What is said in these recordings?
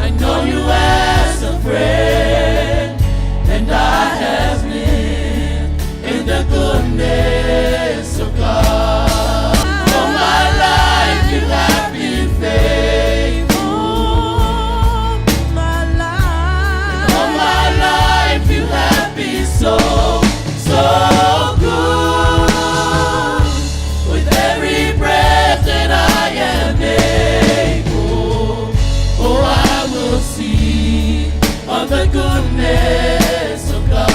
I know you as a friend, and I have lived in the goodness of God. All my life you have been faithful. All my life you have been so, so good. With every breath that I am able, oh, I will sing of the goodness of God.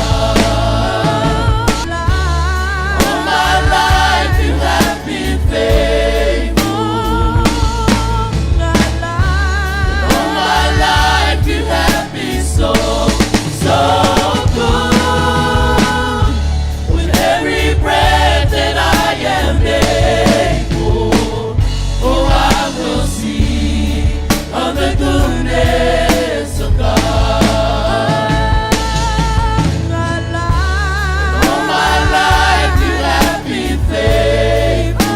All my life you have been faithful. All my life you have been so, so good. With every breath that I am able, oh, I will sing of the goodness of God. All my life you have been faithful.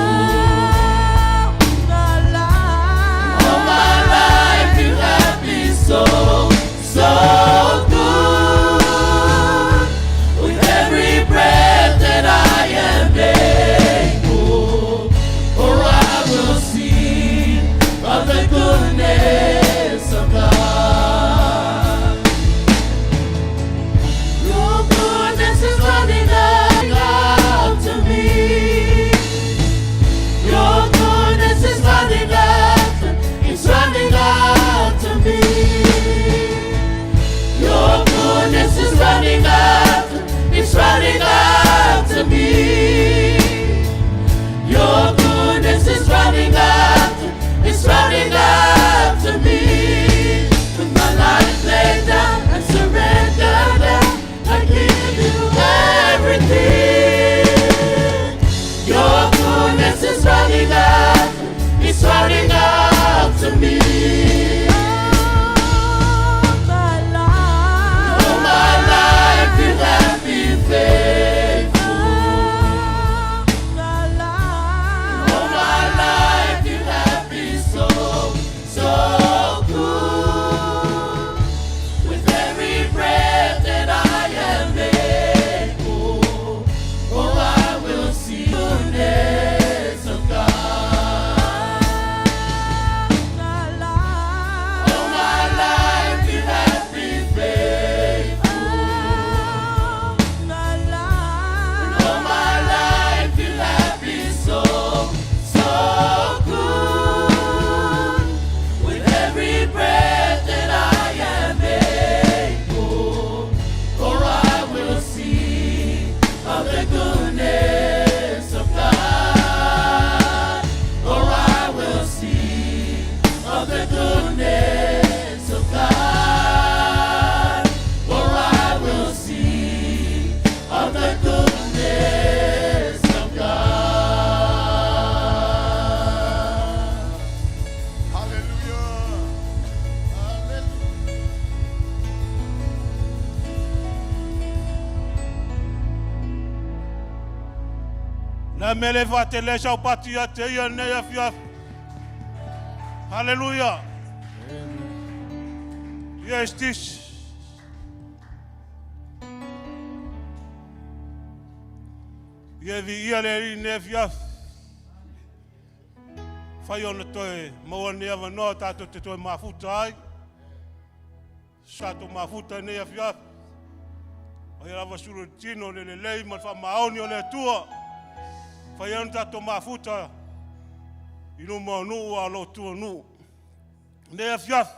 All my life you have been so, so good. With every breath that I am able, oh, I will sing of the goodness of God. Your goodness is running after me. Your goodness is running after, it's running after me. Your goodness is running after, it's running after me. Your goodness is running after, it's running after me. With my life laid down and surrender now, I give you everything. Your goodness is running after, it's running after me. All my life you have been faithful. All my life you have been so, so good. With every breath that I am able, oh, I will see the goodness of God. All my life you have been faithful. All my life you have been so, so good. With every breath that I am able, oh, I will sing of the goodness of God. Oh, I will sing of the goodness of God. Oh, I will sing of the goodness of God. Alléluia. Alléluia. Na mele va te le sau pati a te ia nei afiafi. Hallelujah. Yes, this. Ia vi ia le i nei afiafi. Whai ona toe maua nei avanoa tātou te toe mafuta ai. Sa tō mafuta nei afiafi. Ai lava sulu le tino le lelei ma le whaamaoni o le Atua. Whai ona tātou mafuta i luma o nuu a lo tua nuu. Nei afiafi.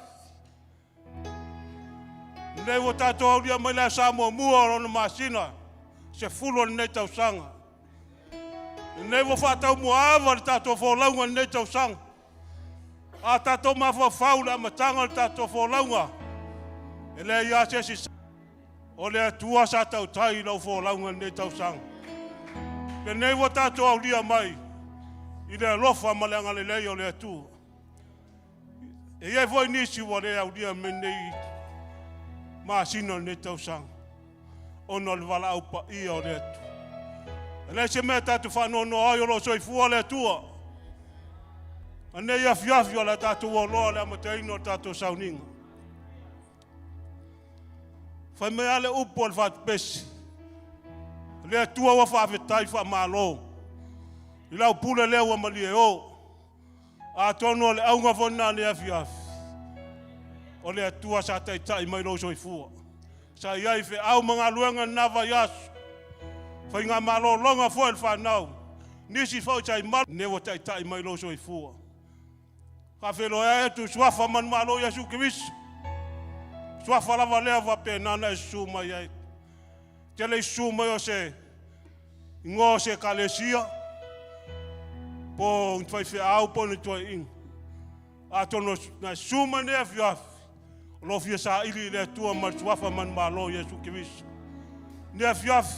Nei ua tātou aulia mai le sa mua o lona masina. Se fulu o lenei tausaga. Nei ua whaatau muaava le tātou fōlauga lenei tausaga. A tātou mafaufau le amataga o le tātou fōlauga. E le ia se isi o le Atua sa tautai i lau fōlauga lenei tausaga. Lenei ua tātou aulia mai i le alofa ma le agalelei o le Atua. E iai foi nisi ua le aulia me nei masina o lenei tausaga. Ona o le valaau paia o le Atua. E le se mea tātou whaanoanoa ai o lo soifua le Atua. A nei afiafi o le tātou oloa le amataina o le tātou sauniga. Fai mai lava le upu a le fatupesi, Le Atua ua faafetai faamalo i lau pule lea ua malie o. Atonu o le auga foi lena o lenei afiafi, o le Atua sa taitai mai lou soifua. Sa i ai i feau ma galuega i lena vaiaso, faiga malologa foi a le fanau, nisi foi sa i malu, lenei ua taitai mai lou soifua. Faafeiloai atu i Suafa manumalo o Iesu Keriso, Suafa lava lea ua faapena ona e susu mai ai. Te le i susu mai o se igoa o se ekalesia, po o ni faifeau po o ni toeaiina. Atonu na e susu mai nei afiafi, o lo o fia saili i le Atua ma le Suafa manumalo o Iesu Keriso. Nei afiafi,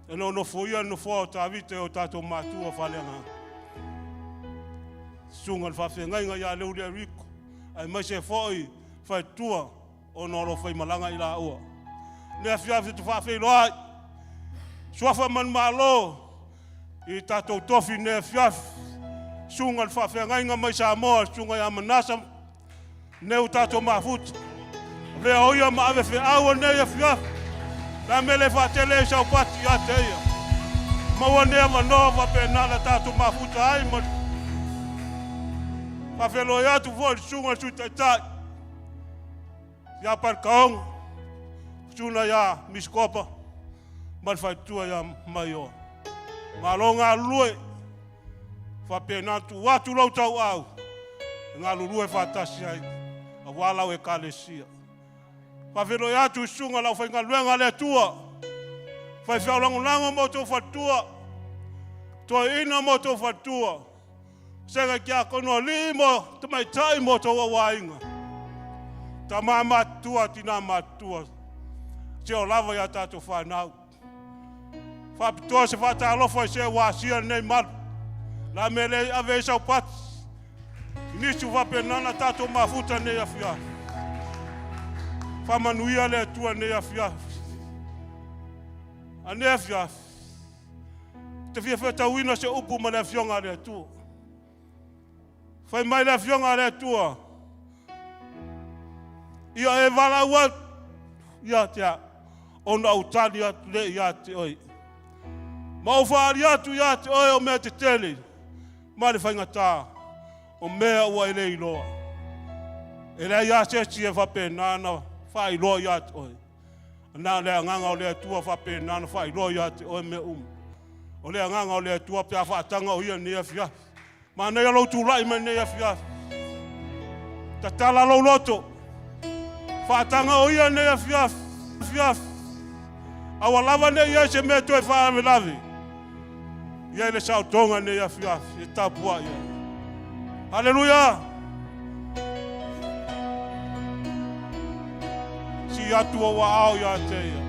e le o nofoia le nofoa o Tavita e o tatou matua faaleagaga. Susuga i le faafeagaiga ia Leuli Eriko, aemaise foi faletua ona o lo o faimalaga i laua. Nei afiafi ou te faafeiloai, Suafa manumalo i tatou tofi nei afiafi, susuga i le faafeagaiga mai Samoa, susuga ia Manasa, nei ua tatou mafuta. Avea o ia ma ave feau o lenei afiafi. La mea le faatele ai sau pati ia te ia. Maua nei avanoa faapena na tatou mafuta ai ma faafeiloai atu foi le susuga i le Sui Taitai ia Palikaoga, susuga ia Miskopa ma le faletua ia Maioa. Malo galulue, faapena tuu atu lou tauau e galulue faatasi ai aua lau ekalesia. Faafeiloai atu i susuga i le aufaigaluega a le Atua, faifeau lagolago ma outou faletua, toeaina ma outou faletua, Sega tiakono alii ma tamaitai ma outou auaiga, tama matutua, tina matutua, seia oo lava ia tatou fanau. Faapitoa se faatalofa i se ua asia lenei malu. La mea lea i ave ai sau pati. I nisi ua faapena ona tatou mafuta nei afiafi. Faamanuia le Atua nei afiafi. A nei afiafi, te fia feetauina se upu ma le Afioga a le Atua. Fai mai le Afioga a le Atua, ia e valaau atu ia te au, ona ou tali atu lea ia te oe. Ma ou faaali atu ia te oe o mea tetele ma le faigata, o mea ua e le iloa. E leai lava se isi e faapena ona faailoa ia te oe. Na o le agaga o le Atua faapena ona faailoa ia te oe mea uma. O le agaga o le Atua pe a faataga o ia i lenei afiafi. Manaia lou tulai mai lenei afiafi. Tatala lou loto. Faataga o ia i lenei afiafi. Afiafi. Aua lava ne i ai se mea toe faalavelave. Ia i le saotoga i lenei afiafi e tapuai ai. Haleluia! Si atu ou aao ia te ia.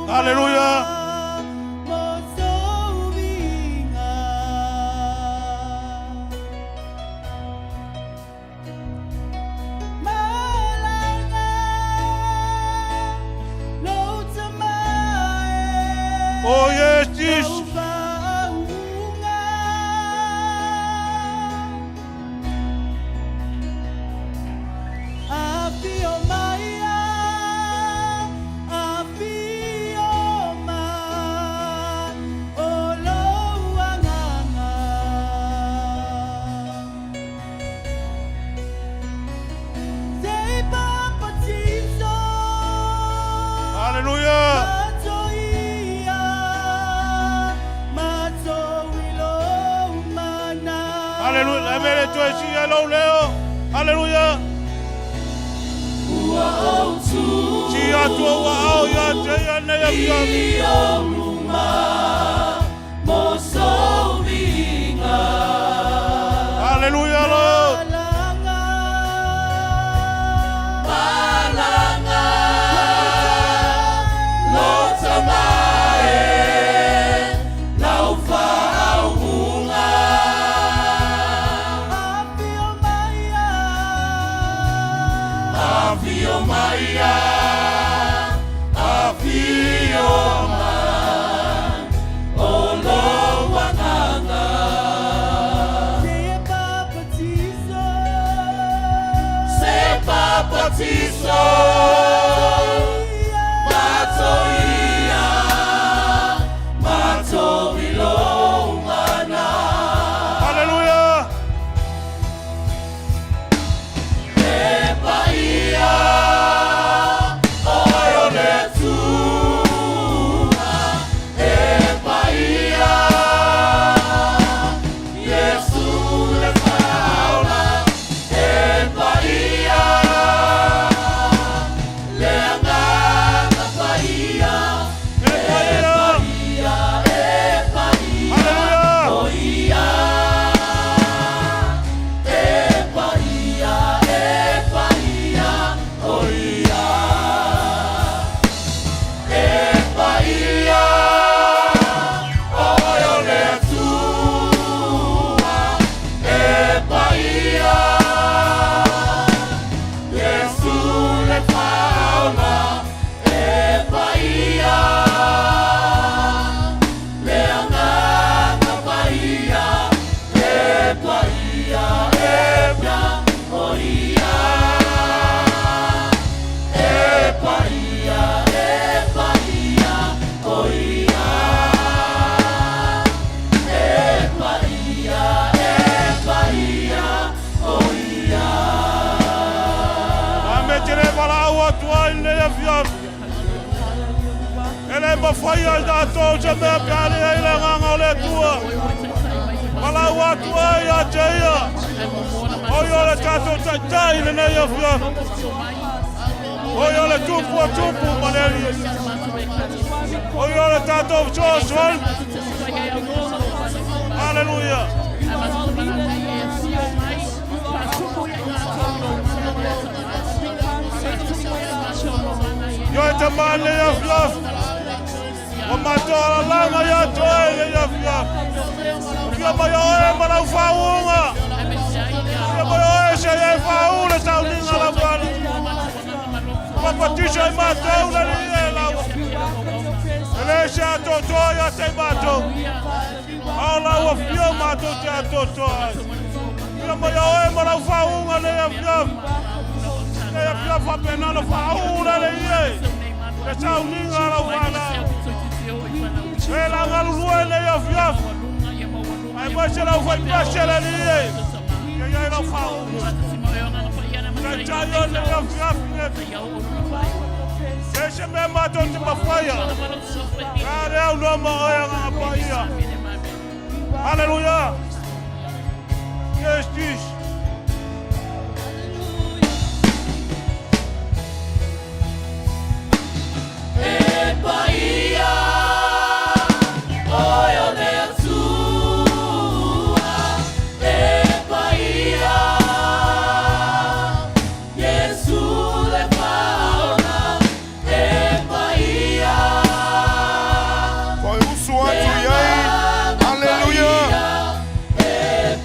Haleluia! Oh yes, Jesus. Hallelujah. Hallelujah. Ame le toe si e lou leo. Hallelujah. Si atu ua ao ia te ia nei afiafi. Hallelujah, Lord. le mafaia e tatou se mea pe a leai le agaga o le Atua. Valaau atu ai ia te ia, o ia o le tatou Taitai i lenei afiafi. O ia o le Tupu o Tupu ma le Alii. O ia o le tatou fesoasoani. Haleluia. Ioe tama lenei afiafi. Ua matou alalaga ia te oe lenei afiafi. Afia mai oe ma lau faauuga. Afia mai oe se i e faauu le sauniga lau Ala. Papatiso i matou le alii e lau. E le se atoatoa ia te i matou. A o lau afio matou te atoatoa ai. Afia mai oe ma lau faauuga lenei afiafi. Lenei afiafi faapena ona faauu le alii e. Le sauniga a lau fanau. E la galulue lenei afiafi. Aemaise lau faipese le alii e. Ia i ai lau faauuga. Taitai o lenei afiafi le E se mea matou te mafaia. Ka le au noa ma oe agaga paia. Hallelujah. Yes, Jesus. E paia, oe o le Atua. E paia, Iesu le Faaola. E paia, Toe usu atu i ai. Haleluia. E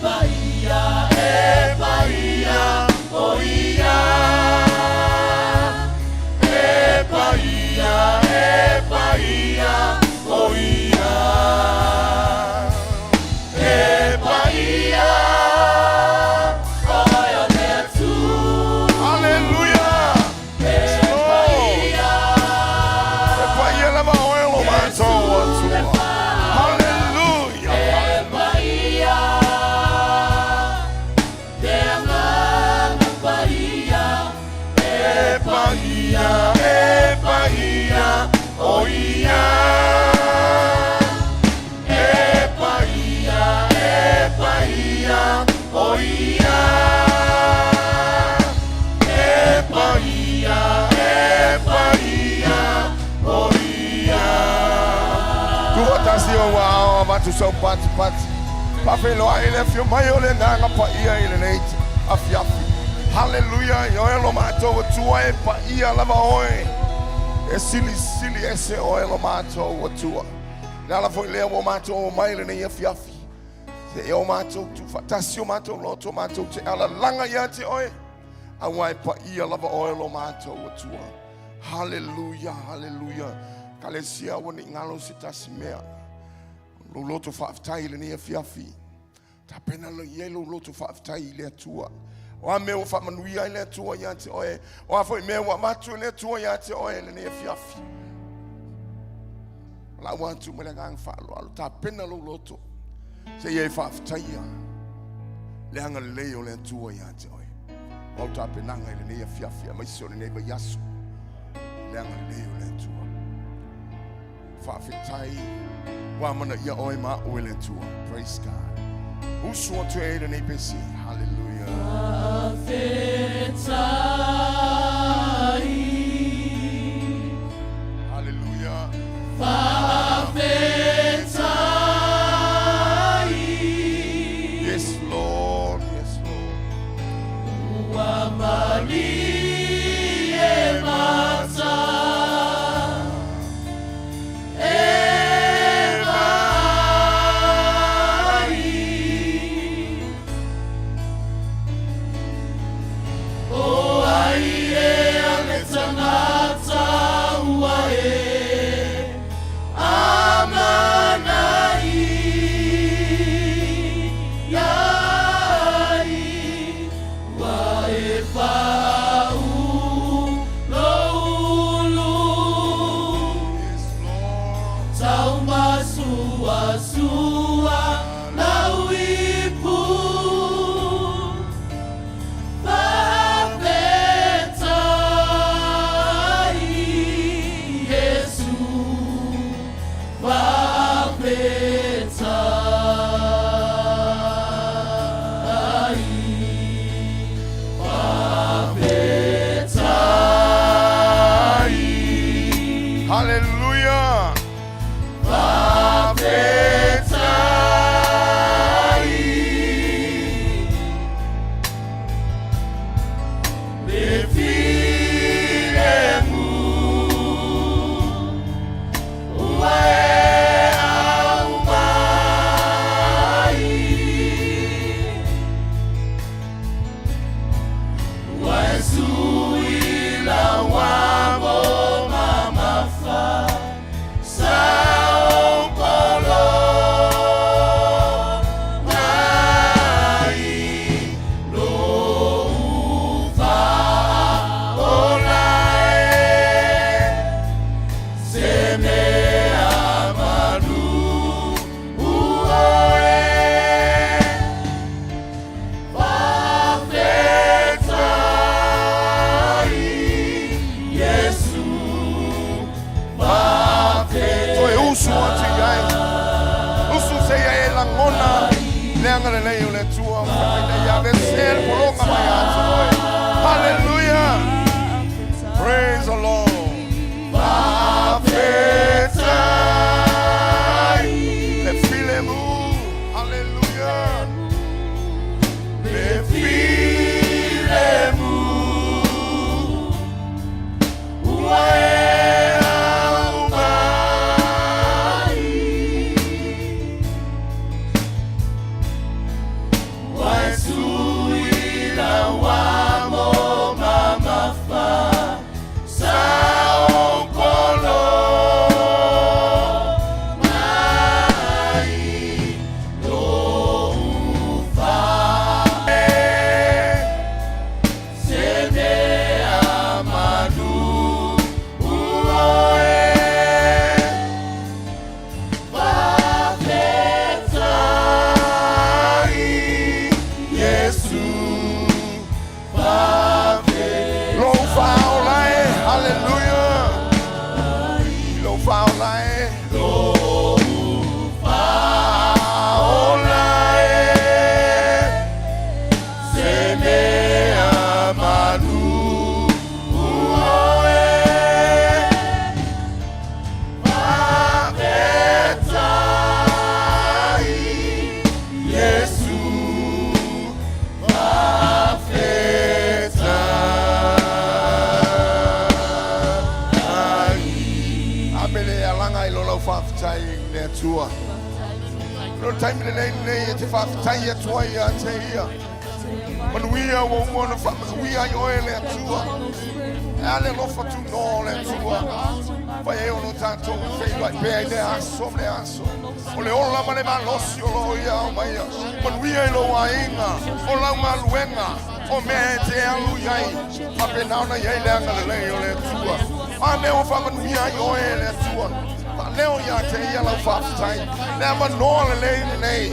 paia, e paia, o ia. E paia, e paia, o ia. E paia. Oe o le Atua. Haleluia. Yes, Lord. E paia lava oe lo matou Atua. Haleluia. E paia, te agaga paia. E paia, e paia, o ia. E paia, e paia, o ia. E paia, e paia, o ia. Tuufaatasi ou aao avatu sau patipati. Faafeiloai le afio mai o le Agaga Paia i lenei afiafi. Haleluia, ioe lo matou Atua e paia lava oe. E silisili ese oe lo matou Atua. Le ala foi lea ua matou omai lenei afiafi. Seia o matou tuufaatasi o matou loto matou te alalaga ia te oe. Auā e paia lava oe lo matou Atua. Haleluia, haleluia. Ekalesia ua nei galo se tasi mea. Lou loto faafetai i lenei afiafi. Tapena lo i ai lou loto faafetai i le Atua. O a mea ua faamanuia ai le Atua ia te oe. O a foi mea ua avatu e le Atua ia te oe i lenei afiafi. Lau atu ma le agaga faaaloalo. Tapena lou loto. Seia e faafetaia le agalelei o le Atua ia te oe. O au tapenaga i lenei afiafi aemaise o lenei vaiaso. Le agalelei o le Atua. Faafetai ua amanaia oe ma a'u e le Atua. Praise God. Usu atu e i lenei pese. Hallelujah. Faafetai. Hallelujah. Faafetai. Yes, Lord. Yes, Lord. Ua malie mata e vaai. O Haleluia! Toe usu atu i ai. Usu seia e lagona le agalelei o le Atua. Fai mai ia aveese le pologa mai ia te oe. Hallelujah! Praise the Lord. Faafetai le filemu. Hallelujah. Le filemu. Ua e aumai. Ua e sui lau amo mamafa sa o polo mai lou fale se mea manu oe. Faafetai Iesu Lou faaola e, haleluia. Lou faaola e, lou faaola e, se mea manu oe. Faafetai Iesu faafetai. Amele alaga i lo lau faafetai le Atua. Lo taimi lenei nei e te faafetai atu ai ia te ia. Manuia ua uma ona faamanuia ai oe le Atua. E ale alofa tunoa o le Atua. Fai ai ono tatou feiloai pea i le aso ma le aso. O le ola ma le malosi o loo ia aumaia. Manuia i lou aiga, o lau galuega, o mea e te alu i ai. Faapena ona i ai le agalelei o le Atua. A mea ua faamanuia ai oe e le Atua. Faaleo ia te ia lau faafetai. Le avanoa lelei lenei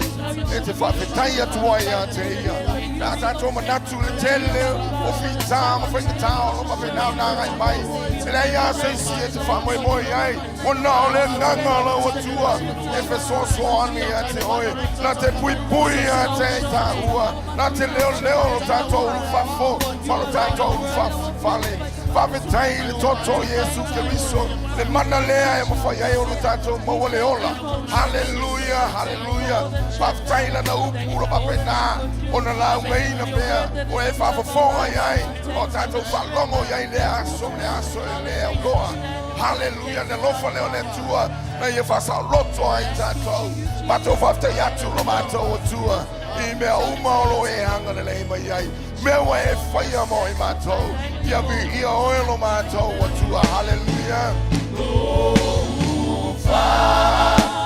e te faafetai atu ai ia te ia. Pe a tatou manatu i le tele o fitā ma faigatā o lo o faapena ona agai mai. E leai lava se isi e te faamoemoe i ai, ona o le agaga o lau Atua e fesoasoani ia te oe, na te puipui ia te i taua, na te leoleo lo tatou ulufafo ma lo tatou ulufafale. Faafetai i le toto o Iesu Keriso, le mana lea e mafai ai ona tatou maua le ola. Haleluia, haleluia. Faafetai i lana upu o lo o faapena ona laugaina pea o e faafofoga i ai, ma o tatou faalogo i ai i lea aso ma le aso e le auloa. Haleluia, le alofa lea o le Atua na ia faasaoloto ai tatou. Matou faafetai atu lo matou Atua i mea uma o lo o e agalelei mai ai. Mea ua e faia mo i matou. Ia viia oe lo matou Atua. Haleluia. Lou faaola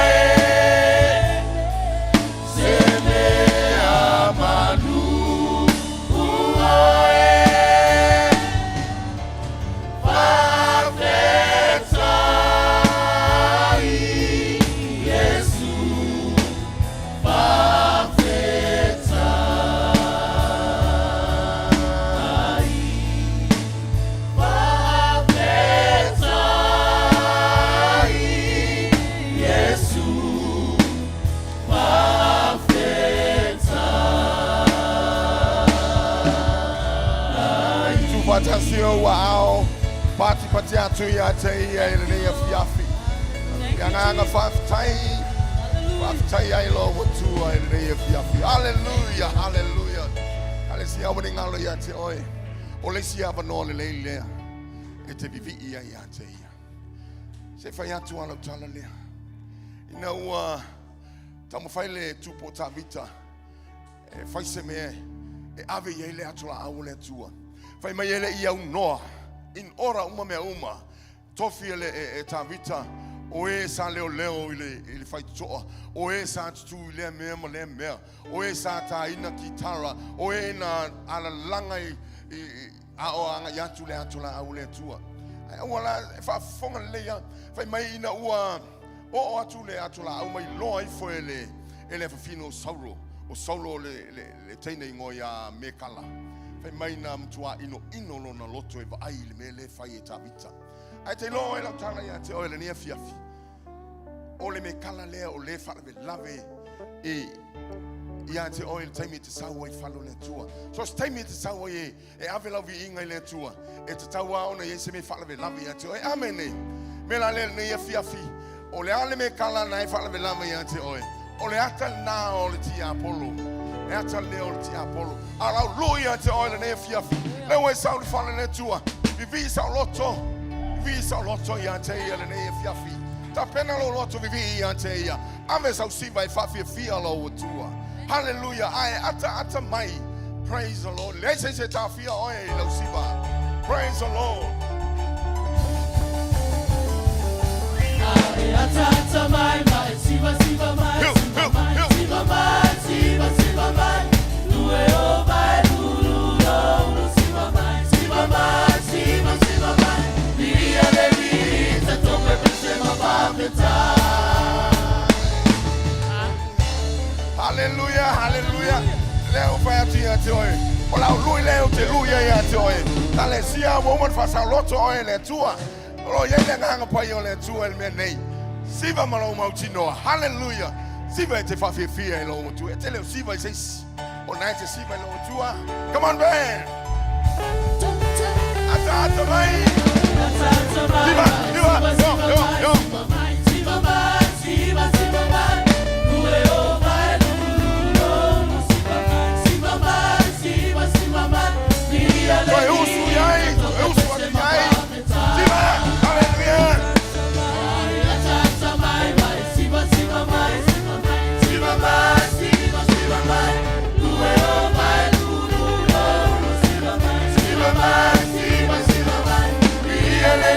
e se mea manu oe. Faafetai Iesu faafetai. Patipati atu ia te ia i lenei afiafi. Thank Ia you, nganga Jesus. faafetai. Faafetai ai lo Atua i lenei afiafi. Hallelujah, hallelujah. Ale sia ua ni ngalo ia te oe. O le isi avanoa lelei lea e te vivii ai ia te ia. Se fai atu a lau tala lea. Ina ua taumafai le tupu o Tavita e fai se mea e ave i ai le ato laau o le Atua. Fai mai e le i aunoa in ora uma mea uma. Tofi e le e, e Tavita o e sa leoleo i le, i le faitotoa, o e sa tutū i lea mea ma lea mea, o e sa tāina kitara, o e na alalaga i, i, i a o agai atu le ato laau o le Atua. Ai aua la e faafofoga lelei lava. Fai mai ina ua oo atu le ato laau ma iloa ifo e le e le afafine o Saulo, o Saulo le, le, le teine igoa ia Mekala. Fai mai na matua inoino lona loto e vaai i le mea lea e fai e Tavita. Ae te iloa oe lau tala ia te oe lenei afiafi. O le mekala lea o le faalavelave e ia te oe i le taimi e te sau ai i fale o le Atua. So se taimi e te sau ai e, e ave lau viiga i le Atua, e tatau lava ona i ai se mea faalavelave ia te oe. Amene. Me la lea lenei afiafi, o le a le mekala na e faalavelave ia te oe. O le ata lena o le tiapolo. Le ata lea o le tiapolo. A lau lui ia te oe lenei afiafi. Lea ua e sau i le fale o le Atua. Vivii sau loto. Vivii sau loto ia te ia lenei afiafi. Tapena lou loto vivii ia te ia. Ave sau siva e faafiafia lou Atua. Hallelujah. Ae ataata mai. Praise the Lord. Leai se isi e taofia oe i lau siva. Praise the Lord. Ae ataata mai mai siva siva mai Hiu, siva hiu, mai hiu. siva mai siva siva mai lue o mai lulu lo ulu siva mai siva mai siva siva mai Via le vita tope pese ma papeta. Hallelujah, hallelujah. Lea ua fai atu ia te oe. O lau lui lea ou te lui ai ia te oe. Tale sia ua uma ona faasaoloto oe e le Atua. O lo o i ai le agaga paia o le Atua i le mea nei. Siva ma lou mautinoa. Hallelujah. Siva e te faafiafia i lou Atua. E te le o siva i se isi. O na e te siva i lou Atua. Come on, band. Ataata mai. Ataata mai Siva, mai siva, siva yo, siva yo, mai yo. siva mai siva mai siva siva mai lue o mai lulu lo ulu siva mai siva mai siva siva mai Via le Toe usu i ai, vita toe tope usu pese atu i ma ai. papeta. Siva, hallelujah. Ataata mai mai siva siva mai siva mai siva mai siva siva mai lue o mai lulu lo ulu siva mai siva mai siva siva mai Via le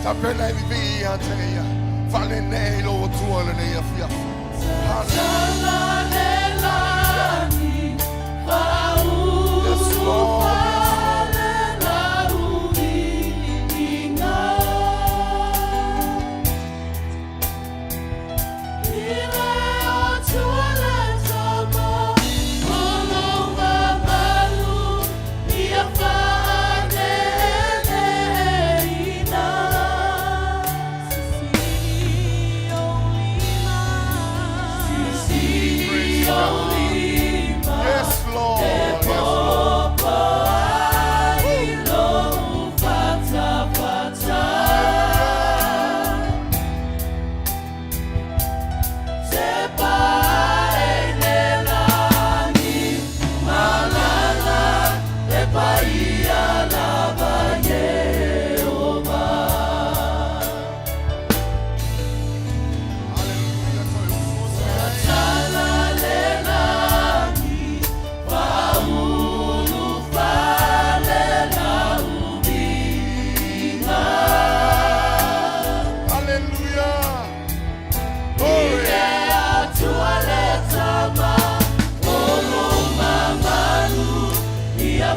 Tapena e vivii ia te ia. Faaneenee i lou Atua i lenei afiafi. Hallelujah. Yes, Lord. Praise God. Yes, Lord. Yes, Lord. Hallelujah. Toi usu. Hallelujah.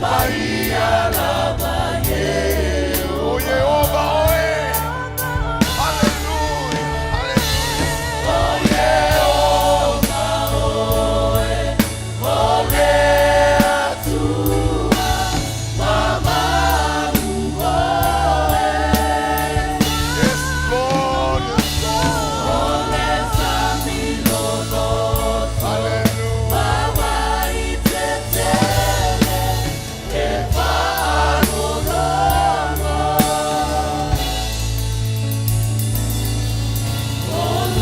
Glory. O Yehova, oe. Hallelujah. Hallelujah. Yes, Lord. Yes, Lord. Hallelujah. Hallelujah. Hallelujah. Glory.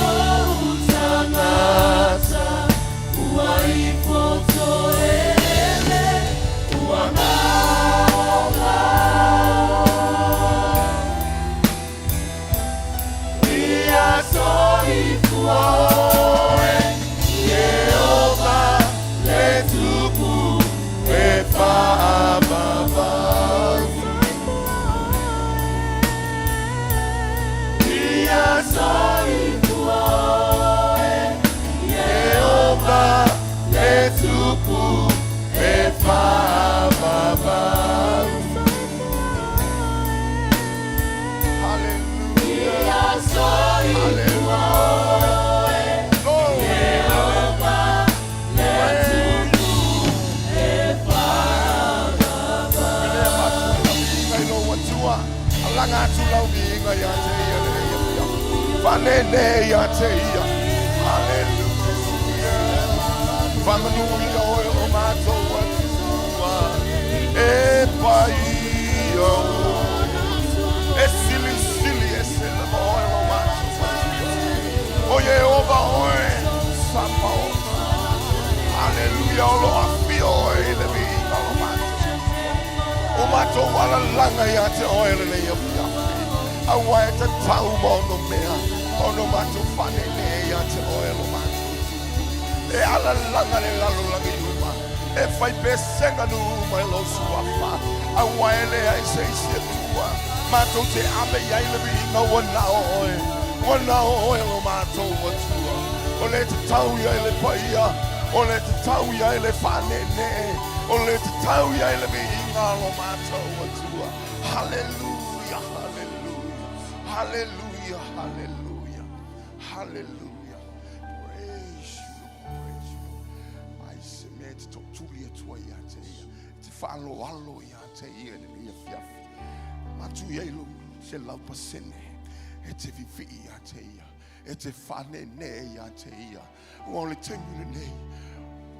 Alanga atu lau viiga ia te ia le ia ia. Fanene ia te ia. Hallelujah. Whamanu ia oe o mātou atua. E pai o. E sili sili e se lava oe o mātou atua. O Yehova oe. Sapa o. Hallelujah. O lo afi oe i le viiga o mātou. O mātou alalanga ia te oe le lei afiafi. Aua e te tau ma ono mea. Ono mātou whanene ia te oe lo mātou tutu. E alalanga le lalo langi uma. E whai pesenga nu uma e lo suafa. Aua e lea e se isi e tua. Mātou te ame ia i le viinga ua nao oe. Ua nao oe lo mātou atua. O le te tau ia i le paia. O le te tau ia i le whanene. O le te tau ia i le viinga lo mātou atua. Hallelujah, hallelujah, hallelujah, hallelujah, hallelujah. Praise you, Lord, praise you, Lord. Ai se mea te tōtuli atua ia te ia. Te whaaloalo ia te ia le ia fiafi. Matu ia i lo se 100%. E te vivii ia te ia. E te whanene ia te ia. Ua o le taimi lenei.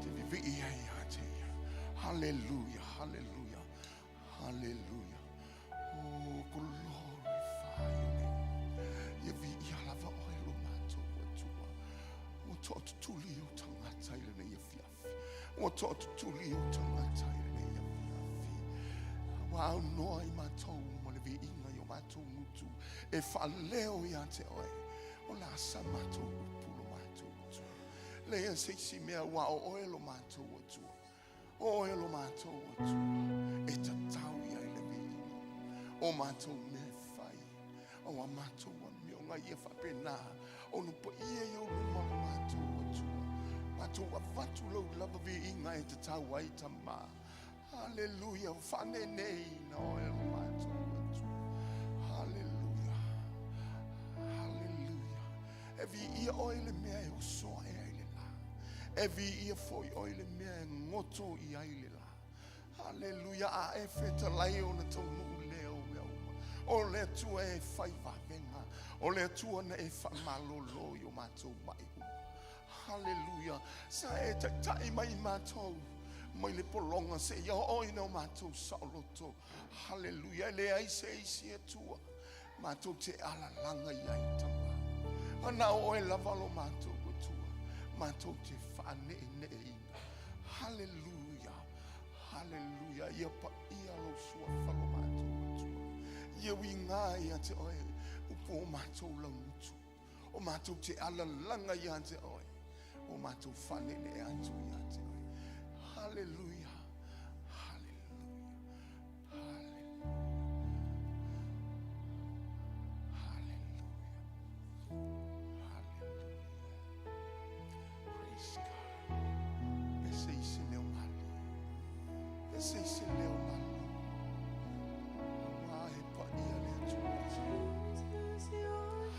Te vivii ia ia te ia. Hallelujah, hallelujah, hallelujah. Oh, glorify your name. Toʻatutuli ou tagata i lenei afiafi. Ua toʻatutuli ou tagata i lenei afiafi. Ua aunoa i matou ma le viiga i o matou gutu e faaleo ia te oe. O le a sa matou upu lo matou Atua. Leai se isi mea ua o oe lo matou Atua. O oe lo matou Atua e tatau i ai le viiga. O matou mea e fai, o a matou amioga ia faapena ona paia i ou luma lo matou Atua. Matou avatu lou lava viiga e tatau ai Tamā. Haleluia, faaneeneina oe lo matou Atua. Haleluia, haleluia. E viia oe i le mea e uso ae ai le lā. E viia foi oe i le mea e goto i ai le lā. Haleluia, a e fetalai ona taunuu lea o mea uma. O le Atua e fai vavega, o le Atua na e faamalōlō i o matou maʻi uma. Haleluia, sa e taitai mai i matou mai le pologa seia oo ina o matou saoloto. Haleluia, e leai se isi Atua matou te alalaga i ai Tamā. A na o oe lava lo matou Atua, matou te faaneeneeina. Haleluia, haleluia, ia paia lou suafa lo matou Atua. Ia uiga ia te oe upu o matou laugutu, o matou te alalaga ia te oe, o matou faaneenee atu ia te oe. Haleluia, haleluia, haleluia, haleluia, haleluia. Praise God. E se isi leo malie. E se isi leo malie. Ua e paia le Atua.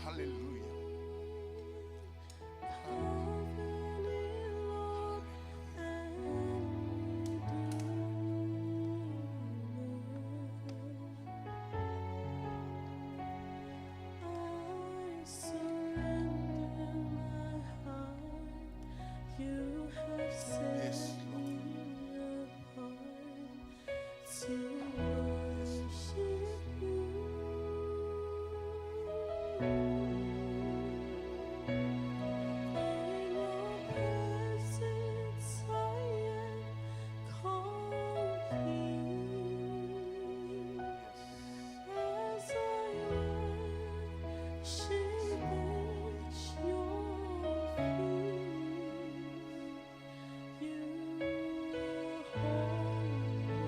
Haleluia. I surrender my heart. You have set Yes, Lord. me apart to worship you. In your presence I am complete. Yes. As I worship at your feet, you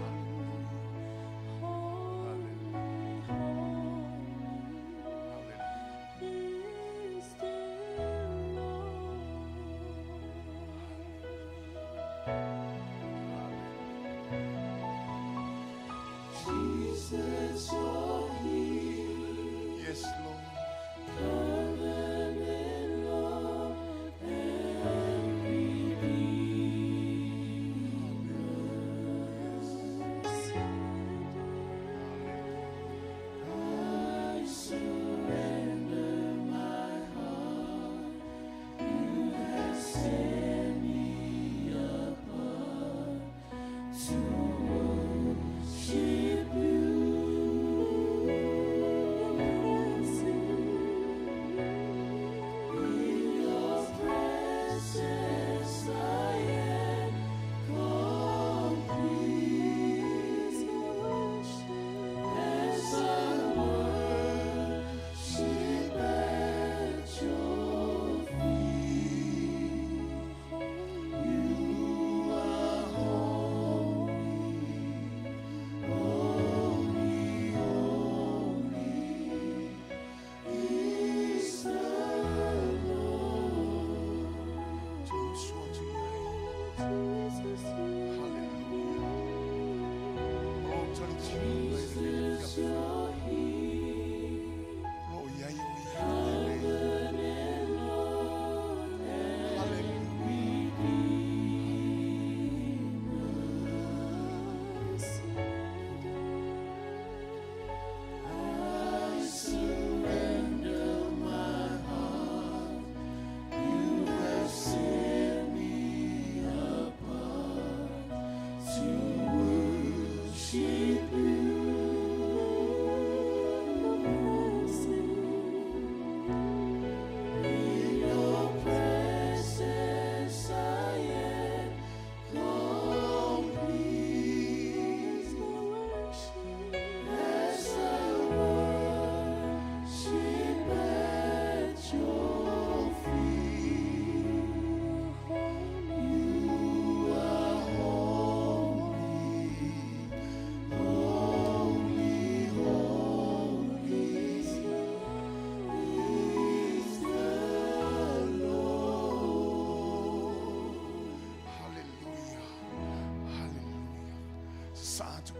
are holy, holy, holy. Hallelujah.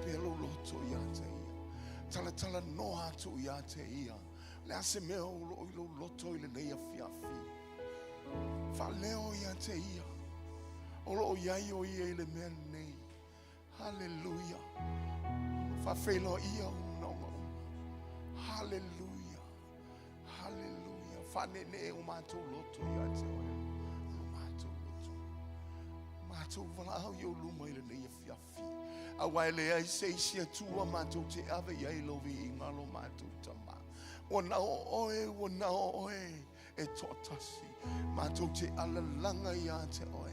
pea lou loto ia te Ia. Talatalanoa atu ia te Ia. O le a se mea o loo i lou loto i lenei afiafi? Faaleo ia te Ia. O loo i ai o Ia i le mea lenei. Haleluia. Faafeiloaia ou manaoga uma. Haleluia. Haleluia. Faaneenee o matou loto ia te oe. O matou loto. Matou valaau i ou luma i lenei afiafi. Aua e leai se isi Atua matou te ave i ai lou viiga lo matou Tama. Ua na o oe, ua na o oe e toatasi. Matou te alalaga ia te oe.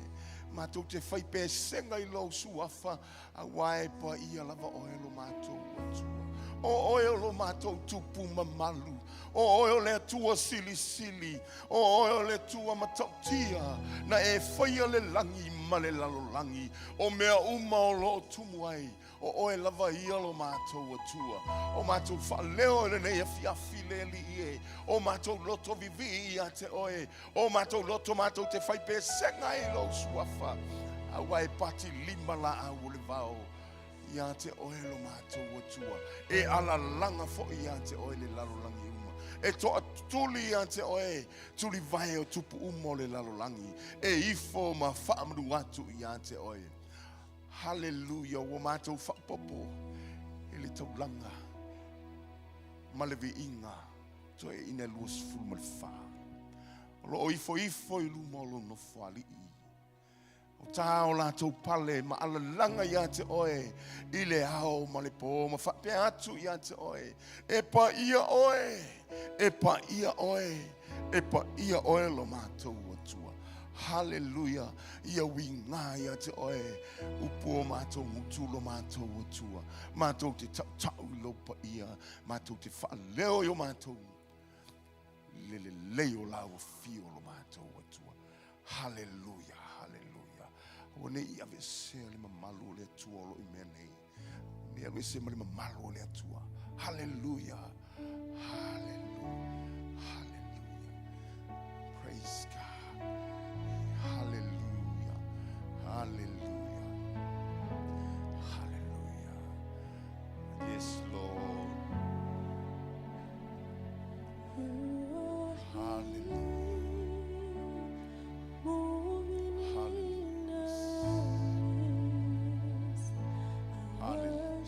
Matou te fai pesega i lou suafa, aua e paia lava oe lo matou Atua. O oe o lo matou tupu mamalu. O oe o le Atua silisili. O oe o le Atua matautia na e faia le lagi ma le lalolagi. O mea uma o lo o tumu ai, O oe lava ia lo matou Atua. O matou faaleo i lenei afiafi le Alii e. O matou loto vivii ia te oe. O matou loto matou te fai pesega ai i lou suafa. Aua e pati lima laau o le vao ia te oe lo matou Atua. E alalaga foi ia te oe le lalolagi uma. E toatuli ia te oe tulivae o tupu uma o le lalolagi. E ifo ma faamanu atu ia te oe. Haleluia, ua matou faaopoopo i le taulaga ma le viiga toeaiina e 24. O lo o ifoifo i luma o lou nofoalii. O tā o latou pale ma alalaga ia te oe i le ao ma le pō ma faapea atu ia te oe, E paia oe, e paia oe, e paia oe lo matou Atua. Haleluia, ia uiga ia te oe upu o matou gutu lo matou Atua. Matou te tautau i lou paia, matou te faaleo i o matou le lelei o lau afio lo matou Atua. Haleluia, haleluia. Aua ne i aveesea le mamalu o le Atua o lo o i mea nei. Ne i aveesea ma le mamalu o le Atua. Haleluia, haleluia, haleluia. Praise God. Haleluia, haleluia, haleluia. Yes, Lord. Hallelujah. Hallelujah. Hallelujah.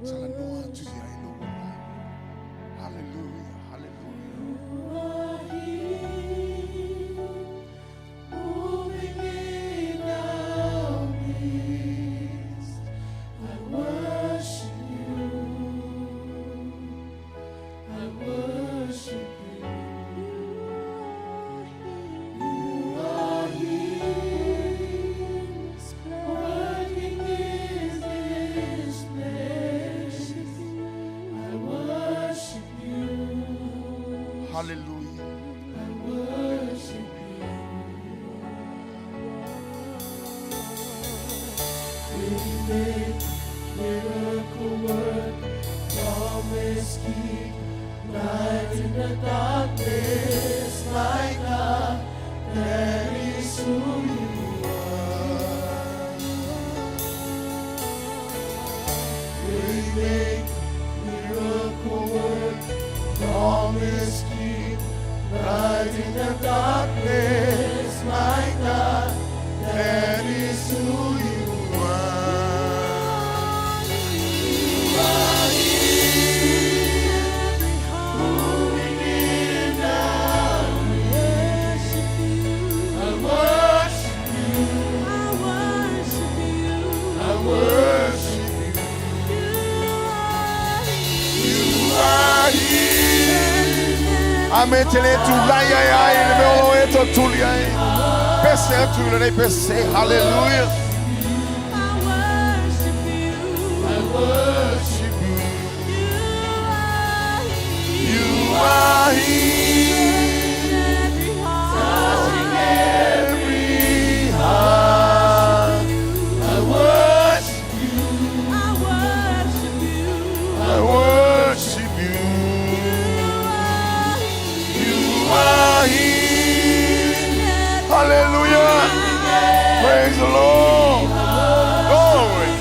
Talanoa atu i ai lou agaga. Hallelujah, hallelujah. Hallelujah. Miracle work, promise keep, light in the darkness, my God, that is who you are. Waymaker, miracle work, promise keep, light in the darkness, my God, that is who you are. You are here, moving in our midst. I worship you. I worship you. You are here. Ametele tulai ai ai le mea o lo e tuli ai. Pese atu i lenei pese. Hallelujah. I worship you. You are here. Touching Praise the Lord. Glory.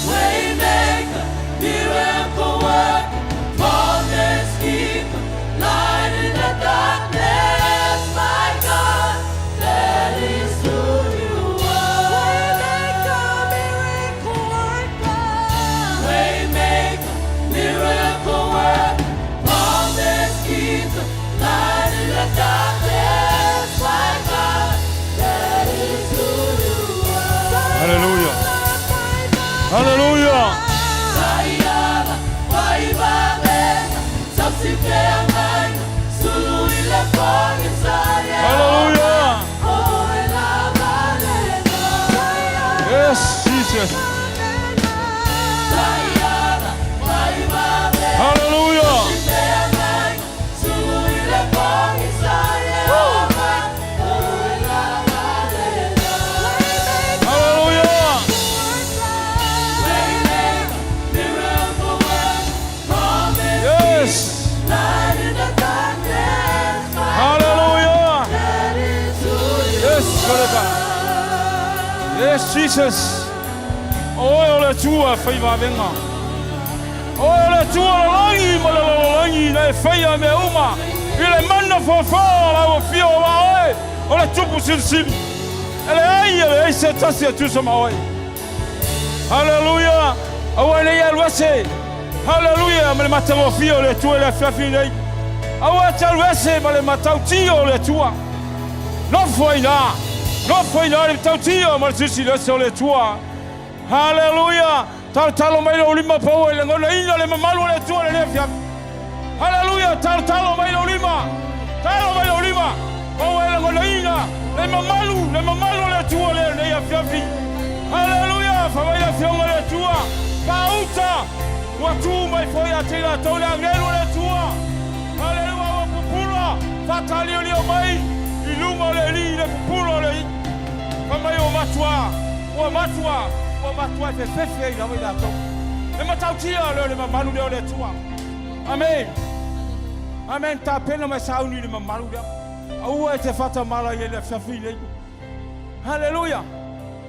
Waymaker, miracle worker, promise keeper, light in the darkness, my God, that is who you are. Waymaker, miracle worker. Waymaker, miracle worker, promise keeper, light in the darkness, my God, that is who you are. Hallelujah. Hallelujah. Hallelujah. Yes, Jesus. Hallelujah. Hallelujah. Yes. Hallelujah. Yes, Koleka. Yes, Jesus. Oe o le Atua e fai vavenga. Oe o le Atua o le lagi ma le lalolagi na e faia mea uma i le mana foafoa o lau afio aua oe o le Tupu Silisili. E leai e leai se tasi e tusa ma oe. Haleluia! Aua ne i alu ese. Haleluia! Ma le matagofie o le Atua i le afiafi nei. Aua e te alu ese ma le matautia o le Atua. Nofo ai ina. Nofo ai ina le matautia ma le silisili ese o le Atua. Haleluia! Talotalo mai lou lima paua i lagonaina le mamalu o le Atua i lenei afiafi. Haleluia! Talotalo mai lou lima. Talo mai lou lima. Paua e lagonaina le mamalu, le mamalu o le Atua lea i lenei afiafi. Haleluia! Fai mai le Afioga o le Atua, Faauta! Ua tu mai foi ia te i latou le agelu o le Atua. Haleluia! Ua pupula, faataliolio mai i luma o le alii le pupula o le alii. Fai mai ua matua, ua matua, ua matua e fefefe ai lava i latou. E matautia lea o le mamalu lea o le Atua. Amen. Amen. Tapena mai sauni i le mamalu lea. Aua e te faatamala i le afiafi nei. Haleluia.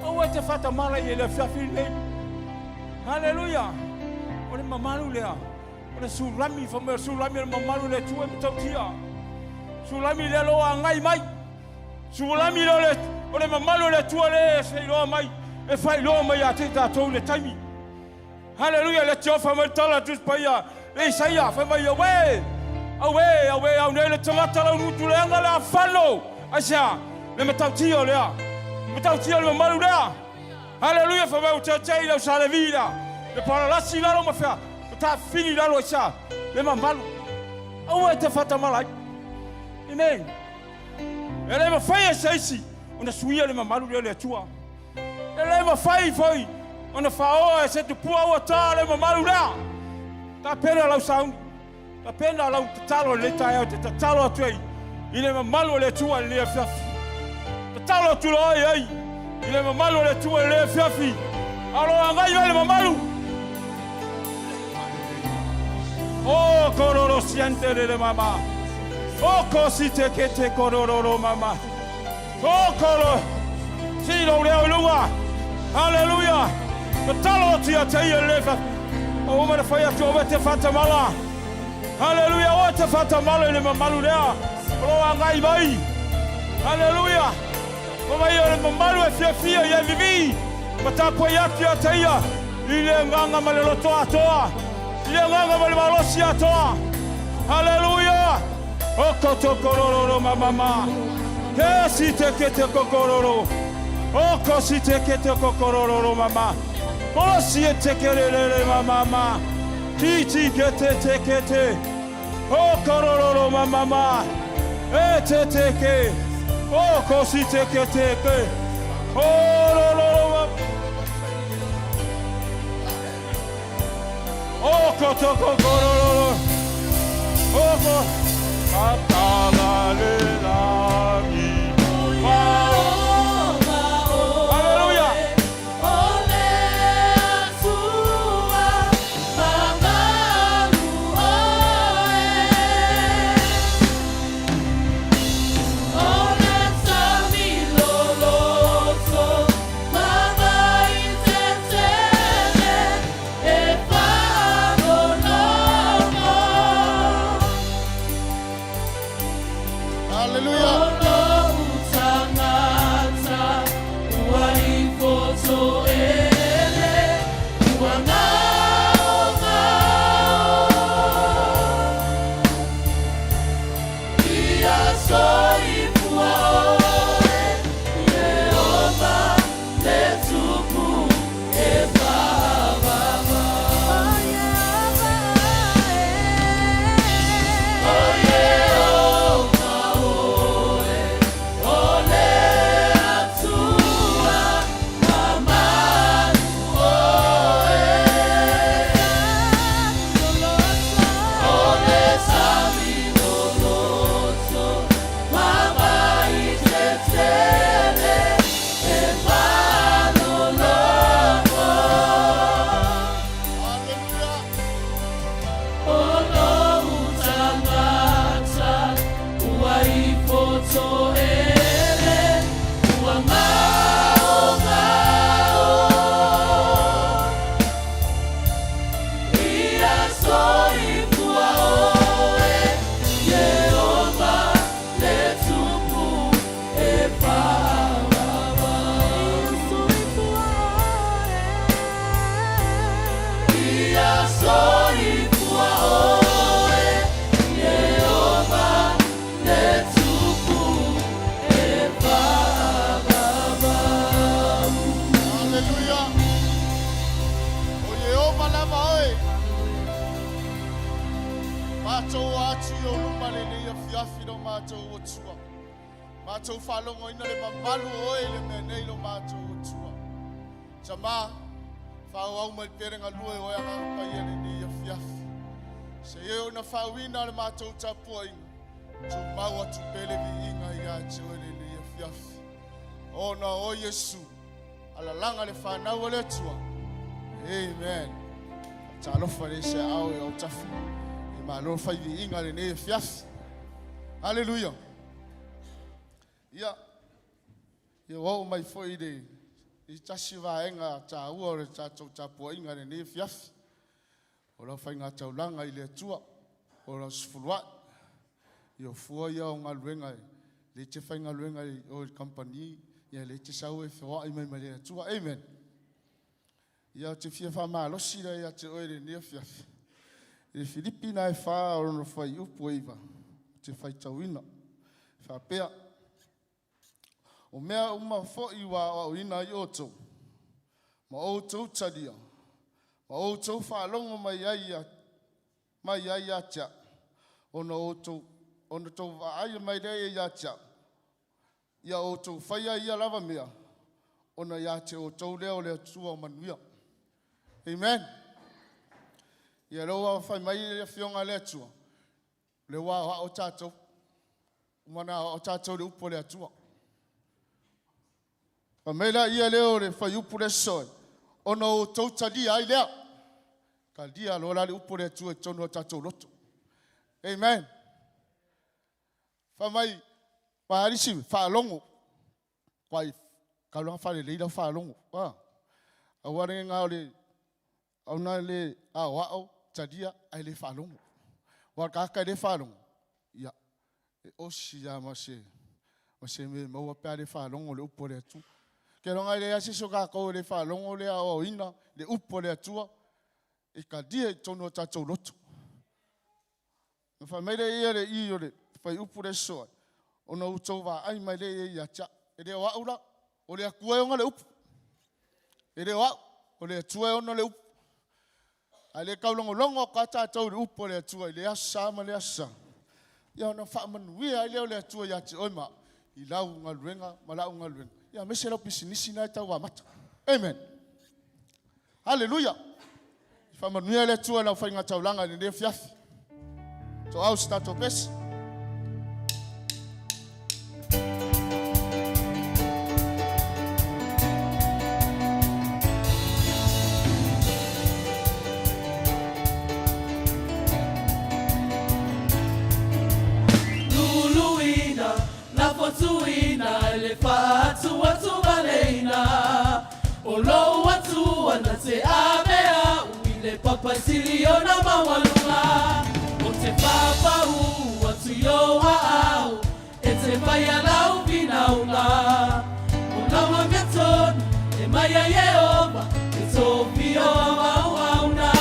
Aua e te faatamala i le afiafi nei. Haleluia. O le mamalu lea. O le sulami, fai mai o le sulami o le mamalu o le Atua e matautia. Sulami lea lo agai mai. Sulami lea o le mamalu o le Atua lea e failoa mai, e faailoa mai ia te tatou i le taimi. Haleluia, le tiofa mai le tala Tusi Paia, le Isaia, fai mai, Auē! Auē! Auē! Au nei le tagata lau nutu leaga le afano! Aisea? Le matautia o lea. Matautia o le mamalu lea. Haleluia, fai mai, ua teatei lau sa Levi lea. Le palalasi i lalo ma fea, ma tafili i lalo, aisea? Le mamalu. Aua e te faatamala ai. Amen. E le mafai e se isi ona suia le mamalu lea o le Atua. E le mafai foi ona faaoa e se tupua ua ta le mamalu lea. Tapena lau sauni, tapena lau tatalo i lenei taeao e te tatalo atu ai i le mamalu o le Atua i lenei afiafi. Tatalo atu loa i ai i le mamalu o le Atua i lenei afiafi. A o lo o agai mai le mamalu. O kororo siante le mama. O kosi te kete kororo mama. Tokolo! Sii lou leo i luga! Haleluia! Tatalo atu ia te ia le fa... O uma na fai atu, aua e te faatamala. Haleluia! Aua e te faatamala i le mamalu lea o lo o agai mai. Haleluia! Fai mai o le mamalu e fiafia ia e vivī ma tapuai atu ia te ia i le agaga ma le loto atoa, i le agaga ma le malosi atoa. Haleluia! O kotokororo mamama. Ke si te ke te kokororo. O ko si te ke te kokororo mama. Ko si e te ke re re re mamama. Ki ti ke te te ke te. O korororo mamama. E te te ke. O ko si te ke te ke. O ro ro ro ma. O ko to ko korororo. O ko. Atala le lagi. Hallelujah. Matou o atu i ou luma lenei afiafi lo matou Atua. Matou faalogoina le mamalu o oe i le mea nei lo matou Atua. Tama, faaauau mai pea le galue o oe Agaga Paia lenei afiafi. Seia oo ina faauina le matou tapuaiga, tumau atu pea le viiga ia te oe lenei afiafi. Ona o oe Iesu, alalaga le fanau a le Atua. Amen. Talofa le se ao e autafa. E malo fai viiga lenei afiafi. Haleluia. Ia, ia ua oo mai foi le i tasi vaega taua o le tatou tapuaiga i lenei afiafi. O lau faigataulaga i le Atua, o lau sefuluai. Ia o fua ia o galuega e le te faigaluega i o i le kamupani, ia le te sau e feoai mai ma le Atua. Amen. Ia ou te fia faamalosi la ia te oe i lenei afiafi. I le Filipi na e 4 o lona fuaiupu e 9, ou te faitauina. E faapea, O mea uma foi ua aoaoina ai outou, ma outou talia, ma outou faalogo mai ai mai ai ia te au, ona outou ona tou vaai mai lea ia te au, ia outou faia ia lava mea, ona ia te outou lea o le Atua o manuia. Amen. Ia lea ua fai mai le Afioga a le Atua, lea ua aoao tatou, uma ona aoao tatou i le upu a le Atua. Fai mai laia lea o le fuaiupu lea sosoo ai, ona outou talia ai lea. Talia loa la le upu a le Atua i totonu o tatou loto. Amen. Fai mai, Maarisi, faalogo. Kuai, kaulanga faalelei lau faalogo. Ah. Aua le na o le auna le aoao talia ae le faalogo. Aua o le tagata e le faalogo, ia, e osi lava ma se ma se mea e maua pe a le faalogo i le upu a le Atua. Ou te iloa e leai lava se isi o tatou e le faalogo le aoaoina le upu a le Atua e talia i totonu o tatou loto. Na fai mai lea ia le i o le fuaiupu lea e sosoo ai, ona outou vaai mai lea i ai ia te au. E le o au la, o le Atua e ona le upu. E le o au, o le Atua e ona le upu. A le taulogologo atu lava tatou i le upu a le Atua i lea Aso Sa ma lea Aso Sa, ia ona faamanuia ai lea o le Atua ia te oe ma au i lau galuega ma lau galuega, ia aemaise lau pisinisi lena e tau amata. Amen. Haleluia! Faamanuia le Atua i lau faigataulaga i lenei afiafi. Toau se tatou pese. Luluina, lafotuina le faatuatualeina O lou Atua na te ave au i le papa sili ona maualuga O te papau atu i ou aao e te whaia lau finaunga O lau amiotonu e mai a Ieova e tō whio auauna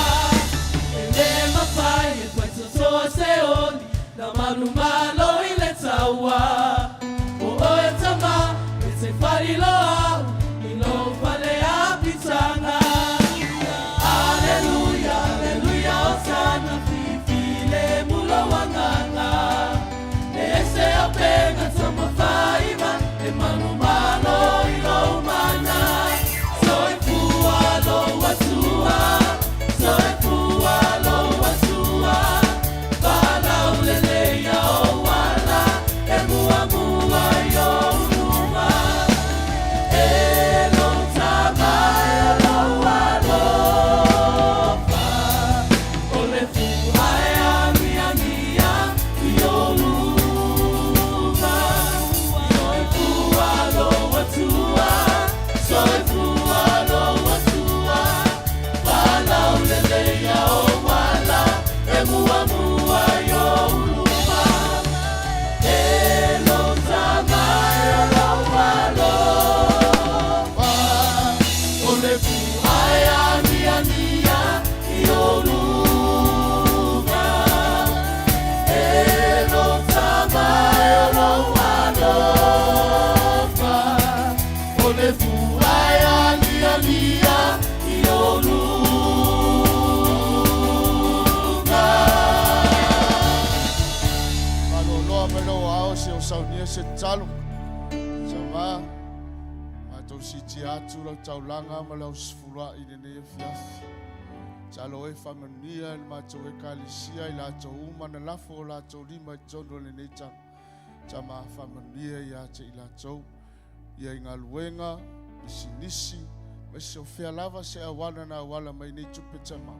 E le mawhai e whaitotoa se oli Na malu malo i le taua O oe tama e te whariloa au I lou fale apitaga Aleluia, aleluia, Hosana Fifi le mulo agaga E ese au penga tamafaima E malu malo i lou mana Soifua lou Atua Soifua lou Atua Faalauleleia ou ia se tatalo. Sama, matou siitia atu lau taulaga ma lau sefuluai i lenei afiafi. Tatalo oe faamanuia i le matou ekalesia i latou uma na lafo o latou lima i totonu o lenei tama faamanuia ia te i latou ia i galuega, pisinisi, aemaise o fea lava se auala na auala mai nei tupe tama.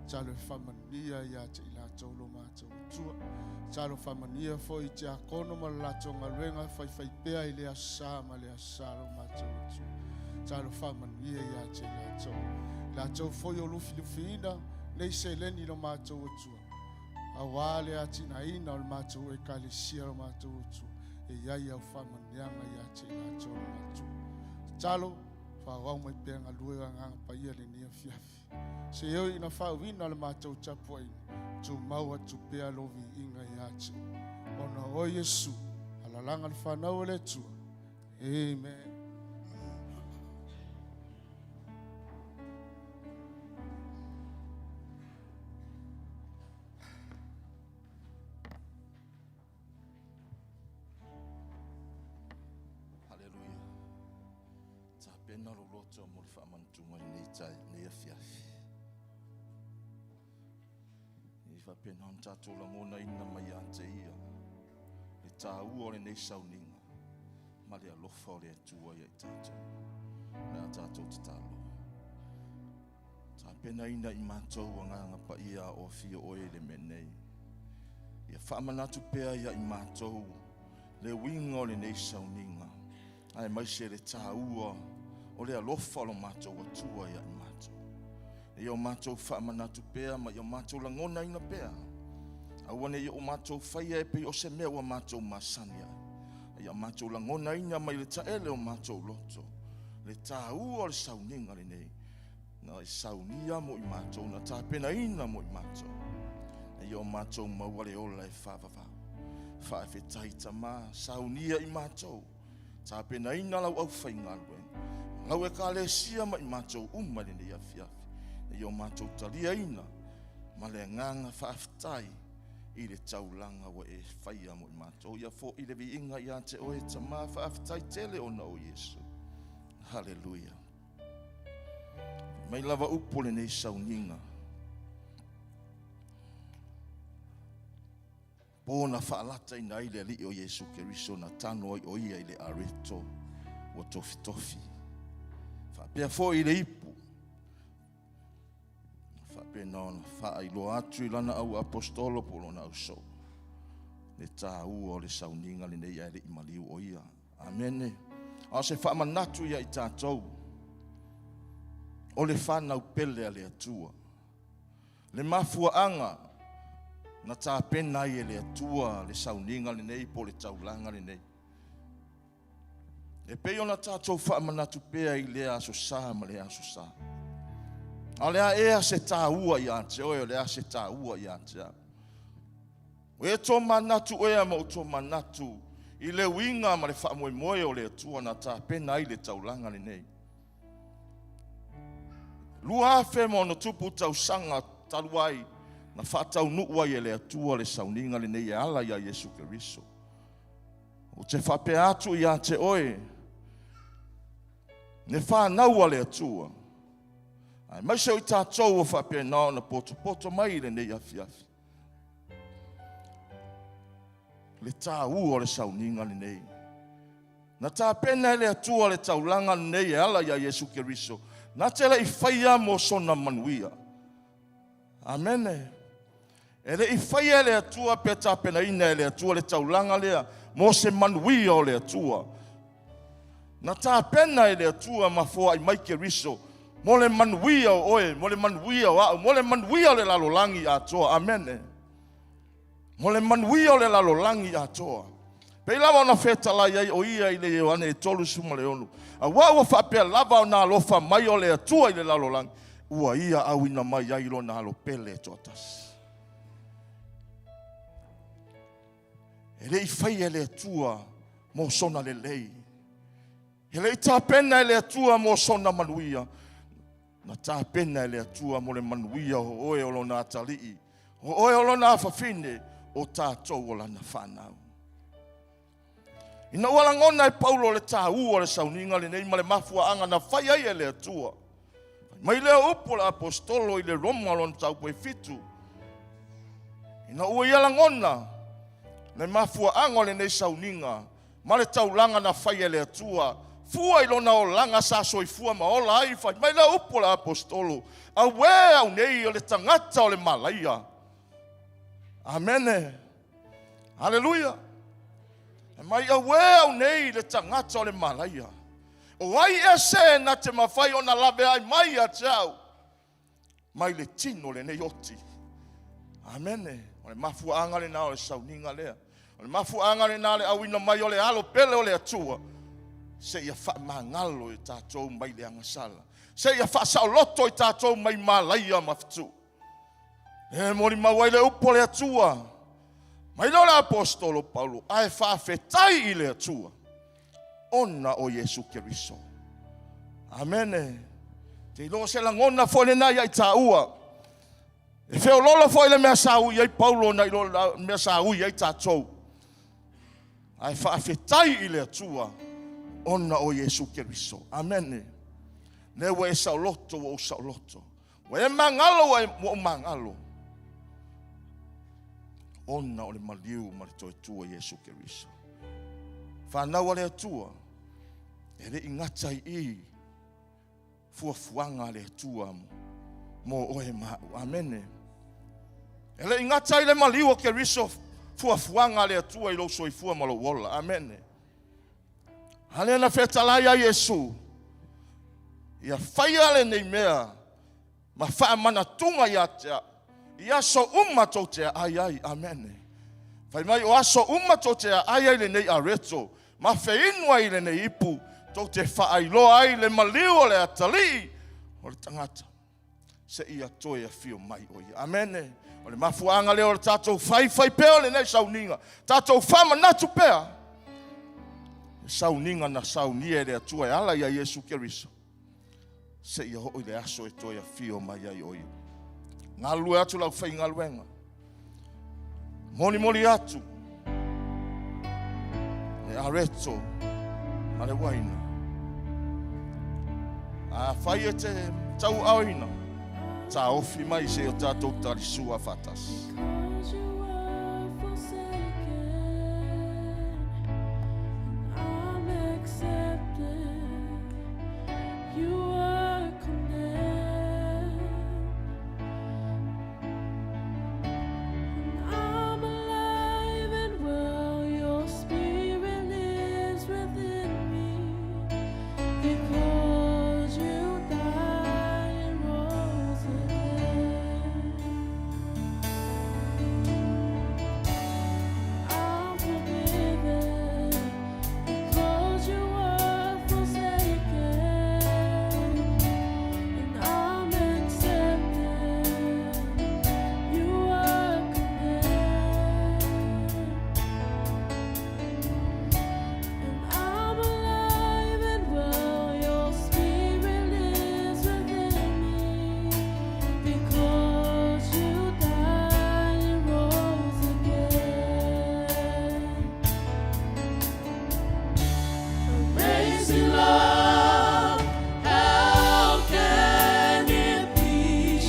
Tatalo e faamanuia ia te i latou lo matou Atua. Tatalo faamanuia foi i tiakono ma le latou galuega faifaipea i le Aso Sa ma le Aso Sa lo matou Atua. Tatalo faamanuia ia te i latou. Latou foi o lufilufiina nei seleni lo matou Atua. Auā le atinaeina o le matou Ekalesia lo matou Atua, e i ai au faamanuiaga ia te i latou lo matou. Tatalo, faaauau mai pea galue Agaga Paia lenei afiafi. Se i ina faauina le matou tapuaiga, tumau atu pea lou viiga ia te ona o Iesu, alalaga le fanau o le Atua. Amen. Haleluia. Tapena lou loto mo le faamanatuga i lenei tai, lenei afiafi. I faapena ona tatou lagonaina mai ia te ia le taua o lenei sauniga ma le alofa o le Atua ia i tatou. O le a tatou tatalo. Tapenaina i matou agaga paia o afio oe i le mea nei. Ia faamanatu pea ia i matou le uiga o lenei sauniga, aemaise le taua o le alofa o lo matou Atua ia i matou. Ia o matou faamanatu pea ma ia o matou lagonaina pea. Aua ne i o matou faia e pei o se mea ua matou masani ai. Ia matou lagonaina mai le taele o matou loto le taua o le sauniga lenei. Na e saunia mo i matou, na tapenaina mo i matou. Ia o matou maua le ola e faavavau. Faafetai Tama, saunia i matou. Tapenaina lau aufaigaluega. Lau ekalesia ma i matou uma i lenei afiafi. Ia o matou taliaina ma le agaga faafetai i le taulaga ua e faia mo i matou. Ia fo'i le viiga ia te oe Tama, faafetai tele ona o Iesu. Haleluia. Mai lava upu o lenei sauniga. Po na faalataina ai le Alii o Iesu Keriso na tano ai o ia i le areto ua tofitofi. Faapea foi i le ipu. Faapena ona faailoa atu i lana au apostolo po o lona ausoo le taua o le sauniga lenei ae le i maliu o ia. Amene. A o se faamanatu ia i tatou, o le fanau pele a le Atua. Le mafuaaga na tapena ai e le Atua le sauniga lenei po o le taulaga lenei. E pei ona tatou faamanatu pea i lea Aso Sa ma lea Aso Sa. A o le a ea se taua ia te oe, o le a se taua ia te au. O e tomanatu ea ma ou tomanatu i le uiga ma le faamoemoe o le Atua na tapena ai le taulaga lenei. 2000+ tausaga talu ai na faataunuu ai e le Atua le sauniga lenei e ala ia Iesu Keriso. Ou te faapea atu ia te oe, le fanau a le Atua, aemaise o i tatou ua faapena ona potopoto mai i lenei afiafi, le taua o le sauniga lenei. Na tapena e le Atua le taulaga lenei e ala ia Iesu Keriso, na te le i faia mo sona manuia. Amene. E le i faia e le Atua pe tapenaina e le Atua le taulaga lea mo se manuia o le Atua. Na tapena e le Atua ma foai mai Keriso mo le manuia o oe, mo le manuia o au, mo le manuia o le lalolagi atoa. Amene. Mo le manuia o le lalolagi atoa. Pei lava ona fetalai ai o ia i le Ioane 36. Auā ua faapea lava ona alofa mai o le Atua i le lalolagi, ua ia auina mai ai lona alo pele e toatasi. E le i faia e le Atua mo sona lelei. E le i tapena e le Atua mo sona manuia. Na tapena e le Atua mo le manuia o oe o lona atalii, o oe o lona afafine, o tatou o lana fanau. Ina ua lagona e Paulo le taua o le sauniga lenei ma le mafuaaga na fai ai e le Atua, fai mai lea o upu a le Aposetolo i le Roma lona mataupu e 7, ina ua ia lagona le mafuaaga o lenei sauniga ma le taulaga na fai e le Atua, fua i lona olaga sa soifua ma ola ai, fai mai lea upu a le Aposetolo, Auē au nei o le tagata o le malaia. Amene. Aleluia. E mai auē au nei le tagata o le malaia. O ai ea se na te mafai ona laveai mai ia te au mai le tino lenei oti. Amene. O le mafuaaga lena o le sauniga lea. O le mafuaaga lena le auina mai o le alo pele o le Atua seia faamagalo i tatou mai le agasala, seia faasaoloto i tatou mai malaia ma fetu. E molimau ai le upu a le Atua mai lea o le Aposetolo Paulo, ae faafetai i le Atua ona o Iesu Keriso. Amene. Te iloa se lagona foi lena ia i tāua. E feololo foi le mea sa ui ai Paulo na i lo le mea sa ui ai tatou. Ae faafetai i le Atua ona o Iesu Keriso. Amene. Lea ua e saoloto, ua ou saoloto. Ua e magalo, ua ou magalo. Ona o le maliu ma le toe tua Iesu Keriso. Whanau a le Atua, e le i gata i i fuafuaga a le Atua mo oe ma au. Amene. E le i gata i le maliu o Keriso fuafuaga a le Atua i lou soifua ma lou ola. Amene. A lea na fetalai ai Iesu, ia faia lenei mea ma faamanatuga ia te au, i aso uma tou te aai ai. Amene. Fai mai o aso uma tou te aai ai lenei areto, ma feinu ai lenei ipu, tou te faailoa ai le maliu o le atalii o le tagata, seia toe afio mai o ia. Amene. O le mafuaaga lea o le tatou faifai pea o lenei sauniga, tatou faamanatu pea le sauniga na saunia e le Atua e ala ia Iesu Keriso, seia oo i le aso e toe afio mai ai o ia. Galulue atu lau faigaluega, molimoli atu le areto ma le uaina. Afai e te tauaaoina, taofi mai se i o tatou talisua faatasi. Because you were forsaken, I'm accepted. You were condemned. And I'm alive and well. Your spirit lives within me. Because you died and rose again. I'm forgiven because you were forsaken, and I'm accepted. You were condemned, and I'm alive and well. Your spirit lives within me because you died and rose again. Amazing love, how can it be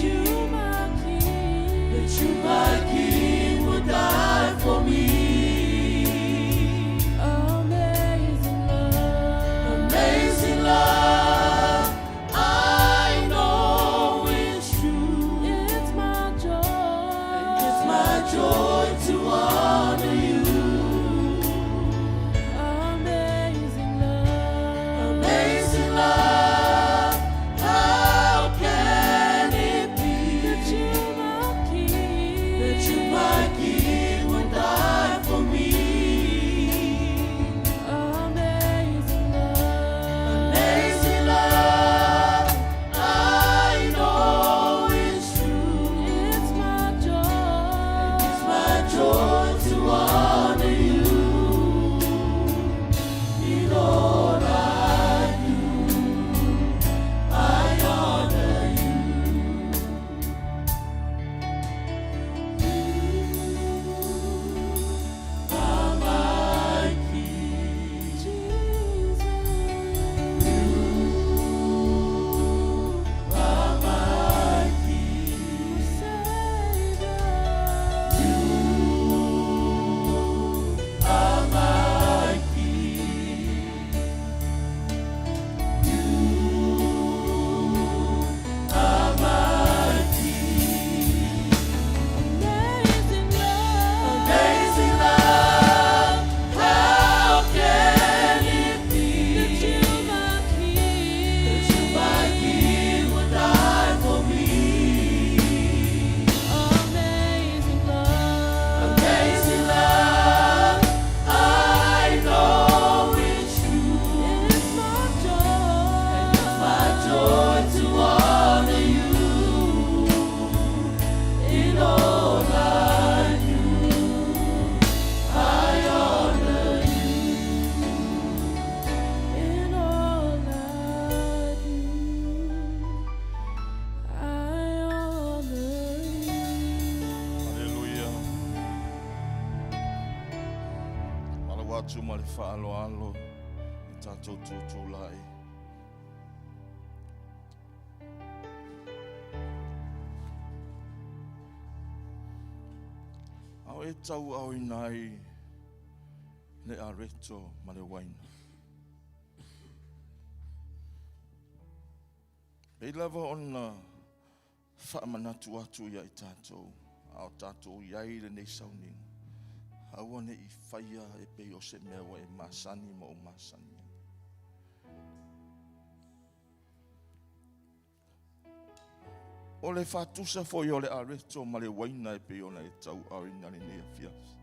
You, my King, that you, my King, would die for me? Amazing love, Amazing love, I know it's true. It's my joy. It's my joy to honor you. Amazing love, Amazing love, how can it be that you, my King, that you, my King, would die for me? Amazing love, Amazing love, I know it's true. It's my joy. It's my joy to honor you in all I do. I honor you. You are my King. atu ma le faaaloalo i tatou tutulai. A o e tauaaoina ai le areto ma le uaina. Pei lava ona faamanatu atu ia i tatou, a o tatou i ai i lenei sauniga, aua ne i faia e pei o se mea ua e masani ma ou masani ai. O le faatusa foi o le areto ma le uaina e pei ona e tauaaoina lenei afiafi.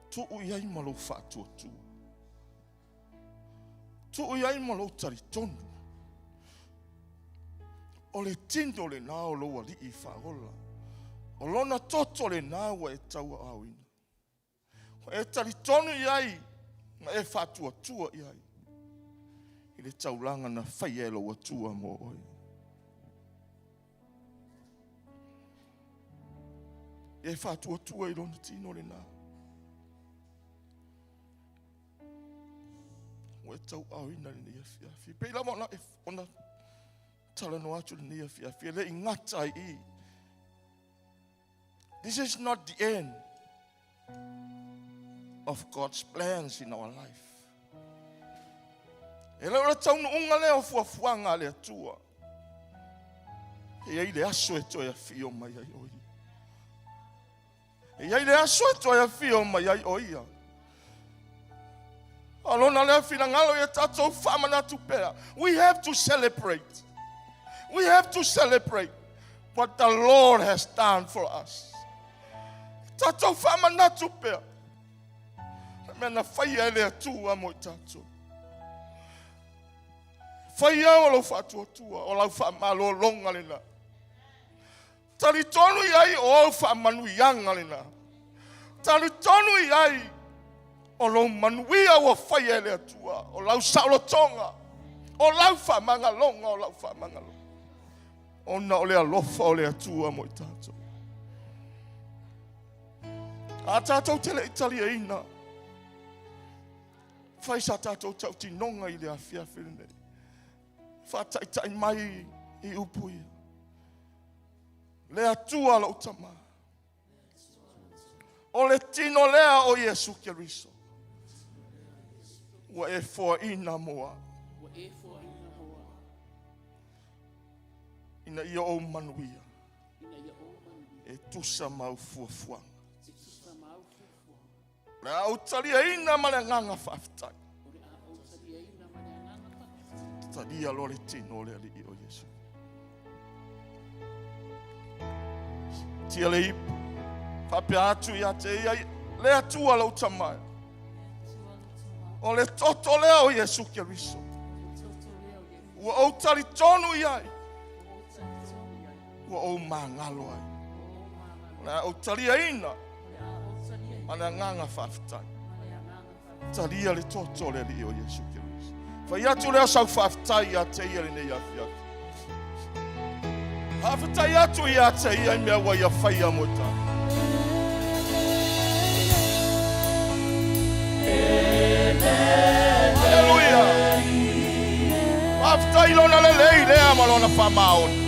Tuu i ai ma lou faatuatua. Tuu i ai ma lou talitonu. O le tino lena o lou alii faaola. O lona toto lena ua e tauaaoina. Ua e talitonu i ai ma e faatuatua i ai i le taulaga na faia e lou Atua mo oe. E faatuatua i lona tino lena. Ua e tauaaoina lenei afiafi. Pei lava ona, ona talanoa atu lenei afiafi, e le i gata ai i. This is not the end of God's plans in our life. E le o le taunuuga lea o fuafuaga a le Atua. E i ai le aso e toe afio mai ai o ia. E i ai le aso e toe afio mai ai o ia. A lona lea finagalo ia tatou faamanatu pea. We have to celebrate. We have to celebrate what the Lord has done for us. Tatou faamanatu pea. Le mea na faia e le Atua mo i tatou. Fai au o lau faatuatua, o lau faamalologa lena. Talitonu i ai o au faamanuiaga lena. Talitonu i ai o lou manuia ua faia e le Atua, o lau saolotoga, o lau faamagaloga, o lau faamagaloga. Ona o le alofa o le Atua mo i tatou. A tatou te le i taliaina, fai sa tatou tautinoga i le afiafi lenei. Faataitai mai i upu ia. Le Atua lou Tama. O le tino lea o Iesu Keriso. Ua e foaina mo au. Ina ia ou manuia. E tusa ma au fuafuaga. O le a ou taliaina ma le agaga faafetai. Talia loa le tino o le Alii o Iesu. Tia le ipu. Faapea atu ia te ia, le Atua lou Tama. O le toto lea o Iesu Keriso. Ua ou talitonu i ai. Ua ou magalo ai. O le a ou taliaina ma le agaga faafetai. Talia le toto o le Alii o Iesu Keriso. Fai atu lea o sau faafetai ia te ia lenei afiafi. Faafetai atu ia te ia i mea ua ia faia mo tātou. Haleluia. Faafetai lona lelei lea ma lona faamaoni.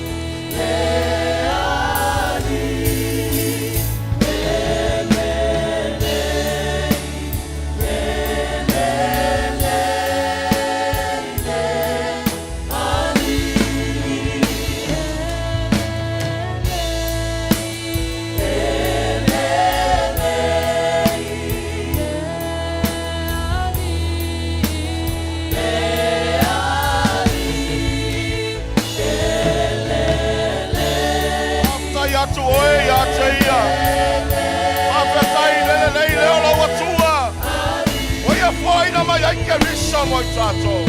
Faafetai atu oe ia te ia. Faafetai i le lelei lea o lou Atua. Ua ia foaina mai ai Keriso mo i tatou.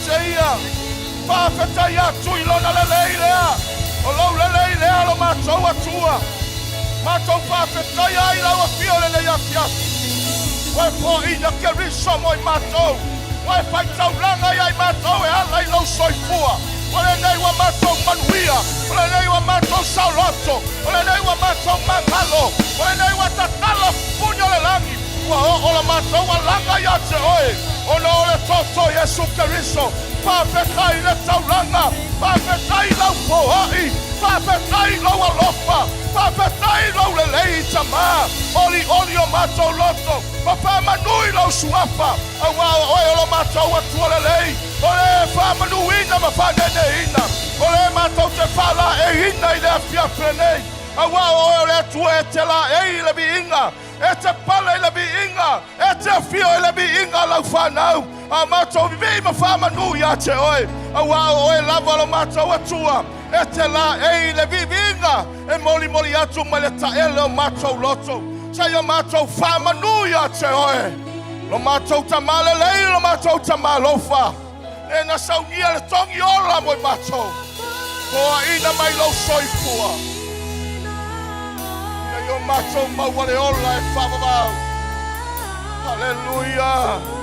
te ia. Faafetai atu i lona lelei lea. O lou lelei lea lo matou Atua. Matou faafetai ai lau afio lenei afiafi. Ua e foaiina Keriso mo i matou. Ua e faitaulaga ia i matou e ala i lou soifua. O lenei ua matou manuia. O lenei ua matou saoloto. O lenei ua matou magalo. O lenei ua tatala puni o le lagi. Ua oo la matou alaga ia te oe. Ona o le toto Iesu Keriso. Faafetai i le taulaga. Faafetai i lau foai. Faafetai i lou alofa. Faafetai i lou lelei Tamā. Olioli o matou loto. Ma faamanu i lou suafa. Auā o oe o lo matou Atua lelei. O le faamanuina ma faaneneina. O le matou te faalaeiina i le afiafi lenei. Auā o oe o le Atua e te laei i le viiga. E te pale i le viiga. E te afio i le viiga a lau fanau. A matou vivii ma faamanu ia te oe. Auā o oe lava lo matou Atua. E te laei i le viiviiga. E molimoli atu mai le taele o matou loto. Seia matou faamanu ia te oe. Lo matou Tamā lelei, lo matou Tamā alofa. Le na saunia le togi ola mo i matou. Foaiina mai lou soifua. Ina ia o matou maua le ola e faavavau. Haleluia.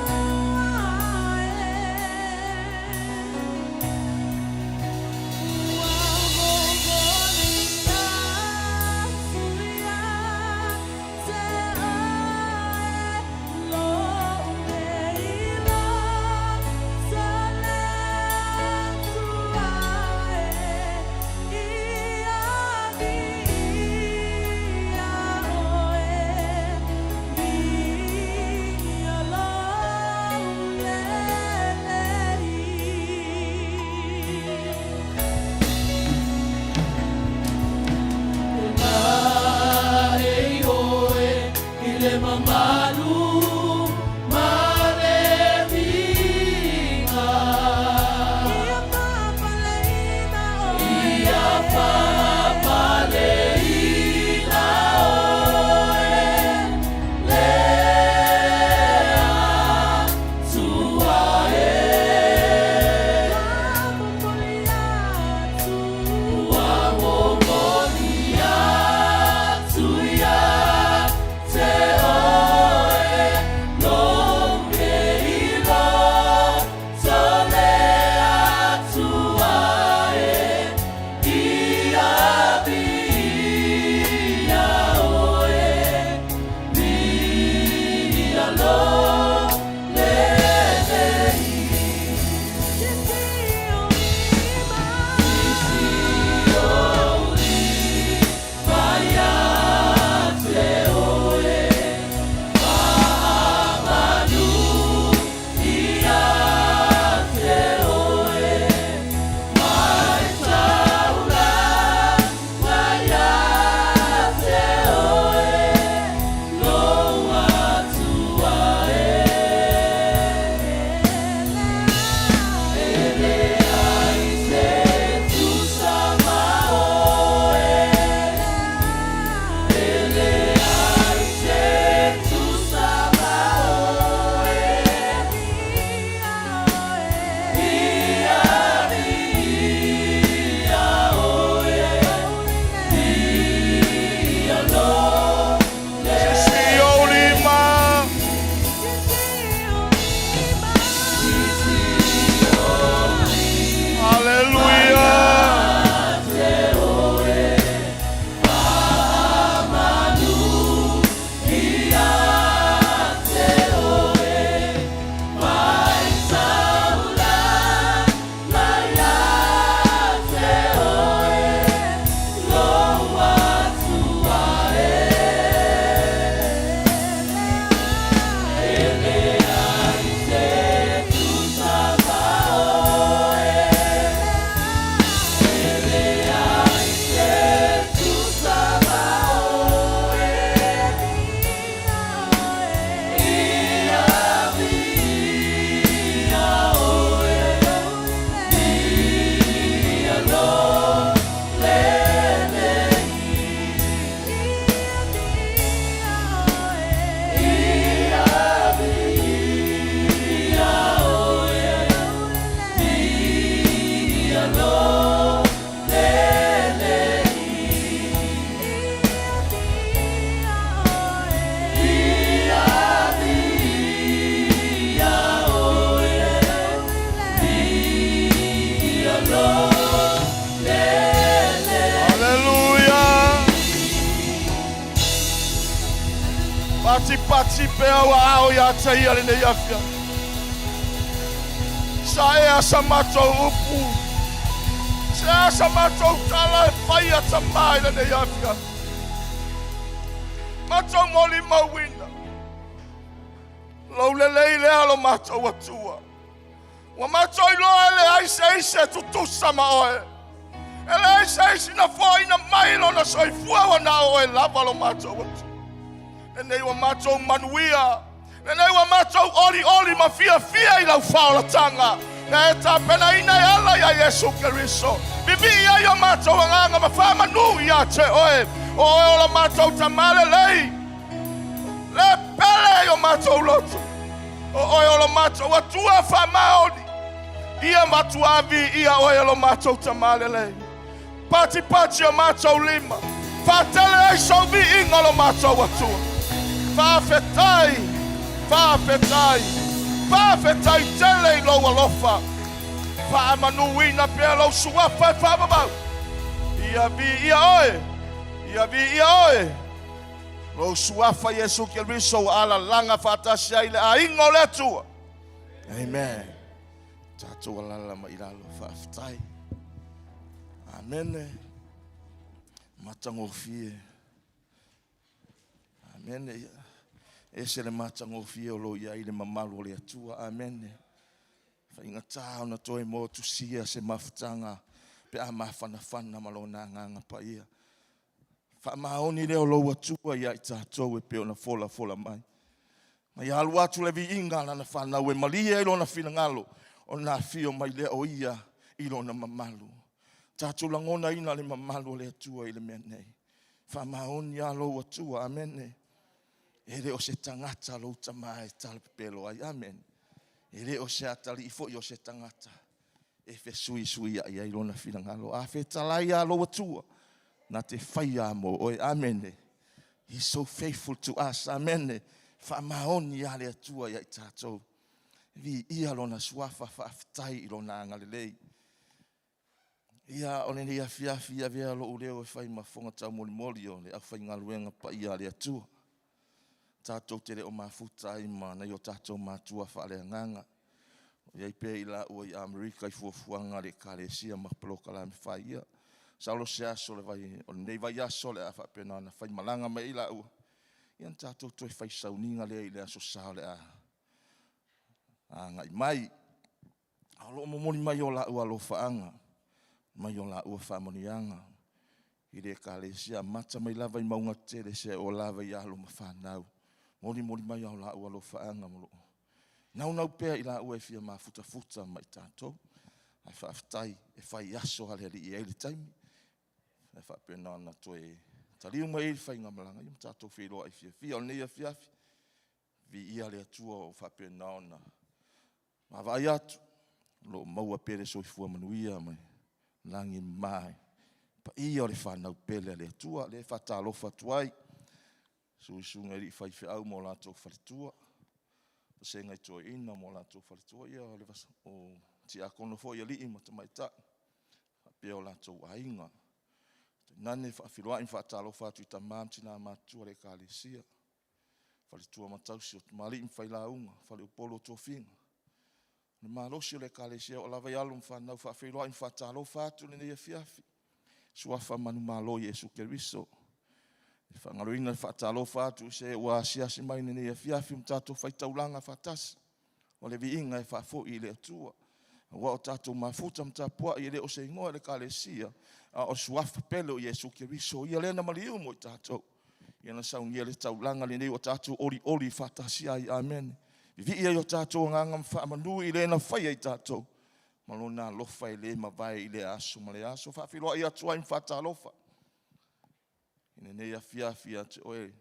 Patipati pea ou aao ia te ia lenei afiafi. Saea sa matou upu. Sea sa matou tala e faia tamā i lenei afiafi. Matou molimauina. Lou lelei lea lo matou Atua. Ua matou iloa e leai se isi e tutusa ma oe. E leai se isi na foaina mai lona soifua ua na o oe lava lo matou Atua. Lenei ua matou manuia, lenei ua matou olioli ma fiafia i lau faaolataga na e tapenaina e ala iā Iesu Keriso. Vivii ai o matou agaga ma faamanu ia te oe, o oe o lo matou Tamā lelei, le pele i o matou loto. O oe o lo matou Atua faamaoni, ia matua viia oe e lo matou Tamā lelei. Patipati o matou lima, faatele ai sou viiga lo matou Atua. Faafetai, faafetai, faafetai tele i lou alofa. Faamanuina pea lou suafa e faavavau. Ia viia oe, ia viia oe. Lou suafa Iesu Keriso ua alalaga faatasi ai le aiga o le Atua. Amen. Tatou alala mai i lalo, faafetai. Amene. Matagofie. Amene. Ese le matagofie o lo i ai le mamalu o le Atua. Amene. Faigata ona toe motusia se mafutaga pe a mafanafana ma lona agaga paia. Faamaoni lea o lou Atua ia i tatou e pei ona folafola mai. Ma ia alu atu le viiga a lana fanau e malie ai lona finagalo, ona afio mai lea o ia i lona mamalu. Tatou lagonaina le mamalu o le Atua i le mea nei. Faamaoni lava lou Atua. Amene. E le o se tagata lou tama e talapepelo ai. Amene. E le o se atalii foi o se tagata e fesuisuiai ai lona finagalo. A fetalai a lou Atua, na te faia mo oe. Amene. He's so faithful to us. Amene. Faamaoni a le Atua ia i tatou. Viia lona suafa, faafetai i lona agalelei. Ia, o lenei afiafi i avea lou leo e fai ma fofoga taumolimoli o le aufaigaluega paia a le Atua. Tatou te le o mafuta ai ma nai o tatou matua faaleagaga. O i ai pea i laua i Amerika i fuafuaga a le Ekalesia ma polokalame fai ia. Masalo se aso o le vai, o lenei vaiaso o le a faapena ona faimalaga mai ai laua. Ia ona tatou toe fai sauniga lea i le aso Sa o le a agai mai. A o lo o momoli mai o laua alofaaga, mai o laua faamanuiaga i le Ekalesia, amata mai lava i mauga tetele seia oo lava i alo ma fanau. Molimoli mai o laua alofaaga ma lo o naunau pea i laua e fia mafutafuta ma i tatou. Ae faafetai e fai aso a le Alii e i ai le taimi. E faapena ona toe taliu mai ai le faigamalaga ia ma tatou feiloai fiafia. O lenei afiafi, viia le Atua o faapena ona vaavaai atu, o lo o maua pea le soifua manuia ma lagi e mama i paia o le fanau pele a le Atua. Lea e faatalofa atu ai, susuga i alii faifeau ma o latou faletua, vasega i toeaiina ma o latou faletua, ia o le o tiakono foi alii ma tamaitai, faapea o latou aiga. Tainane faafiloai ma faatalofa atu i tama ma tina matutua o le Ekalesia, faletua ma tausi o tamalii ma failauga, faleupolu o tofiga. O le malosi o le Ekalesia o lava i alo ma fanau faafeiloai ma faatalofa atu lenei afiafi. Suafa manumalo Iesu Keriso. E faagaloina le faatalofa atu i se ua asiasi mai lenei afiafi ma tatou faitaulaga faatasi. O le viiga e faafoi i le Atua. Aua o tatou mafuta ma tapuai e le o se igoa i le Ekalesia, a o suafa pele o Iesu Keriso, ia lea na maliu mo i tatou. Ia na saunia le taulaga lenei ua tatou olioli faatasi ai. Amene. Vivii ai o tatou agaga ma faamanu i le na faia i tatou ma lona alofa e le mavae i lea aso ma lea aso. Faafiloai atu ai ma faatalofa i lenei afiafi ia te oe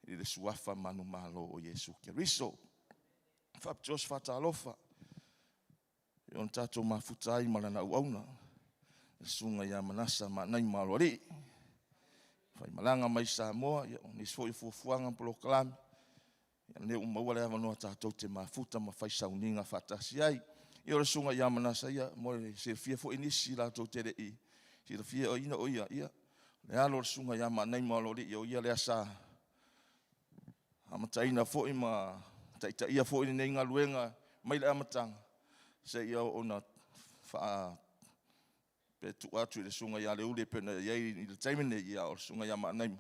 i le suafa manumalo o Iesu Keriso. Faapitoa se faatalofa e ona tatou mafuta ai ma lana auauna, le susuga ia Manasa Maanai Maloalii, faimalaga mai Samoa, ia o nisi foi o fuafuaga ma polokalame, ia lea ua maua le avanoa tatou te mafuta ma fai sauniga faatasi ai. Ia o le susuga ia Manasa, ia mo le silafia foi nisi latou te le i silafia o ina o ia, ia le alo o le susuga ia Maanai Maloalii, o ia lea sa Amataina foi ma taitaia foi lenei galuega mai le amataga seia oo ina faa pe tuu atu i le susuga ia Leuli e pei ona i ai i le taimi lenei, ia o le susuga ia Maanaima,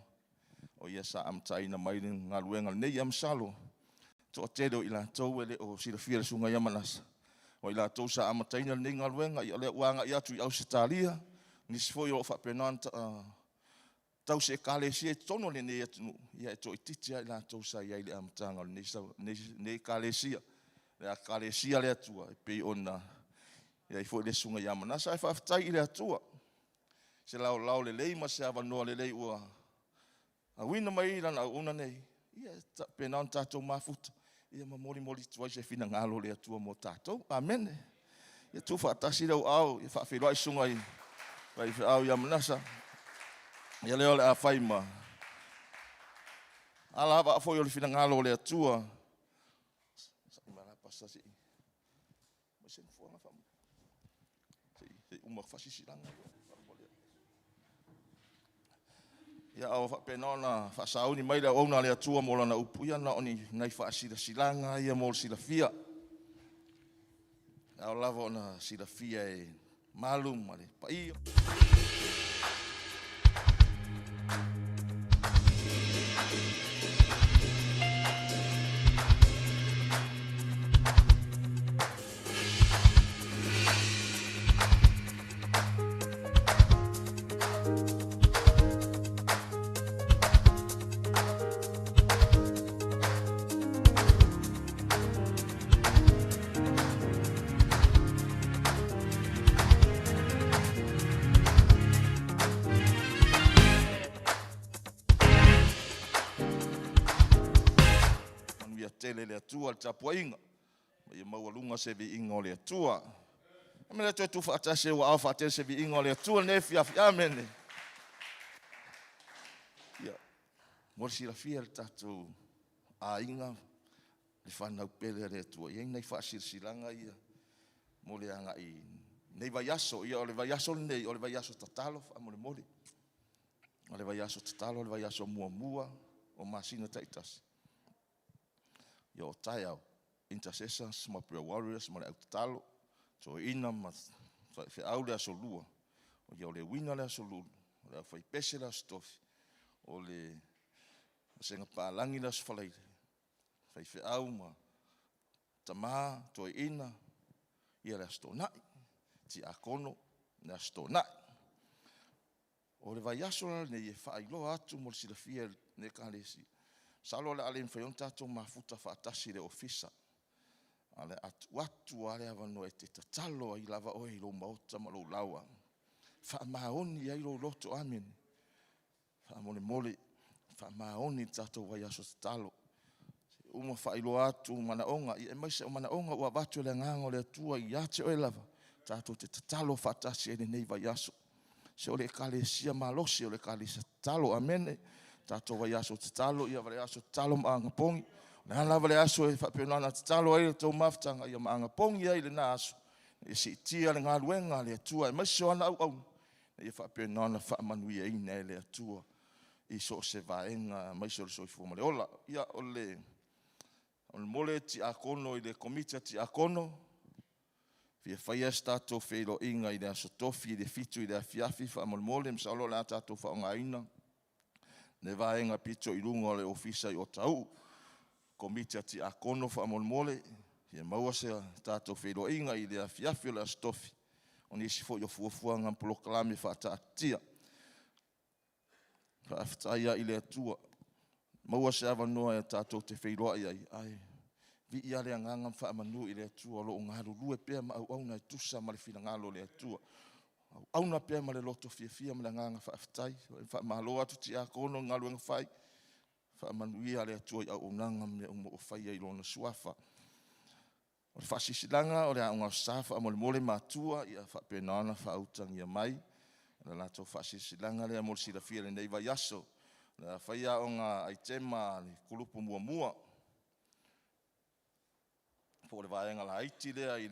o ia sa amataina mai le galuega lenei. Ia masalo, toatele o i latou e le o silafia e le susuga ia Manasa, o i latou sa amataina lenei galuega, ia o lea ua agai atu i Ausetalia, nisi foi o lo o faapena ona tausi ekalesia i totonu o lenei atunuu, ia e toaitiiti lava i latou sa i ai i le amataga o lenei ekalesia, le ekalesia a le Atua e pei ona i ai foi le susuga ia Manasa. Ae faafetai i le Atua i se laolao lelei ma se avanoa lelei ua auina mai ai Lana auauna nei, ia e faapena ona tatou mafuta ia ma molimoli atu ai se finagalo o le Atua mo tatou. Amene. Ia tuufaatasi lou aao e faafeiloai le susuga i faifeau ia Manasa. Ia lea o le a fai ma alavaa foi o le finagalo o le Atua. Ia a o faapena ona faasauni mai le auauna a le Atua mo lana upu, ia na o ni nai faasilasilaga lava ia mo le silafia. E ao lava ona silafia e malu ma le paia. Manuia tele le Atua i le tapuaiga ma ia maualuga se viiga o le Atua. A mea toe tuufaatasi ua ao faatele se viiga o le Atua lenei afiafi. Amene. Ia, mo le silafia e le tatou aiga, le fanau pele a le Atua, e i ai nai faasilasilaga ia mo le agai i lenei vaiaso. Ia o le vaiaso lenei, o le vaiaso tatalo faamolemole. O le vaiaso tatalo, o le vaiaso muamua o masina taitasi. Ia o taeao, intercessors ma prayer warriors ma le au tatalo, toeaiina ma faifeau le aso Lua, ia o le uiga le aso Lulu, o le aufaipese le aso Tofi, o le vasega papalagi le aso Faraile, faifeau ma tama, toeaiina le aso Toonai, tiakono le aso Toonai. O le vaiaso la lenei e faailoa atu mo le silafia e le Ekalesia, masalo o le a le mafai ona tatou mafuta faatasi i le ofisa, ae o le a tuu atu lava le avanoa e te tatalo ai lava oe i lou maota ma lou laoa, faamaoni ai lou loto, amene. Faamolemole, faamaoni i le tatou vaiaso tatalo. Uma faailoa atu manaoga, aemaise o manaoga ua avatu e le Agaga o le Atua ia te oe lava, tatou te tatalo faatasi ai i lenei vaiaso. Se o le Ekalesia malosi o le Ekalesia tatalo, amene. Tatou vaiaso tatalo, ia vaiaso tatalo ma anapogi. O le a lava le aso e faapena ona tatalo ai le tou mafutaga, ia ma anapogi ai i lena aso, ia siitia le galuega a le Atua aemaise o ana auauna, ia faapena ona faamanuiaina e le Atua i so o se vaega aemaise o le soifua ma le ola. Ia o le momole tiakono i le Komiti a Tiakono, fia faia se tatou feiloaiga i le aso Tofi i le 7 i le afiafi faamolemole, masalo o le a tatou faaaogaina le vaega pito i luga o le ofisa i Otahuhu. Komiti a Tiakono faamolemole, fia maua se tatou feiloaiga i le afiafi o le aso Tofi, o nisi foi o fuafuaga ma polokalame faataatitia. Faafetai lava i le Atua, maua se avanoa e tatou te feiloai ai, ae vivii lava le agaga ma faamanu i le Atua o lo o galulue pea ma auauna e tusa ma le finagalo o le Atua. Auauna pea ma le loto fiafia ma le agaga faafetai. Faamalo atu tiakono i galuega fai, faamanuia le Atua i auaunaga ma mea uma o faia i Lona Suafa. O le faasilasilaga o le Aoga Aso Sa faamolemole matua ia faapena ona faautagia mai le latou faasilasilaga lea mo le silafia i lenei vaiaso. O le a faia aoga aitema a le kulupu muamua po o le vaega laiti lea i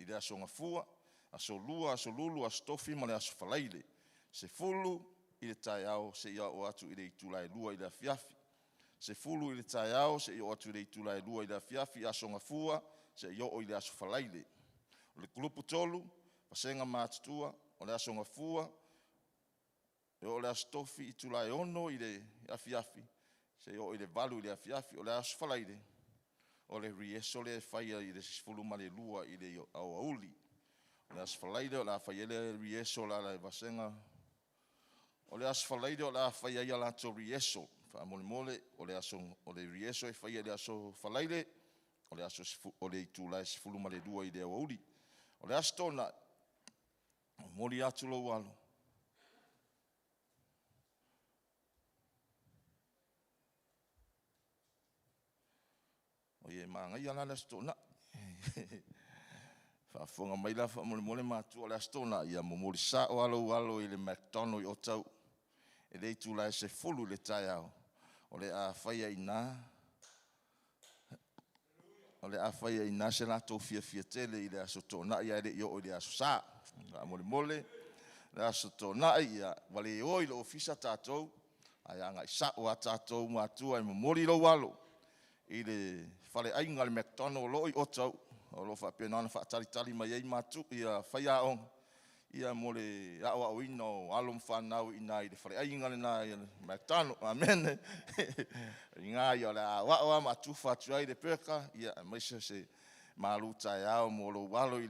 le aso Gafua, aso Lua, aso Lulu, aso Tofi ma le aso Faraile, 10 i le taeao seia oo atu i le itula e 2 i le afiafi. 10 i le taeao seia oo atu i le itula e 2 i le afiafi, Aso Gafua seia oo i le Aso Faraile. O le Kulupu 3, Vasega Matutua, o le Aso Gafua e oo i le Aso Tofi itula e 6 i le afiafi seia oo i le 8 i le afiafi. O le Aso Faraile, o le rieso lea e faia i le 12 i le aoauli. O le Aso Faraile o le a fai ai le rieso a le vasega. O le Aso Faraile o le a fai ai a latou rieso. Faamolemole, o le aso o le rieso e faia i le Aso Faraile, o le aso o le itula e 12 i le aoauli. O le Aso Toonai, momoli atu lou alo Oi e manaia la le Aso Toonai. Faafofoga mai la faamolemole matua, o le Aso Toonai, ia momoli sao lava lou alo i le McDonald i Otahuhu i le itula e 10 i le taeao, o le a faia i ina o le a faia i ina se latou fiafia tele i le Aso Toonai ae le i oo i le Aso Sa. Faamolemole, le Aso Toonai, ia, ua le o i le ofisa tatou, ae agai sao lava tatou matua e momoli lou alo i le faleaiga a le McDonald o lo o i Otahuhu, o lo o faapena ona faatalitali mai ai faiaoga mo le aoaoina o alo ma fanau i ina i le faleaiga lena i le McDonald. Amene. O i ina o le a aoao lava ma atufa atu ai le peka, aemaise o se malu taeao mo lou alo i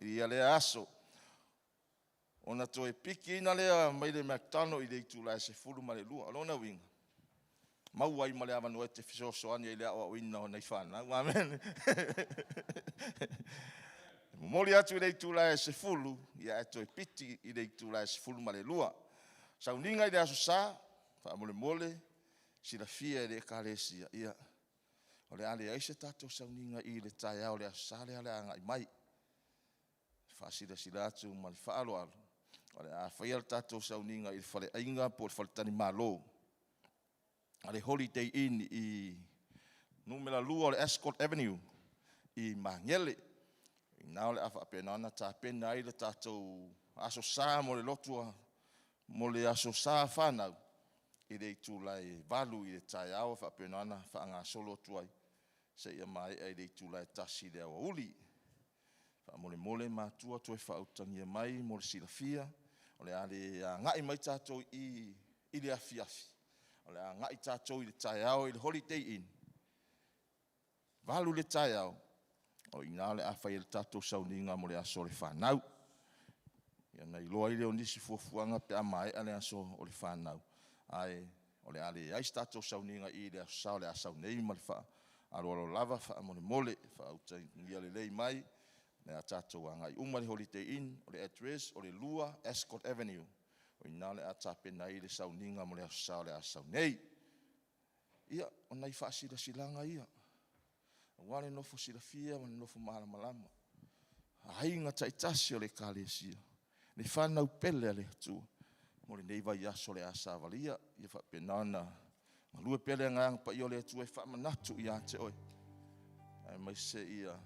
ia lea aso. Ona toe pikiina lea mai le McDonald i le itula e 12. O lona uiga, maua ai ma le avanoa e te fesoasoani ai i le aoaoina o nai fanau. Amene. E momoli atu i le itula e 10, ia ae toe piti i le itula e 12. Sauniga i le Aso Sa, faamolemole, silafia e le Ekalesia, ia, o le a leai se tatou sauniga i le taeao o le Aso Sa lea o le a agai mai. E faasilasila atu ma le faaaloalo, o le a faia le tatou sauniga i le faleaiga po o le faletalimalo a le Holiday Inn i numera 2 o le Ascot Avenue i Magele. I ina o le a faapena ona tapena ai le tatou Aso Sa mo le lotu mo le Aso Sa fanau i le itula e 8 i le taeao e faapena ona faagasolo atu ai seia maea i le itula e 1 i le aoauli. Faamolemole matua toe faautagia mai mo le silafia, o le a le agai mai tatou i i le afiafi, o le a agai tatou i le taeao i le Holiday Inn, 8 i le taeao, o i ina o le a fai ai le tatou sauniga mo le aso o le fanau. Ia ona iloa ai lea o nisi fuafuaga pe a maea le aso o le fanau, ae o le a leai se tatou sauniga i le Aso Sa, o le a sau nei ma le faaaloalo lava faamolemole. Faautagia lelei mai, o le a tatou agai uma i le Holiday Inn, o le address o le 2 Ascot Avenue. O i ina o le a tapena ai le sauniga mo le Aso Sa o le a sau nei. Ia, o nai faasilasilaga ia, aua le nofo silafia ma le nofo malamalama aiga taitasi o le Ekalesia, le fanau pele a le Atua mo lenei vaiaso o le a savalia. Ia faapena ona galue pea le Agaga Paia o le Atua e faamanatu ia te oe, aemaise ia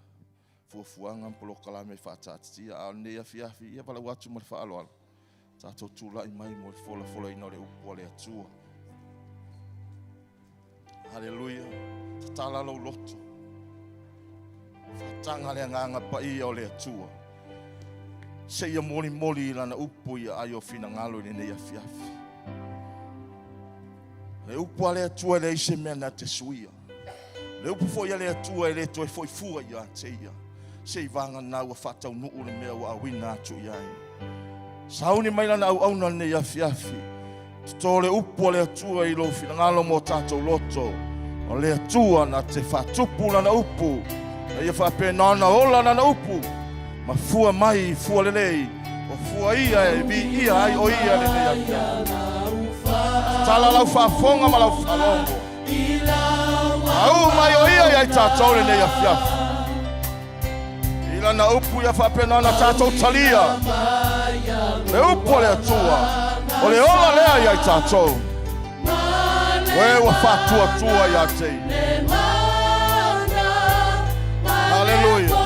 fuafuaga ma polokalame faataatitia. A o lenei afiafi, ia valaau atu ma le faaaloalo, tatou tulai mai mo le folafolaina o le upu a le Atua. Haleluia. Tatala lou loto. Faataga le Agaga Paia o le Atua. Seia molimoli i lana upu i aai o finagalo i lenei afiafi. Le upu a le Atua e leai se mea na te suia. Le upu foi a le Atua e le toe foi fua ia te ia. Se i vagana ua faataunuu le mea ua auina atu i ai. Sauni mai lana auauna lenei afiafi. Toto le upu a le Atua i lou finagalo mo tatou loto. O le Atua na te faatupu lana upu, na ia faapena ona ola lana upu, ma fua mai i fua lelei, o fua ia e viia ai o ia lenei afiafi. Tatala lau faafofoga ma lau faalogo. Auu mai o ia ia i tatou lenei afiafi. I lana upu ia faapena ona tatou talia. Le upu a le Atua, o le ola lea ia i tatou. Oe ua faatuatua ia te ia. Haleluia.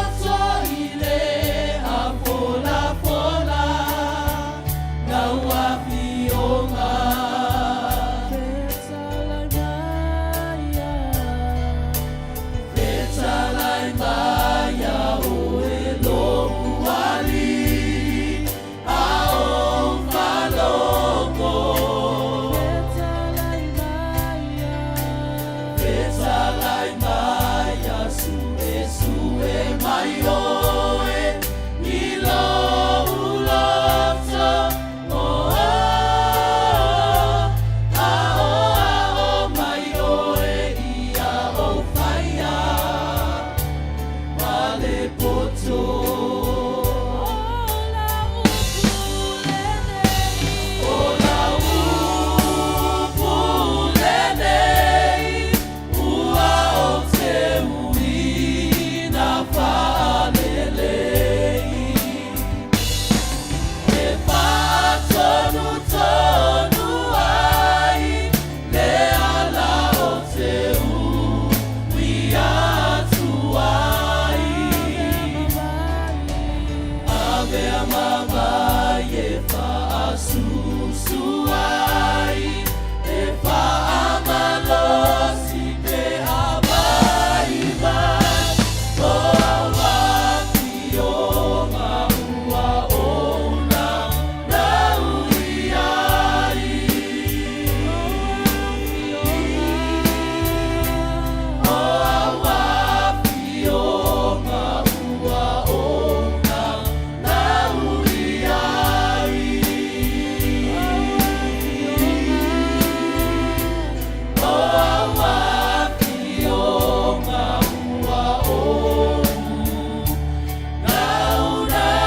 le poto. O lau upu lenei, ua ou te uina faalelei. E faatonutonu ai le ala ou te ui atu ai. Avea ma vai e faasusu ai, e faamalosi pe a vaivai. O au afioga ua ou naunau i ai. O au afioga ua ou naunau i ai. O au afioga ua ou naunau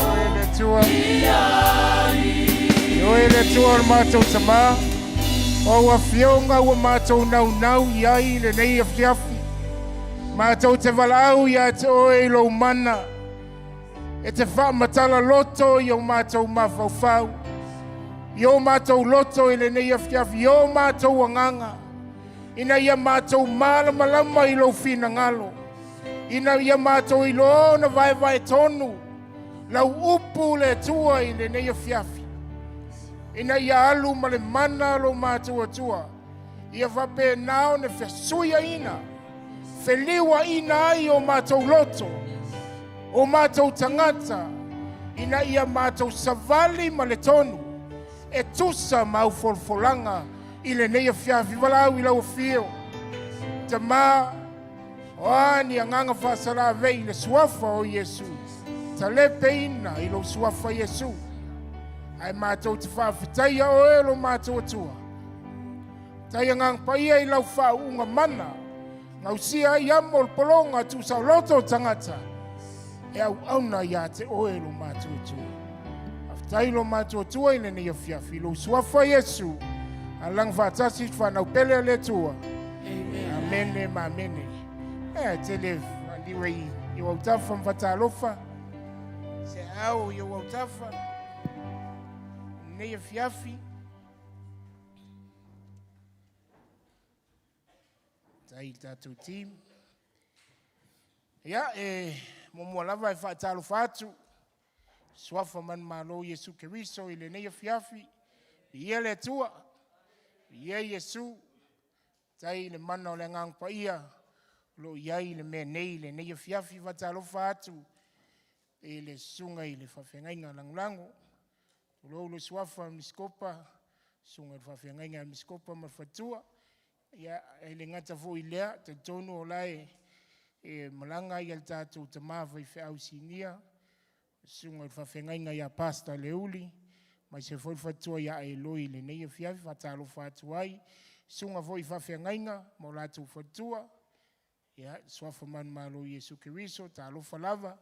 Oe le Atua, i ai. Oe le Atua o le matou Tamā, o au afioga ua matou naunau i ai i lenei afiafi. Matou te valaau ia te oe i lou mana, e te faamatala loto i o matou mafaufau, i o matou loto i lenei afiafi, i o matou agaga, ina ia matou malamalama i lou finagalo, ina ia matou iloa ona vaevae tonu lau upu le Atua i lenei afiafi, ina ia alu ma le mana lo matou Atua, ia faapena ona fesuiaina, feliuaina ai o matou loto, o matou tagata, ina ia matou savali ma le tonu, e tusa ma au folafolaga i lenei afiafi. Valaau i lau afio, Tamā, o a ni agaga faasalavei i le suafa o Iesu, talepeina i lou suafa Iesu. Ae matou te faafetaia oe lo matou Atua. Tai agaga paia i lau faauuga mana, gausia ai amo o le pologa tuusaoloto o tagata, e auauna ia te oe lo matou Atua. Faafetai lo matou Atua i lenei afiafi, i lou suafa Iesu, alaga faatasi i whanau pele a le Atua. Amene ma amene. E tele liwe i o autafa mfatalofa. Se au i o autafa. Nei afiafi. Tai i le tatou team. Ia, e muamua lava e faatalofa atu. Suafa manumalo Iesu Keriso i lenei afiafi. Viia le Atua. Viia Iesu. Tai i le mana o le agaga paia o lo o i ai i le mea nei i lenei afiafi. Faatalofa atu i le susuga i le faafeagaiga lagolago. Tulou le suafa Miskopa, susuga i le faafeagaiga a Miskopa ma le faletua. Ia, e le gata foi i lea, talitonu o la e malaga ia le tatou tama faifeau sinia, susuga i le faafeagaiga ia Pastor Leuli, aemaise foi le faletua ia Eloi i lenei afiafi, faatalofa atu ai. Susuga foi i faafeagaiga ma o latou faletua, ia, suafa manumalo Iesu Keriso, talofa lava.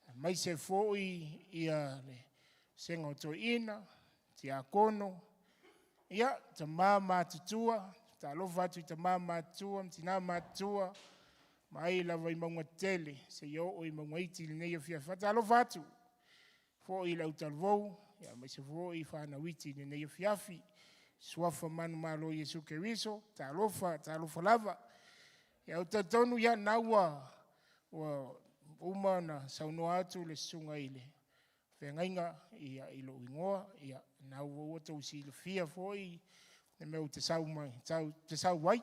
Aemaise foi ia le Sega o Toeaina, Tiakono, ia, tama matutua, talofa atu i tama matutua, ma tina matutua, mai lava i mauga tetele, seia oo i mauga iti i lenei afiafi. Faatalofa atu foi i le autalavou, ia, aemaise foi i fanau iti i lenei afiafi. Suafa manumalo Iesu Keriso, talofa, talofa lava. Ia, ou te talitonu ia na ua uma ona saunoa atu le susuga i le feagaiga ia, i lou igoa, ia, na ua tou silafia foi le mea ou te sau mai, te sau ai.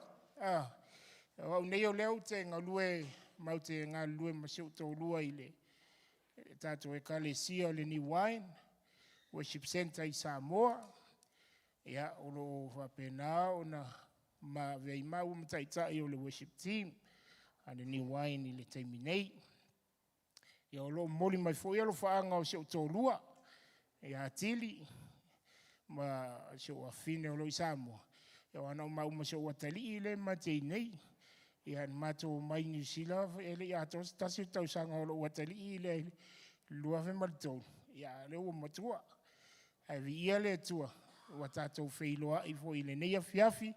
O au nei o lea ou te galue, ma ou te galulue ma si ou toalua i le tatou ekalesia o le New Wine Worship Center i Samoa. Ia, o lo o faapena ona ma avea ai maua ma taitai o le worship team a le New Wine i le taimi nei. Ia, o lo o momoli mai foi alofaaga o si ou toalua ia Tili ma si ou afine o lo o i Samoa. Ia aua na o maua ma si ou atalii lea e ma te i nei. Ia na matou omai i Niu Sila e le i atoa se tasi o tausaga o lou atalii lea i le 2003, ia a o lea ua matua. Ae viia le Atua ua tatou feiloai foi i lenei afiafi.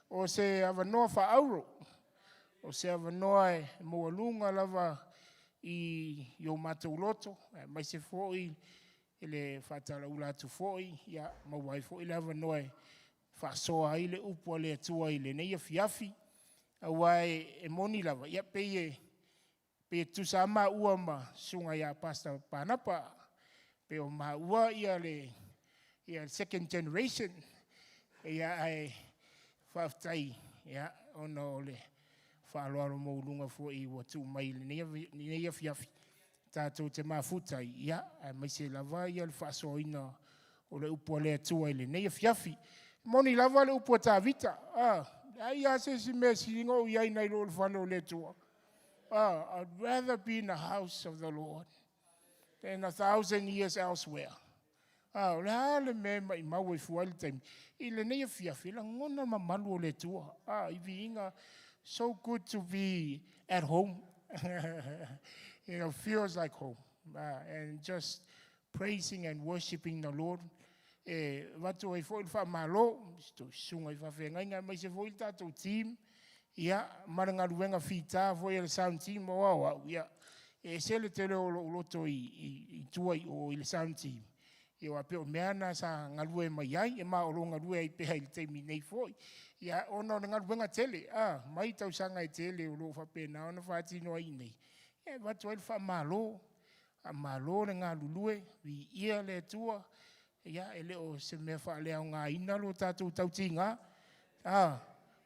O se avanoa faaauro, o se avanoa e maualuga lava i o matou loto, aemaise foi i le faatalaula atu foi, ia maua ai foi le avanoa e faasoa ai le upu a le Atua i lenei afiafi. Aua e moni lava, ia pei e pei e tutusa lava maua ma le susuga ia Pastor Panapa, pei o maua ia le ia second generation. Ia ae faafetai ia ona o le faaaloalo maualuga foi ua tuu mai i lenei afiafi tatou te mafuta ai, ia aemaise lava ia le faasoaina o le upu a le Atua i lenei afiafi. E moni lava le upu a Tavita, a, leai lava se isi mea e sili ona ou i ai nai lo le fale o le Atua. Ah, I'd rather be in the house of the Lord than 1,000 years elsewhere. Ah, o le a le mea e maimau ai fua ai le taimi. I lenei afiafi, e lagona le mamalu o le Atua. Ah, i viiga, so good to be at home. Feels like home. Ah, and just praising and worshiping the Lord. E avatu ai foi le faamalo i si susuga i faafeagaiga aemaise foi le tatou team, ia, ma le galuega fita foi a le sound team o au au, ia, e ese le tele o lou loto i tua i o i le sound team. Ia aua pei o mea na sa galue mai ai, ma o lo o galue ai pea i le taimi nei foi. Ia, ona o le galuega tele, a, mai tausaga e tele o lo o faapena ona faatino ai i inei, ia, e avatu ai le faamalo, faamalo le galulue, viia le Atua. Ia, e le o se mea faaleaogaina lo tatou tautiga, a,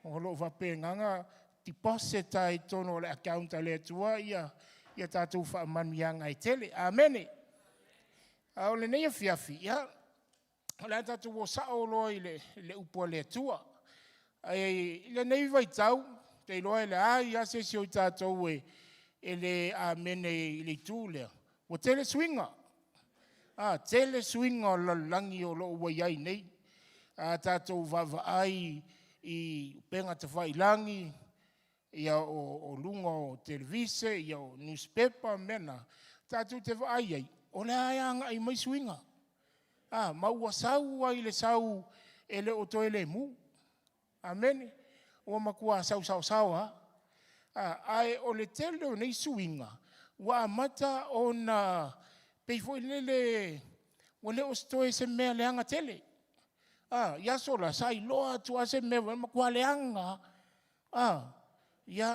o lo o faapena ona deposit lava i totonu o le account a le Atua ia tatou faamanuiaga e tele. Amene. A o lenei afiafi, ia, o le a tatou o sao loa i le upu a le Atua. Ae i lenei vaitau, ou te iloa e leai lava se isi o i tatou e le amene i le itu lea, ua tele suiga. A, tele suiga o le lalolagi o lo o ua i ai nei. A tatou vaavaai i upega tafailagi, ia o luga o televise, ia o nusipepa ma mea na, tatou te vaai ai, o lea e agai mai suiga. A, ma ua sau ai le sau e le o toe lemu. Amene. Ua matua sau saosao lava. A, ae o le tele o nei suiga, ua amata ona pei foi lele ua le o toe se mea leaga tele. A, i aso la, sa iloa atu lava se mea, ua matua leaga lava. A, ia,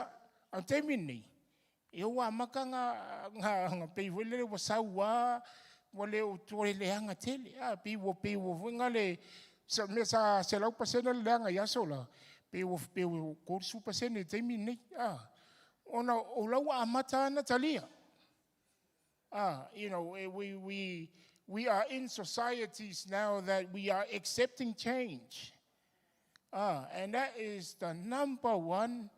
a o le taimi lenei, ia ua amata ona pei foi lele ua sau lava, ua le o toe leaga tele. A, pei ua foi lale, se mea sa 100% le leaga i aso la, pei ua 30% i le taimi lenei. A, ona o la ua amata ona talia. Ah, we are in societies now that we are accepting change. Ah, and that is the number one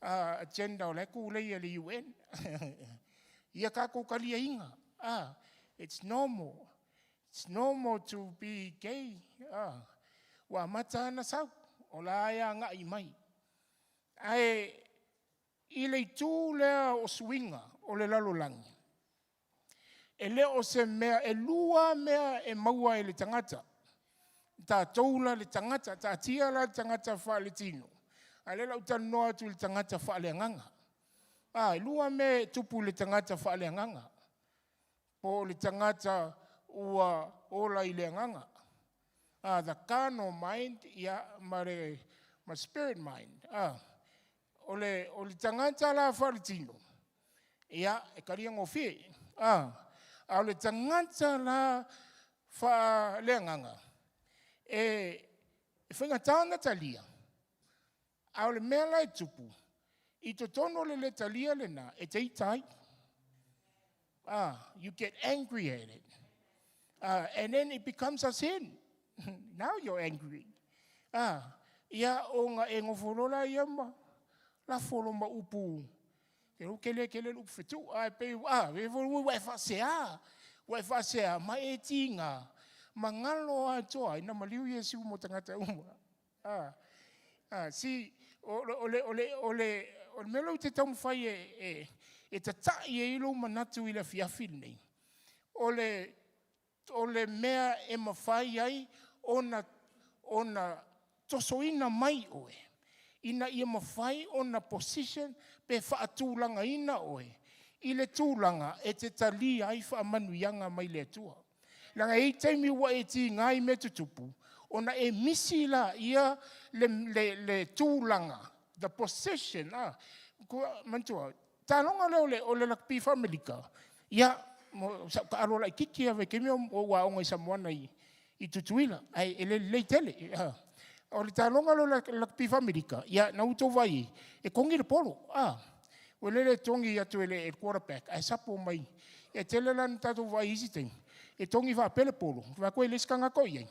agenda o le ku lei a le UN. Ia tatou taliaina. Ah, it's normal. It's normal to be gay. Ah, ua amata ona sau. O la e agai mai. Ae i le itu lea o suiga o le lalolagi, e le o se mea, e lua mea e maua e le tagata. Tatou la le tagata, taatia la le tagata faaletino. A lea la ou talanoa atu i le tagata faaleagaga. A, e lua mea e tupu i le tagata faaleagaga. Po o le tagata ua ola i le agaga. Ah, the carnal mind, ia, ma le ma spirit mind. Ah, o le tagata la faaletino, ia, e talia gofie. Ah, a o le tagata la faaleagaga, e faigata ona talia, a o le mea la e tupu, i totonu o le le talia lena, e te ita ai. Ah, you get angry at it. And then it becomes a sin. Now you're angry. Ah, ia ona e nofo loa la ia ma lafo lo ma upu ke lo kele kele le upu fetu a pe a e fo ua e faasea ua e faasea ma e tiga ma galo atoa ina maliu Iesu mo tagata uma. Ah. Si, o, o, le, o, le, o, le, o le mea lea ou te taumafai e, e, e tata'i ai lou manatu i le afiafi lenei, o le, o le mea e mafai ai ona, ona tosoina mai oe, ina ia mafai ona position pe faatulagaina oe i le tulaga e te talia ai faamanuiaga mai le Atua. Leaga e i ai taimi ua e tiga i mea tutupu, ona e misi laia le, le, le tulaga, the position, ah, manatua, taloga lea o le, o le lakapi faa-Amerika, ia, sa ou taalo laitiiti lava i taimi o ou aoga i Samoana i, i Tutuila, ae e le lelei tele. O le taloga lea o le lakapi faa-Amerika, ia, na ua outou vaai i ai, e togi le polo, ah, ua lele e togi atu e le quarterback, ae sapo mai. E tele la na tatou vaai i isi taimi, e togi faapea le polo, vaai atu e leai se tagata o i ai.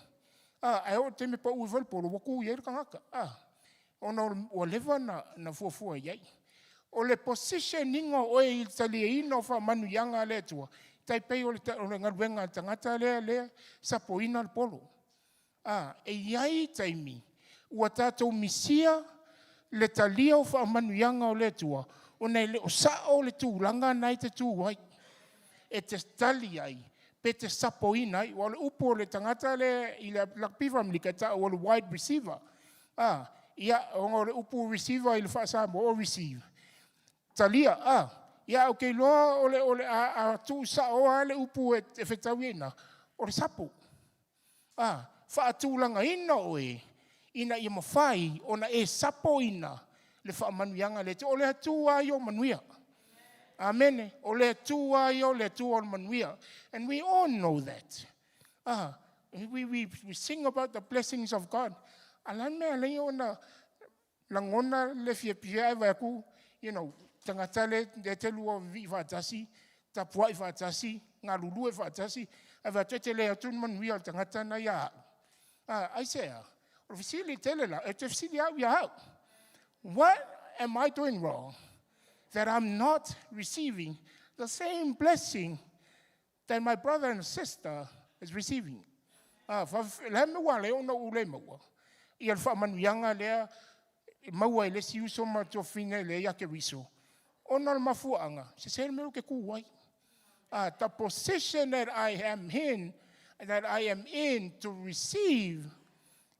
Ah, ae oo i le taimi e pau ifo ai le polo, ua tu i ai le tagata. Ah, ona ua leva na, na fuafua i ai. O le position ina o oe i le taliaina o faamanuiaga a le Atua, tai pei o le, o le galuega a le tagata lea, lea sapoina le polo. A, e i ai taimi ua tatou misia le talia o faamanuiaga o le Atua, ona e le o sao le tulaga na e te tu ai, e te tali ai, pe te sapoina ai. Aua o le upu o le tagata lea i le lakapi faa-Amerika e tau o le wide receiver. A, ia, ona o le upu receiver i le faa-Samoa o receive, talia, a. Ia, ou te iloa o le, o le, a, a tuusaoa lava le upu e, e fetaui ai i ina, o le sapo. A, faatulagaina oe ina ia mafai ona e sapoina le faamanuiaga a le Atua. O le Atua ia o manuia. Amene. O le Atua ia o le Atua o le manuia. And we all know that. Ah, we, we, we sing about the blessings of God. A la mea lei ona lagona le fiafia ae vaai atu, you know, tagata le, le te lua vivii faatasi, tapuai faatasi, galulue faatasi, ae vaai atu e tele atu le manuia o le tagata na ia au. Ah, aisea? O le fesili tele la, e te fesili au ia au. What am I doing wrong that I'm not receiving the same blessing that my brother and sister is receiving? Ah, le mea ua ala ai ona ou le maua ia le faamanuiaga lea e maua e le isi uso ma tuafafine lea ia Keriso, ona o le mafuaaga, sese le mea ou te tu ai. Ah, the position that I am in, that I am in to receive,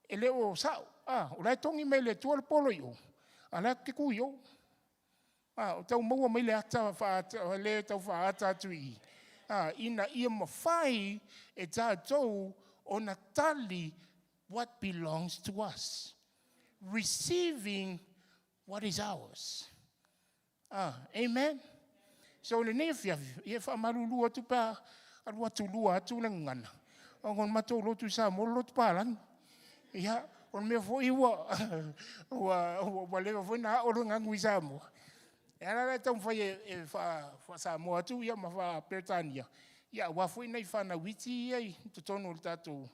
e le o sao. Ah, o la e togi mai le Atua le polo i o, a la e te tu i o. A, o tau maua mai le ata whaata, le tau whaata atu i, a, ina ia mafai e tātou ona tali what belongs to us. Receiving what is ours. Ah, amen. So lenei afiafi, ia faamalulu atu pe a alu atu lua atu le gagana. Ona o le matou lotu i Samoa, o le lotu palagi. Ia, o le mea foi ua, ua, ua, ua leva foi na ao le gagu i Samoa. E ala la e taumafai e, e faa-Samoa atu ia ma faa-Peretania. Ia, aua foi nai fanau iti ia i totonu o le tatou,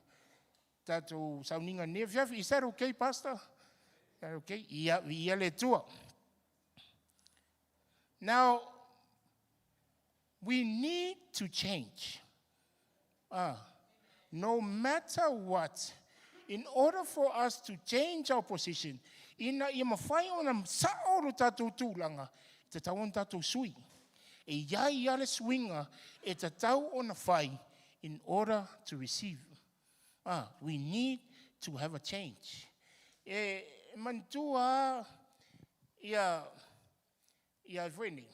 tatou sauniga nei afiafi. Is that okay, Pastor? Is that okay? Ia, viia le Atua. Now, we need to change. Ah, no matter what, in order for us to change our position, ina ia mafai ona sao lo tatou tulaga, e tatau ona tatou sui. E iai ia le suiga e tatau ona fai in order to receive. Ah, we need to have a change. E manatua ia ia foi nei.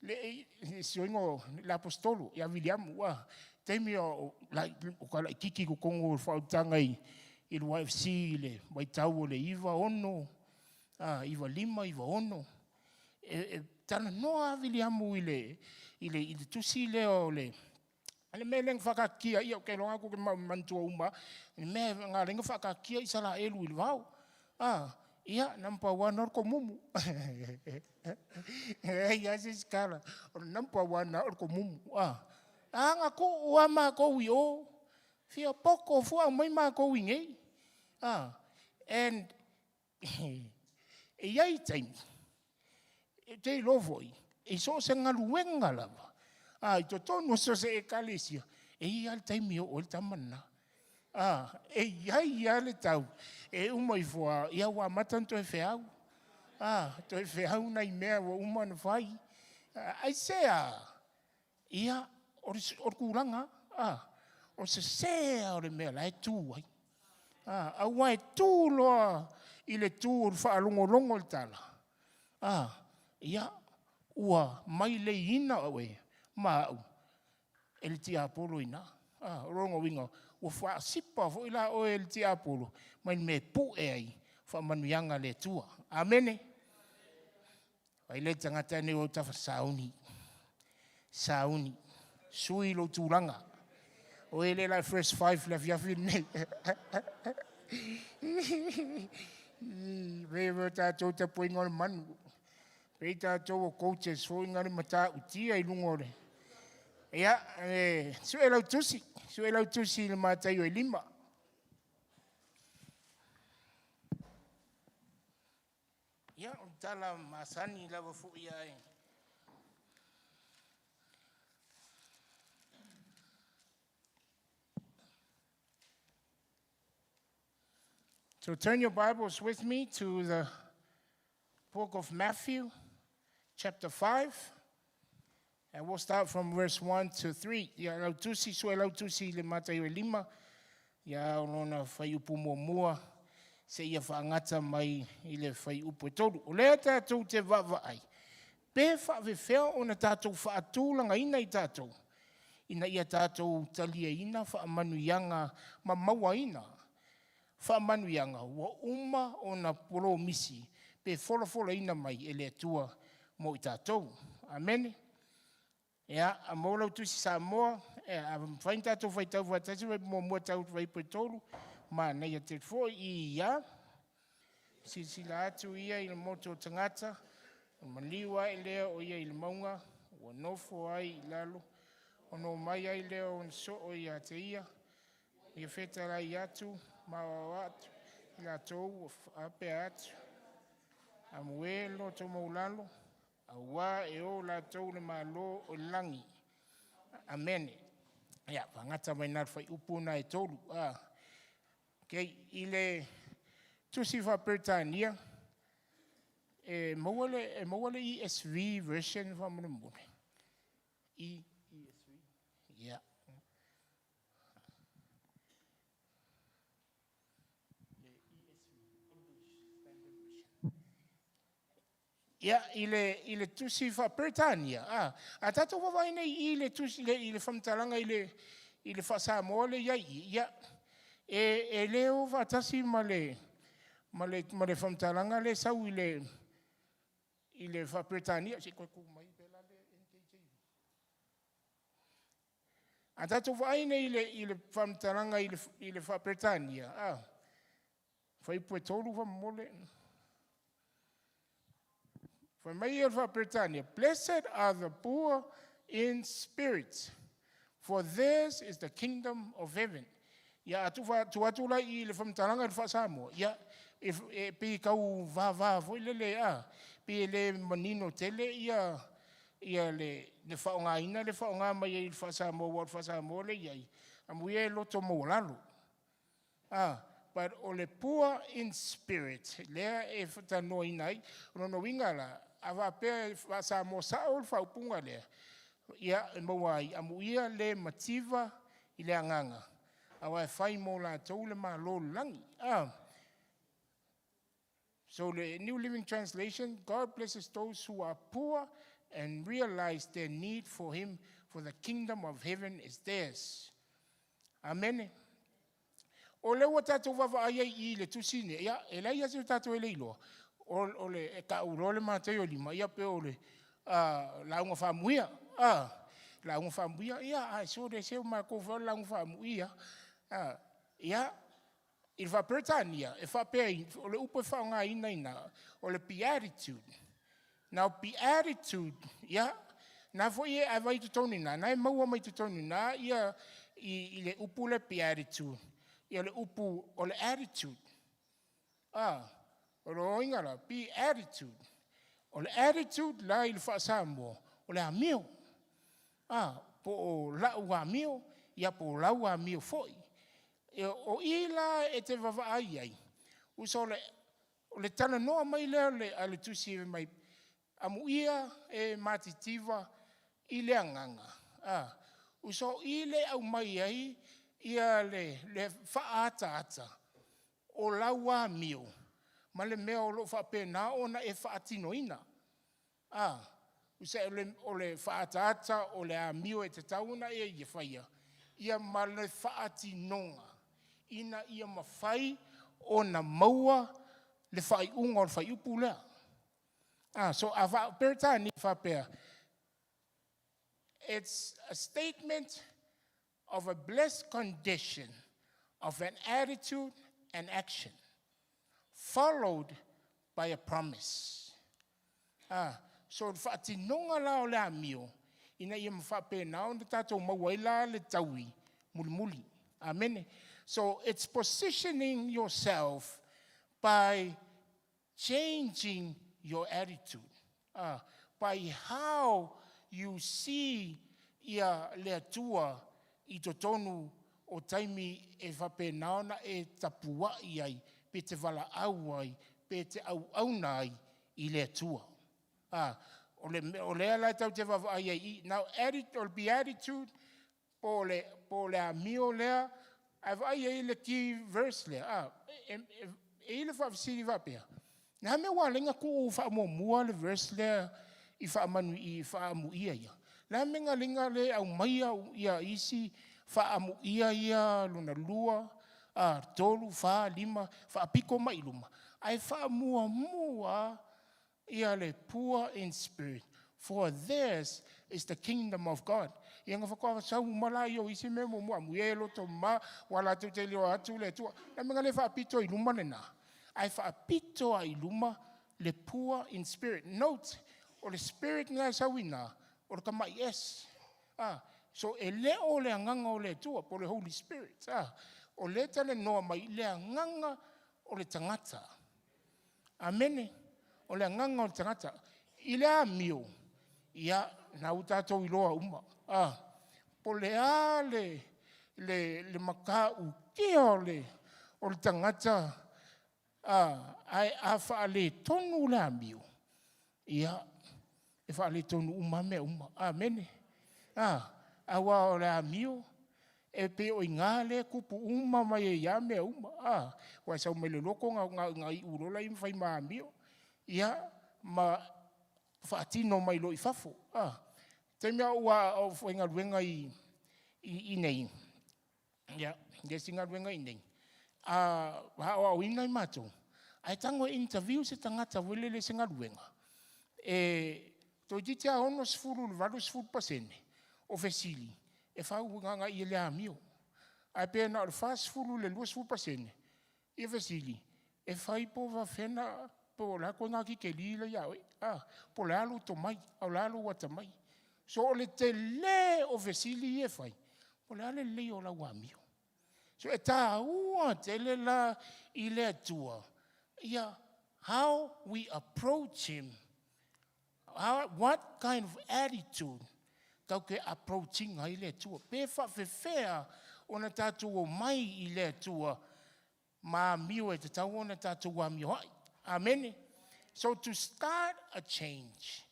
Le le sioiga o le aposetolo ia Viliamu ua taimi o o ka laitiiti i totonu o le faaolataga i i le YFC i le vaitau o le 96 a 95 96 e, e talanoa a Viliamu i le i le i le tusi lea o le le mea lea na whakaakikia ia, ou te iloa atu ke manatua uma, le mea na ala ai na whakaakikia Isaraelu i le vao. Ah, ia, number one o le komumu. Ia se isi tala, o le number one o le komumu. Ah, a na tuu a mākou i o, fia poko fua mai mākou i nei. Ah, and E i ai taimi, e te iloa foi, i so o se galuega lava, a i totonu o so o se ekalesia, e i ai lava le taimi e oo ai le tama lena. A, e i ai lava le tau e uma ifo lava, ia ua amata ona toe feau. A, toe feau nai mea ua uma ona fai. Aisea? Ia, o le, o le tulaga, a, o le sese lava o le mea la e tu ai. A, aua e tu loa i le tu o le faalogologo i le tala, a, ia, ua maileiina oe ma au e le tiapolo i ina. A, o lona uiga, ua faasipa foi la oe e le tiapolo mai le mea e pue ai faamanuiaga a le Atua. Amene. Fai le tagata nei o autafa sauni. Sauni. Sui lou tulaga. O e le la first five le afiafi lenei. Pei o tatou tapuaiga o le manu. Pei tatou o coaches foi na le matautia i luga o le... Ia, e, sue lau tusi, sue lau tusi i le Mataio e lima. Ia, o le tala masani lava foi ae So turn your Bibles with me to the book of Matthew, chapter 5. And we'll start from verse 1 to 3. Ia lau tusi, sue lau tusi i le Mataio e lima. Ia o lona fuaiupu muamua seia faagata mai i le fuaiupu e tolu. O lea tatou te vaavaai, pe faafefea ona tatou faatulagaina i tatou, ina ia tatou taliaina faamanuiaga ma mauaina faamanuiaga ua uma ona polomisi pe folafolaina mai e le Atua mo i tatou. Amene. Ia, a maua lau tusi Samoa, e, a mafai ona tatou faitau faatasi fuaiupu muamua tau fuaiupu e tolu, manaia tele foi. Ia, silasila atu ia i le motu o tagata, maliu ae lea o ia i le mauga, ua nofo ai i lalo, ona omai ai lea o ona soo ia te ia, ia fetalai atu ma aoao atu i latou ua faapea atu, Amuē le loto maualalo, auā e o latou le Malo o le lagi. Amene. Ia, faagata mai na le fuaiupu na e tolu. Ah. Okay, i le tusi faa-Peretania, e maua le, e maua le ESV version faamolemole. E, ESV. Yeah. Ia, i le, i le tusi faa-Peretania, a, a tatou vaavaai nei i le tusi, le, i le faamatalaga i le, i le faa-Samoa lea i ai i, ia, e, e le o faatasi ma le, ma le, ma le faamatalaga lea e sau i le, i le faa-Peretania. Se i toe tu mai pe la le NKJV. A tatou vaai nei i le, i le faamatalaga i le, i le faa-Peretania, a, fuaiupu e tolu faamolemole. Fai mai ia le faa-Peretania, Blessed are the poor in spirit, for theirs is the kingdom of heaven. Ia, a tufa, tuu atu la i le faamatalaga i le faa-Samoa, ia, e, e pei tau vava foi lele, a, pei e le manino tele ia, ia le, le faaaogaina le faaaoga mai ai i le faa-Samoa, aua o le faa-Samoa lea e i ai, amuia e loto maualalo. A, but o le poor in spirit lea e talanoaina ai. O lona uiga la, a faapea e faa-Samoa sao le faaupuga lea, ia e maua ai, amuia le mativa i le agaga, aua e fai mo latou le Malo o le lagi. A. So the New Living Translation, God blesses those who are poor and realize their need for him, for the kingdom of heaven is theirs. Amene. O lea ua tatou vaavaai ai i le tusi nei, ia, e leai lava se tatou e le iloa, o, o le, e tau loa le Mataio lima, ia pe o le uh, lauga faamuia, ah, lauga faamuia, ia, ae sole se o matou foi o le lauga faamuia, ah, ia, I le faa-Peretania, e faapea i, o le upu e faaaogaina i ina, o le beatitude. Now, beatitude, ia, na foi e ava i totonu i ina, na e maua mai totonu i ina, ia, i, i le upu le beatitude, ia le upu o le attitude. Ah, o le oiga la, beatitude. O le attitude la i le faa-Samoa, o le amio. Ah, po o lau amio, ia po o lau amio foi. O i la e te vaavaai ai, uso o le talanoa mai lea a le tusi mai, amuia e matitiva i le agaga. Uso i le aumai ai ia le faaataata o lau amio ma le mea o lo o faapena ona e faatinoina. Usa o le faaataata o le amio e tatau ona e ia faia, ia ma le faatinoga ina ia mafai ona maua le faaiuga o le fuaiupu lea. So a faa-Peretania faapea, it's a statement of a blessed condition of an attitude and action, followed by a promise. So le faatinoga la o le amio, ina ia faapena ona tatou maua ai la le taui mulimuli. Amen. So it's positioning yourself by changing your attitude, by how you see ia le Atua i totonu o taimi e faapena ona e tapuai ai, pe te valaau ai, pe te auauna ai i le Atua. O lea la e tau te vaavaai ai i. Now, o le beatitude, po o le amio lea, ae vaai ai le key verse lea. E i le faafesili faapea, na mea ua lenga tuu faamuamua le verse lea i faamanu i faamuia ia. La mea nga lenga le au maia ia isi faamuia ia lona 2, 3, 4, 5, faapiko mai luma. Ae faamuamua ia le poor in spirit, for theirs is the kingdom of God. Ia nga whakoa sau mala i o isi me mo mua mu e loto ma wala te te leo atu le tua. Na menga le whaapito i luma le na. Ai whaapito a i luma le poor in spirit. Note, o le spirit nga sauina, o le kamai es. So e le o le anganga o le tua, po le Holy Spirit. O le tale noa mai le anganga o le tangata. Amene. O le anganga o le tangata. I le amio, ia, na utatou iloa uma. Po le a le maka ukia o le tangata, ai a whaale tonu le amio, ia, e whaale tonu uma mea uma. Amene. Awa o le amio, e pe o inga le kupu uma mai e ia mea uma. Wa sau mele loko nga i urola i mwhai ma amio. Ia, ma whaatino mai lo i fafo. Te mea ua o whainga luenga i nei. Ia, ye singa luenga i nei. Wa o ina i mātou. Ai tango interview se tangata wele le singa luenga. E, toi titi a ono sefulu le 80% o fesili. E whau nganga i le amio. Ai pe na o le 40 le 20% i fesili. E whai po wawhena po la koe ngā ki ke lila ia oe. Po le alu to mai, au le alu wata mai. So o le te le o fesili e whai. Po le ale lei o lau amio. So e tā ua te le la i le atua. Ia, how we approach him. What kind of attitude kau ke approaching ai le atua. Pe whawhewhea o na tātou o mai i le atua. Ma amio e te tau ona tātou amio ai. Amen. So to start a change,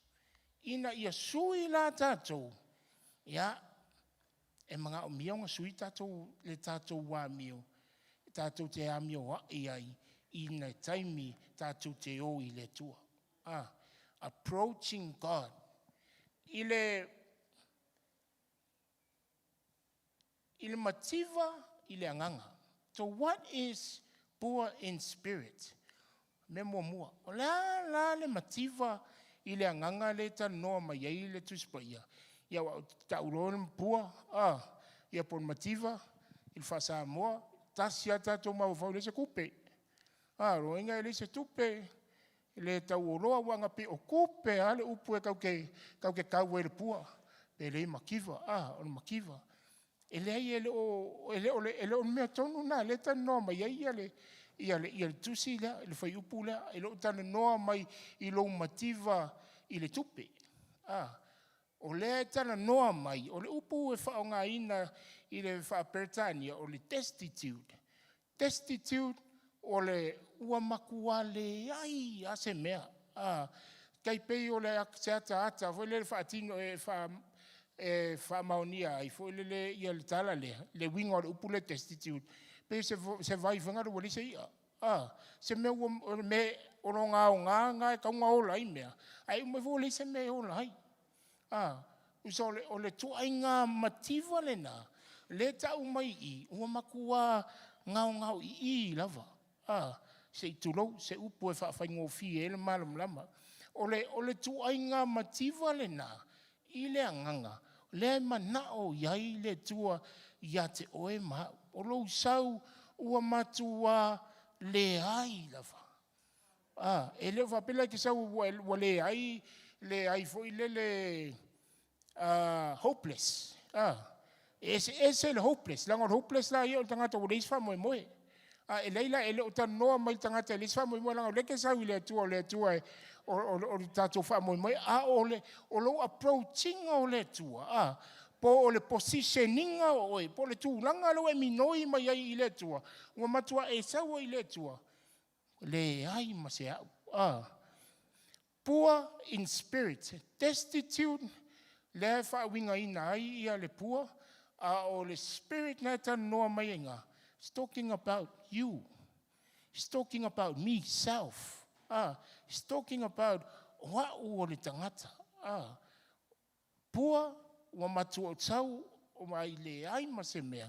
ina ia sui la tātou, ia, e mga o mio nga sui tātou le tātou amio, tātou te amio ai ai, ina taimi tātou te o i le tua. Approaching God. I le mativa, i le anganga. So what is poor in spirit? Me mua mua. O la la le mativa i le anganga le tanoa mai ai le tuspaia. Ia wa taulo le mpua, ia pon mativa, il fasa moa, tasia tato mau fau le se kupe. Roinga le se tupe, le tauoloa wanga pe o kupe, le upu e kau ke kau e le pua. Pe le makiva, o le makiva. E le ai e le o mea tonu nā, le tanoa mai ai ia le tusi lea, le whai upu lea, e le o tanoa mai i lou mativa i le tupe. O lea e talanoa mai, o le upu e faaaogaina i le faa-Peretania o le destitute. Destitute o le ua matua leai lava se mea. A, tai pei o le se ataata foi lele faatino e fa, e faamaonia ai foi lele ia le tala lea, le uiga o le upu lea destitute, pei se, se vai foi ua leai se i'a. A, se mea ua, o le mea o lona aoga lena e tatau ona ola ai mea, ae uma ifo ua leai se mea e ola ai. A, uso o le, o le tuaiga mativa lena, lea e tau mai i i, ua matua gaogaoi'i lava. A, se i tulou, se upu e faafaigofie ai le malamalama. O le, o le tuaiga mativa lena i le agaga, lea e manao i ai le Atua ia te oe ma au. O lou sau ua matua leai lava. A, e le o faapea la e te sau ua, ua leai, leai foi lele hopeless. A, e eseese le hopeless, leaga o le hopeless la ia o le tagata ua leai se faamoemoe. A e leai la, e le o talanoa mai le tagata e leai se faamoemoe, leaga o lea e te sau i le Atua, o le Atua e, o, o, o le tatou faamoemoe, a o le, o lou approach-iga o le Atua, a, po o le position-iga o oe, po o le tulaga lea ua e minoi mai ai i le Atua, ua matua e sau ai i le Atua, leai ma se au. A, poor in spirit, destitute, lea e faauigaina ai ia le poor, a o le spirit na e talanoa mai ai iina, it's talking about you. It's talking about me, self. Ah, it's talking about o au o le tagata. Ah, poor, ua matua sau o mai leai ma se mea,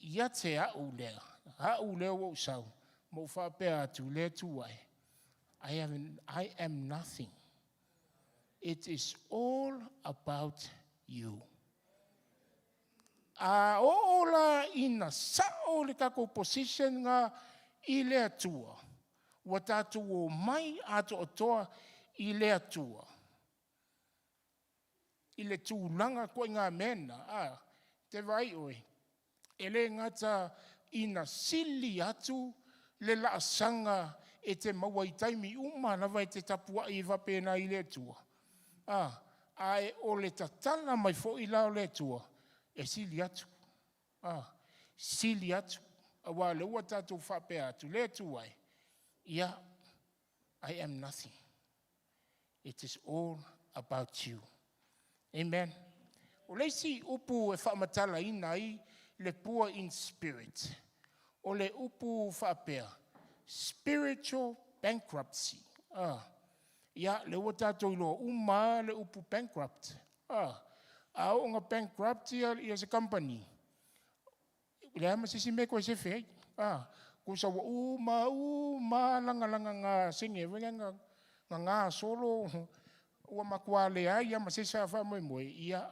ia te au lea, au lea ua ou sau, ma ou faapea atu le Atua e, I am nothing. It is all about you. A oo la ina sa'o le tatou position nga i le Atua, ua tatou omai atoatoa i le Atua, i le tulaga ituaiga mea lena, a, te vaai oe, e le gata ina sili atu le laasaga e te maua i taimi uma lava e te tapuai ai faapena i le Atua, a, ae o le tatala mai foi la o le Atua, e sili atu, a, sili atu, auā o lea ua tatou faapea atu, le Atua e, ia, I am nothing. It is all about you. Amen. O le isi upu e faamatalaina ai le poor in spirit, o le upu faapea, spiritual bankruptcy. Ah, ia, lea ua tatou iloa uma lava le upu bankrupt. Ah, a oo ina bankrupt ia, ia se company, leai ma se isi mea e toe sefe ai. Ah, tusa ua uma uma lagalaga sene foi lea na na gasolo ua matua leai lava ma se isi faamoemoe, ia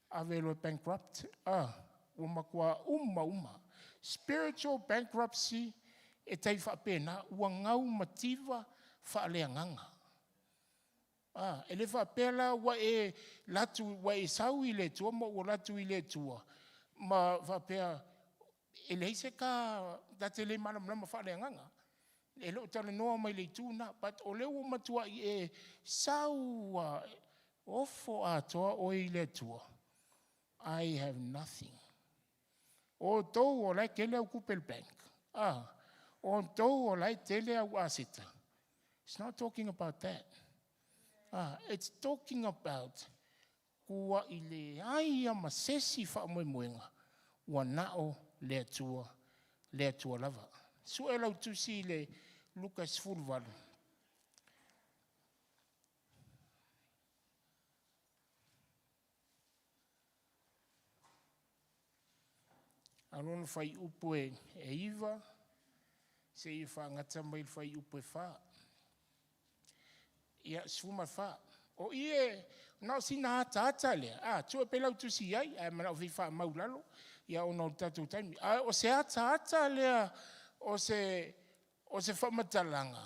ave loa e bankrupt. Ah, ua matua uma uma. Spiritual bankruptcy e tai faapena, ua gau mativa faaleagaga. A, e le faapea la ua e latu, ua e sau i le Atua ma ua latu i le Atua, ma faapea e leai se ta, ta te le malamalama faaleagaga. E le o talanoa mai le itu lena, but o lea ua matuai e sau a ofo atoa oe i le Atua. I have nothing. O outou o la e tele au tupe i le bank. A, o outou o la e tele au aseta. It's not talking about that. Ah, it's talking about kua'i leai ia ma se isi faamoemoega ua na'o le Atua, le Atua lava. Su'e lau tusi i le Luka 18. A o lona fuaiupu e 9 seia faagata mai le fuaiupu e 4. Ia, 14. O i e na o sina ataata lea, a, tuu e pea lau tusi i ai, ae manao fia faamau i lalo, ia ona o le tatou taimi. A o se ataata lea o se, o se faamatalaga,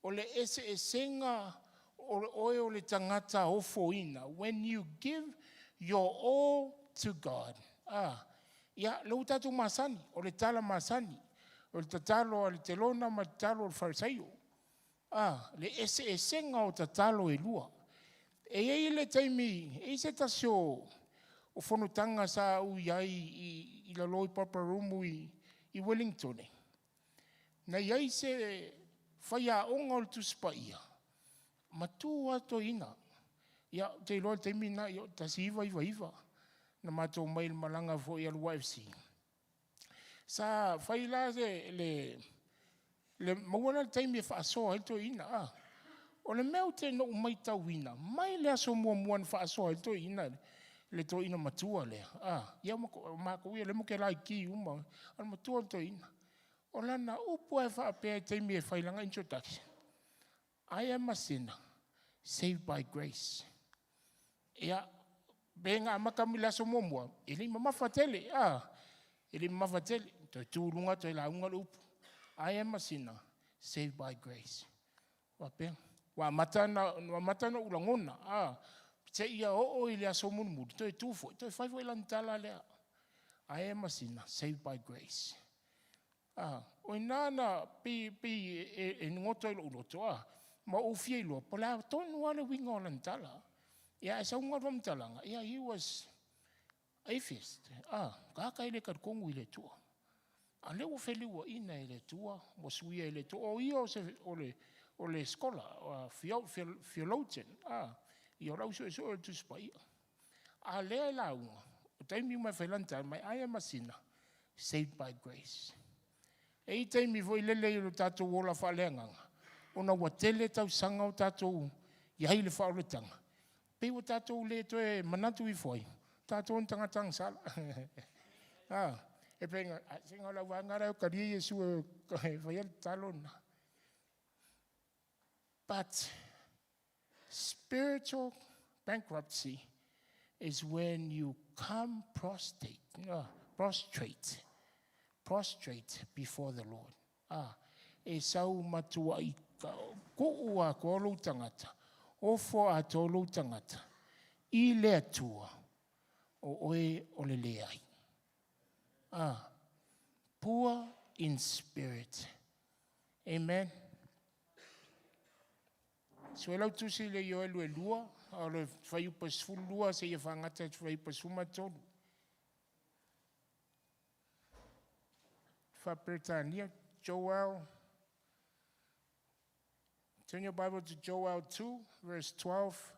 o le eseesega o oe o le tagata ofoina, when you give your all to God. A, ia, lea ua tatou masani, o le tala masani, o le tatalo a le telona ma le tatalo a le Farisaio. A, le eseesega o tatalo e lua. E i ai le taimi, e i ai se tasi o, o fonotaga sa ou i ai i, i lalo i Paparumu i, i Wellington, na i ai se faiaoga o le Tusi Paia, matua lava toeaina. Ia, ou te iloa i le taimi lena, ia, 1999, na matou omai i le malaga foi a le YFC. Sa fai la le, le, le maua la le taimi e faasoa ai le toeaina. Ah. O le mea ou te na ou matauina, mai le aso muamua na faasoa ai le toeaina, le toeaina matua lea, ah, ia matou ia lea matou te laiti uma, o le matua o le toeaina. O lana upu lava e faapea i le taimi e fai lana introduction, I am a sinner saved by grace. Ia, pe na amata mai le aso muamua, e le i mamafa tele, a, e le i mamafa tele. Toe tu i luga, toe lauga le upu. I am a sinner saved by grace. Faapea. Ua amata na, ua amata na ou lagona, a, seia oo i le aso mulimuli, toe tu foi, toe fai foi lana tala lea. I am a sinner saved by grace. A, o ina na pei, pei e, e, e goto ai lou loto, a, ma ou fia iloa, po o le a tonu lava le uiga o lana tala. Ia, ae saunoa le faamatalaga, ia, he was atheist, a, tagata e le talitonu i le Atua. A o lea ua feliuaina e le Atua, ua suia e le Atua. O ia o, se, o le, o le scholar, theologian, a, ia o le au suesue o le Tusi Paia. A o lea e lauga, o taimi uma e fai lana tala mai, I am a sinner saved by grace. E i ai taimi foi lele i lo tatou ola faaleagaga, ona ua tele tausaga o tatou i ai i le faaolataga, pei ua tatou le toe manatu ifo ai, o tatou ni tagata agasala. Ah, e pei na, se na o le auvaega la e talia Iesu e faia le tatalo lena. But spiritual bankruptcy is when you come prostrate, prostrate, prostrate before the Lord. Ah, e sau matuaʻi kuʻu atoa lou tagata, ofo atoa lou tagata i le Atua, o oe o le leai. Ah, poor in spirit. Amen. Suelautusi i le Ioelu e lua, o le fuaiupu e 12 seia faagata i le fuaiupu e 13. Faa-Peretania, Joel. Turn your Bible to Joel 2, verse 12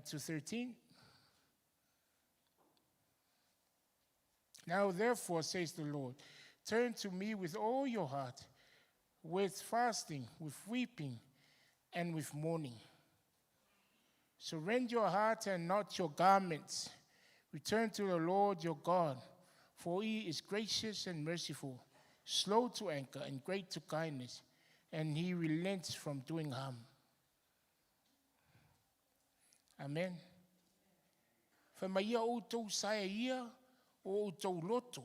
to 13. Now therefore, says the Lord, turn to me with all your heart, with fasting, with weeping, and with mourning. Surrender your heart and not your garments. Return to the Lord your God, for he is gracious and merciful, slow to anger and great to kindness, and he relents from doing harm. Amen. Fai mai ia outou saea ia o outou loto,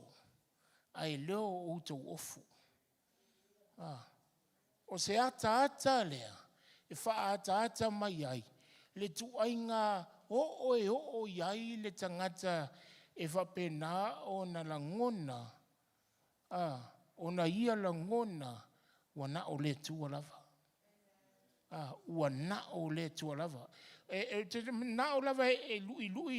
a e leo o outou ofu. Ah. O se ataata lea e faaataata mai ai le tuaiga oo e oo i ai le tagata e faapena ona lagona, a, ona ia lagona ua na o le Atua lava. A, ua na o le Atua lava. E, e, te manao lava e, e luʻiluʻi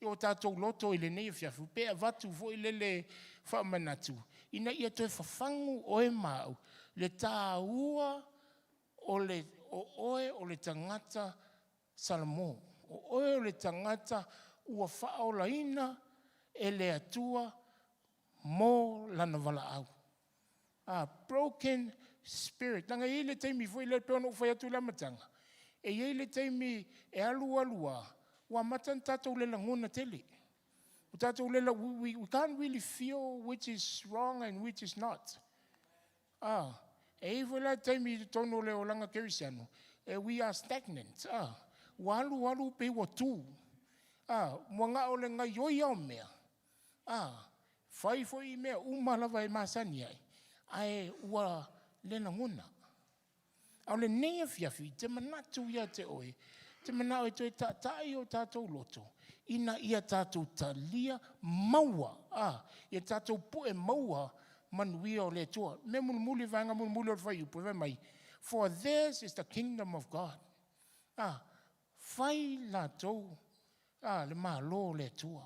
i o tatou loto i lenei afiafi, pe avatu foi lele faamanatu, ina ia toe fafagu oe ma au, le taua o le, o oe o le tagata Salamo, o oe o le tagata ua faaolaina e le Atua mo Lana valaau. A broken spirit. Leaga e i ai le taimi foi lea pei ona ou fai atu i le amataga, e i ai le taimi e alualu lava, ua amata ona tatou le lagona tele. Ua tatou le, we can't really feel which is wrong and which is not. A, e i ai foi la le taimi i totonu o le olaga kerisiano, e we are stagnant. A, ua alualu pei ua tu. A, ua na o le gaioi lava o mea. A, fai foi i mea uma lava e masani ai, ae ua le lagona. A o lenei afiafi, te manatu ia te oe, te manao e toe taʻtaʻi o tatou loto, ina ia tatou talia maua, a, ia tatou puʻe maua manuia o le Atua. Mea mulimuli, vaega mulimuli o le fuaiupu, e fai mai, For theirs is the kingdom of God. A, Fai latou a le Malo o le Atua.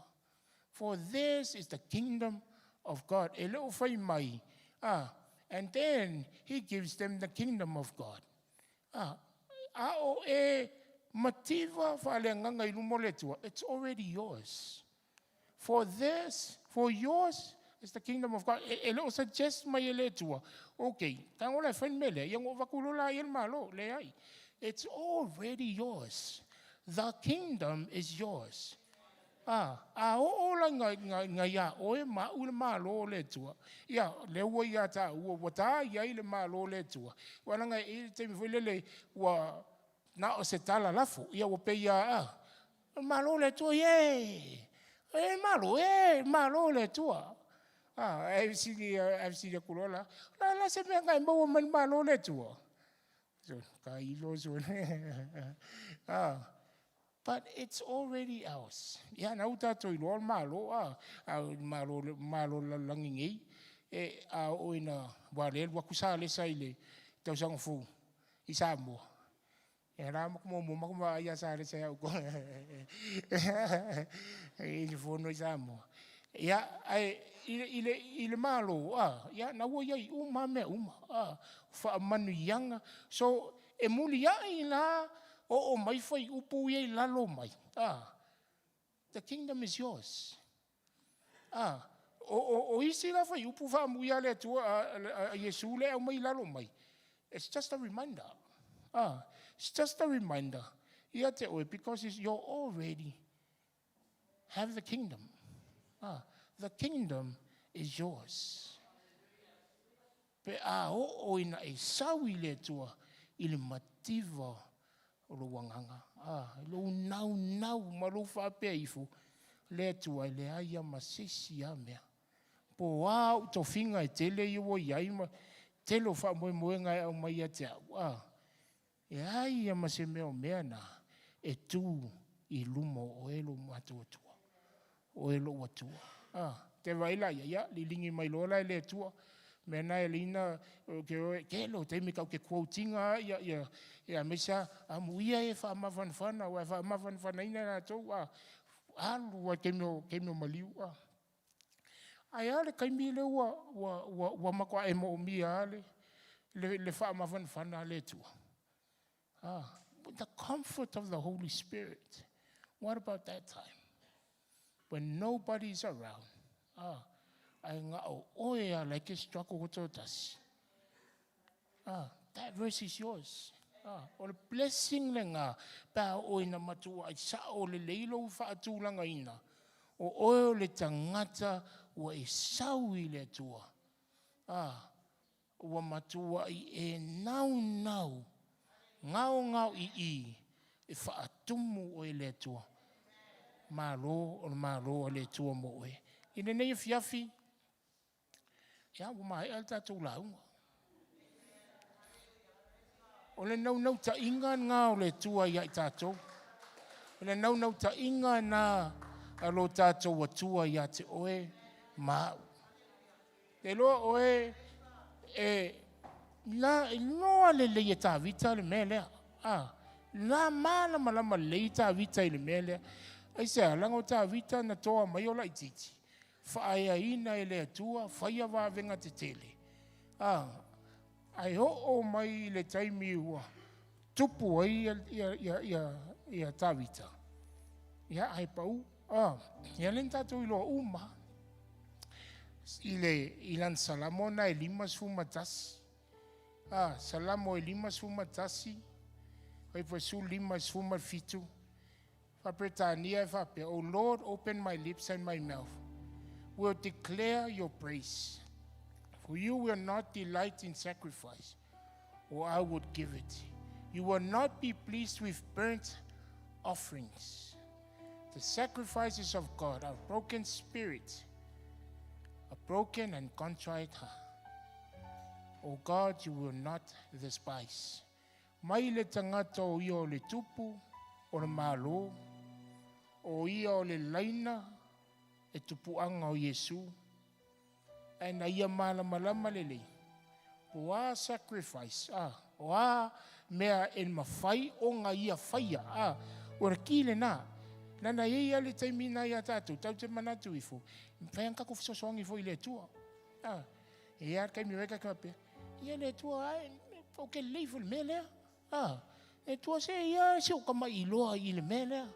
For theirs is the kingdom of God. E le o fai mai, a, and then he gives them the kingdom of God. A, a o e mativa faaleagaga i luma o le Atua, it's already yours. For this, for yours is the kingdom of God. E, e le o suggest mai e le Atua, okay, tago la e fai le mea lea, ia ona ou avatu loa la i le Malo. Leai. It's already yours. The kingdom is yours. A, a oo la ina, ina, ina iā oe ma au le Malo o le Atua, ia, lea ua iā tāua, ua tā i ai le Malo o le Atua. Aua leaga e i ai le taimi foi lele, ua na o se tala lafo, ia ua pei lava, a, O le Malo o le Atua, ie! E Malo, e Malo o le Atua. Ah, ae fesili, ae fesili atu loa la, la, la se mea na e maua mai le Malo o le Atua? So, ka ilo so. Ah, but it's already ours. Ia, na u tātou iloa o le Malo, ah, a o le Malo, Malo lalolagi nei, e, a oo ina, ua le alu atu sa alesa i le tausaga fou i Samoa. Ia la maku muamua maku vaai ia Salesa ia outou i le fono i Samoa. Ia, ae i le, i le, i le Malo, a, ia, na ua i ai uma lava mea uma, a, faamanuiaga. So, e muliai la oo mai fuaiupu ia i lalo mai, a, the kingdom is yours. A, o, o, o isi la fuaiupu faaamuia a le Atua, a, a, a Iesu lea e aumai i lalo mai, it's just a reminder. A, it's just a reminder ia te oe because it's, you're already have the kingdom. A, the kingdom is yours. Pe a oo ina e sau i le Atua i le mativa o lou agaga, a, i lou naunau ma lou faapea ifo, le Atua e leai a ma se isi a mea. Po o a ou tofiga e tele ia ua i ai ma tele o faamoemoega e aumai ia te au, a, e leai a ma se mea o mea na e tu i luma o oe lou matou Atua. Oe lou Atua. A, te vaai la ia, ia, liligi mai loa la e le Atua. Mea na e leina, ke oe, tele o taimi kau ke quote ina ia, ia, ia, aemaise a, amuia e faamafanafana, aua e faamafanafanaina latou, a, alu a i taimi o, taimi o maliu, a. Ae a le taimi lea ua, ua, ua, ua matua e moomia a le, le, le faamafanafana a le Atua. Ah, the comfort of the Holy Spirit. What about that time? When nobody's around. Ah, ae na o oe a like e struggle ko tōtasi. Ah, that verse is yours. Ah, o le blessing le ngā, pe a oe na matua ai sa o le leilo u whaatūlanga ina. O oe o le tangata ua e sau i le Atua. Ah, ua matuai e naunau ngaongao i i e faatumu oe e le Atua. Malo o le Malo a le Atua mo oe. I lenei afiafi, ia ua maea le tatou lauga. O le naunautaiga lena o le Atua ia i tatou. O le naunautaiga lena a lo tatou Atua ia te oe ma au. Te iloa oe e la iloa lelei e Tavita le mea lea. A, la malamalama lelei Tavita i le mea lea. Aisea, leaga o Tavita na toa mai o laitiiti, faaeaina e le Atua, faia vavega tetele. A, ae oo mai i le taimi ua tupu ai ia, ia, ia, ia, ia Tavita, ia ae pau. A, ia lea na tatou iloa uma i le i lana Salamo na e 51. A, Salamo e 51, fai 15 17. Faa-Peretania e faapea, O Lord, open my lips and my mouth will declare your praise. For you will not delight in sacrifice, or I would give it. You will not be pleased with burnt offerings. The sacrifices of God are broken spirit, a broken and contrite heart. O God, you will not despise. Mai le tagata o ia o le tupu, o le Malo, o ia o le laina e tupuaga o Iesu, ae na ia malamalama lelei, po o a sacrifice, a, o a mea e mafai ona ia faia, a, O le ki lenā. Leaga e i ai lava le taimi lena ia tatou, tatou te manatu ifo, e mafai lava ona tatou fesoasoani foi i le Atua. A, e i ai lava le taimi e tatou te faapea, ia le Atua, ai, ou te lelei foi i le mea lea. A, le Atua se ia si ou tama'i iloa i le mea lea.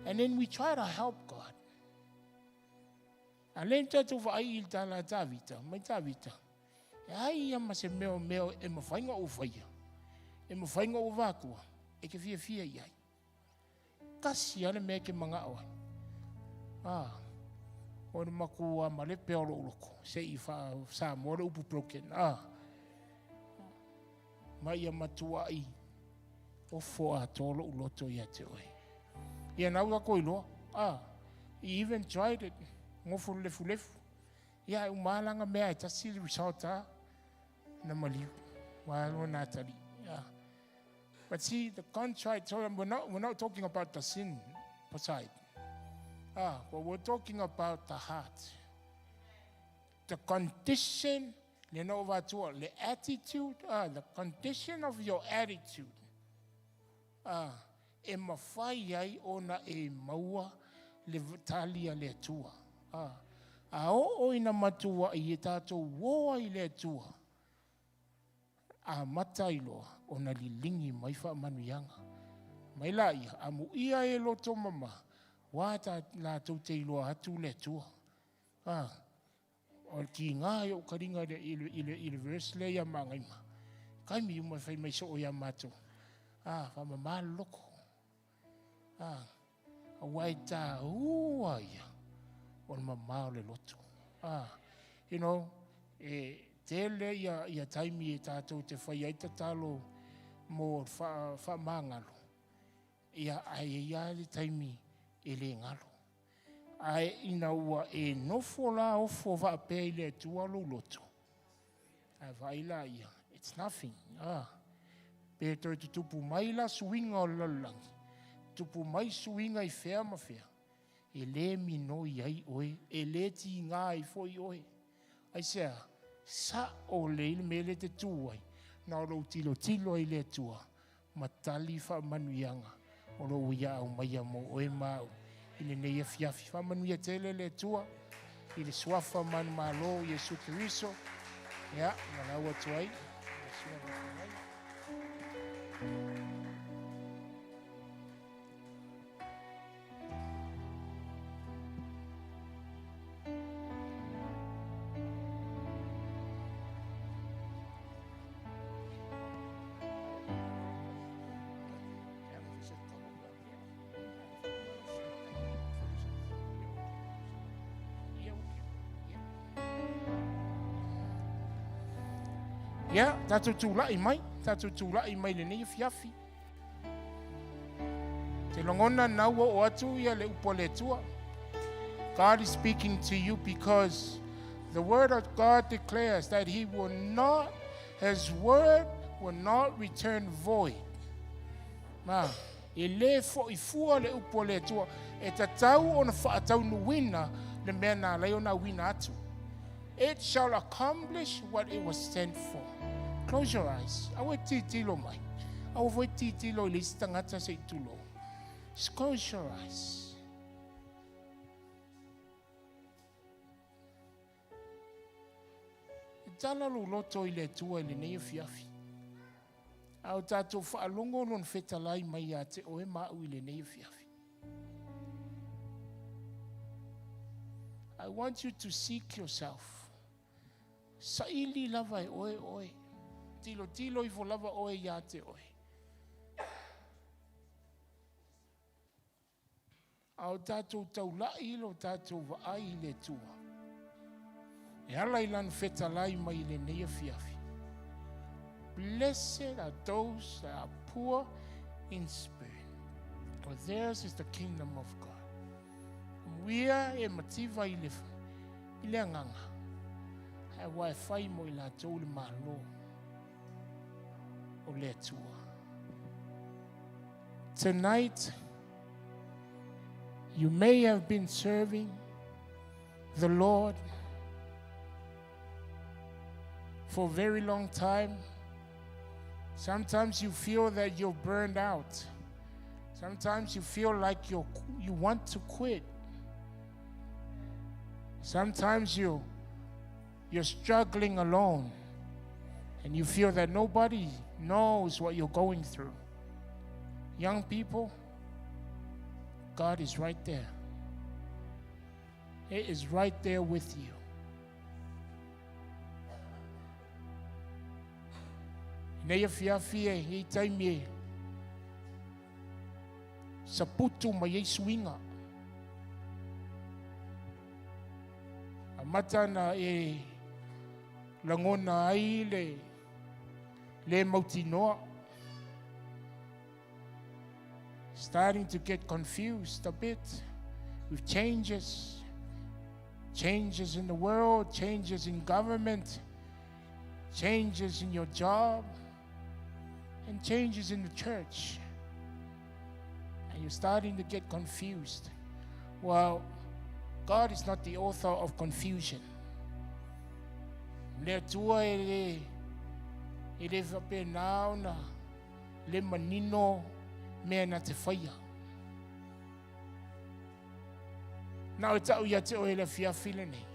And then we try to help God. A lea na tatou vaai i le tala a Tavita, mai Tavita, e ai ia ma se mea o mea e mafai ona ou faia, e mafai ona ou avatua, e te fiafia i ai. Tasi lava le mea e te manao ai. A, o le matua malepe o lou loto, se i faa-Samoa le upu broken. A, ma ia matuai ofo atoa lou loto ia te oe. Ia na ua tatou iloa. A, he even tried it. Nofo i le lefulefu. Ia, e uma lava lana mea e tasi le result a na maliu. Ua lona atalii. Yeah. But see, the contrite, so we're not talking about the sin side. Ah, but we're talking about the heart. The condition, le no vatua, le attitude, ah, the condition of your attitude. Ah, e mafai ai ona e maua le tali a le Atua. Ah, a oo ina matua i e tatou uo ai le Atua, amata ai loa ona liligi mai faamanuiaga. Mai laia, amuia e loto mama, ua ta latou te iloa atu le Atua. Ah, o le tiga i ou taliga i le verse lea ia Magaima. Taimi uma e fai mai soo ia matou. Ah, faamama le loto. Ah, aua e taua ia o le mama o le loto. Ah, e tele ia taimi e tatou te fai ai tatalo mo faamagalo. Ia ae ia le taimi e le galo. Ae ina ua e nofo la ofo faapea i le Atua lou loto. Ae vaai la ia, it's nothing. Ah, pe toe tutupu mai la suiga o le lalolagi, tupu mai suiga i fea ma fea, e le minoi ai oe, e le tiga ai foi oe. Aisea, sa'o lelei le mea lea e te tu ai, na o lou tilotilo ai le Atua, ma tali faamanuiaga o lou ia aumaia mo oe ma au i lenei afiafi. Faamanuia tele le Atua i le suafa manumalo o Iesu Keriso. Ia, valaau atu ai. Suafa fetalai. Ia, tatou tulai mai, tatou tulai mai lenei afiafi. Te lagona na ua o atu ia le upu a le Atua. God is speaking to you because the word of God declares that he will not, his word will not return void. Ma, e le fo i fua le upu a le Atua, e tatau ona faataunuuina le mea na ala ai ona auina atu. It shall accomplish what it was sent for. Close your eyes. Aua e tilotilo mai. Aua foi tilotilo i le isi tagata se i tulou. Just close your eyes. E tala lou loto i le Atua i lenei afiafi. A o tatou faalogo lona fetalai mai ia te oe ma au i lenei afiafi. I want you to seek yourself. Saili lava e oe oe. Tilotilo ifo lava oe ia te oe. A o tatou taulai lo tatou vaai i le Atua. E ala i lana fetalai mai i lenei afiafi. Blessed are those that are poor in spirit, for theirs is the kingdom of God. Amuia e mativa i le agaga, aua e fai mo i latou le malo o le Atua. Tonight, you may have been serving the Lord for a very long time. Sometimes you feel that you're burned out. Sometimes you feel like you you want to quit. Sometimes you you're struggling alone and you feel that nobody knows what you're going through. Young people, God is right there. He is right there with you. Nei afiafi e i taimi e saputu mai ai suiga. Amata na e lagona ai le le mautinoa. Starting to get confused a bit with changes. Changes in the world, changes in government, changes in your job, and changes in the church. And you're starting to get confused. Well, God is not the author of confusion. Le Atua e le, e le faapena ona le manino mea na te whaia. Na o tau ia te oe le afiafi lenei.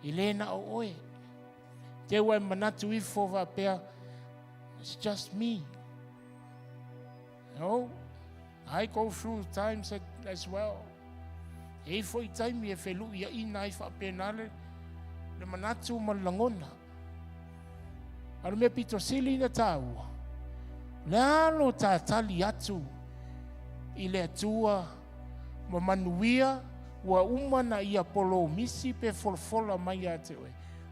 I le na o oe. Te ua e manatu ifo faapea, it's just me. No, I go through times as well. E i foi taimi e whelui ia ina ai faapena le, le manatu ma le lagona. A le mea pito sili na tāua, le alo tātali atu i le Atua ma manuia ua uma na ia polomisi pe folafola mai ia te oe.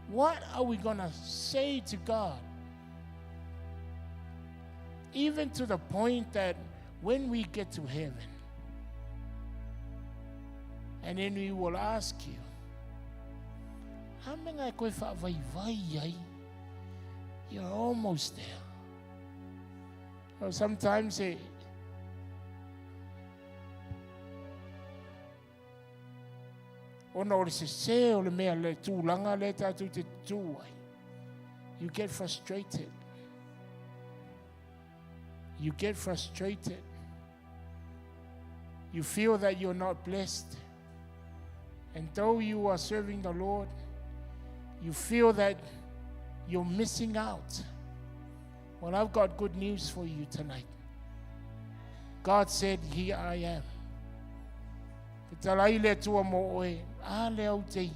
What are we gonna say to God? Even to the point that when we get to heaven, and then we will ask you, a mea e koe whaavaivai ai? You're almost there. So sometimes it, ona o le sesē o le mea le tulaga lea tatou te tutū ai. You get frustrated. You get frustrated. You feel that you're not blessed. And though you are serving the Lord, you feel that you're missing out. Well, I've got good news for you tonight. God said, Here I am. Te talai le Atua mō oe, a le au te i.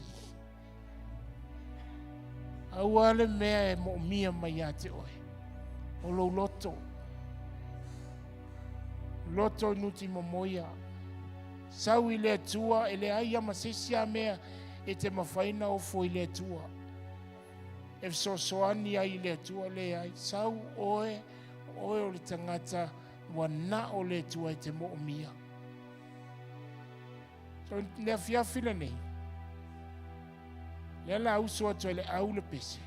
Aua le mea e moomia mai ia te oe. O lou loto. Loto nuti momoia. Sau i le Atua e le ai ama se isi a mea e te mawhai na ofo i le Atua. E fesoasoani ai i le Atua le ai. Sau oe, oe o le tagata ua na o le Atua e te moomia. So, le afiafi lenei, lea la uso atu ai le au le pese.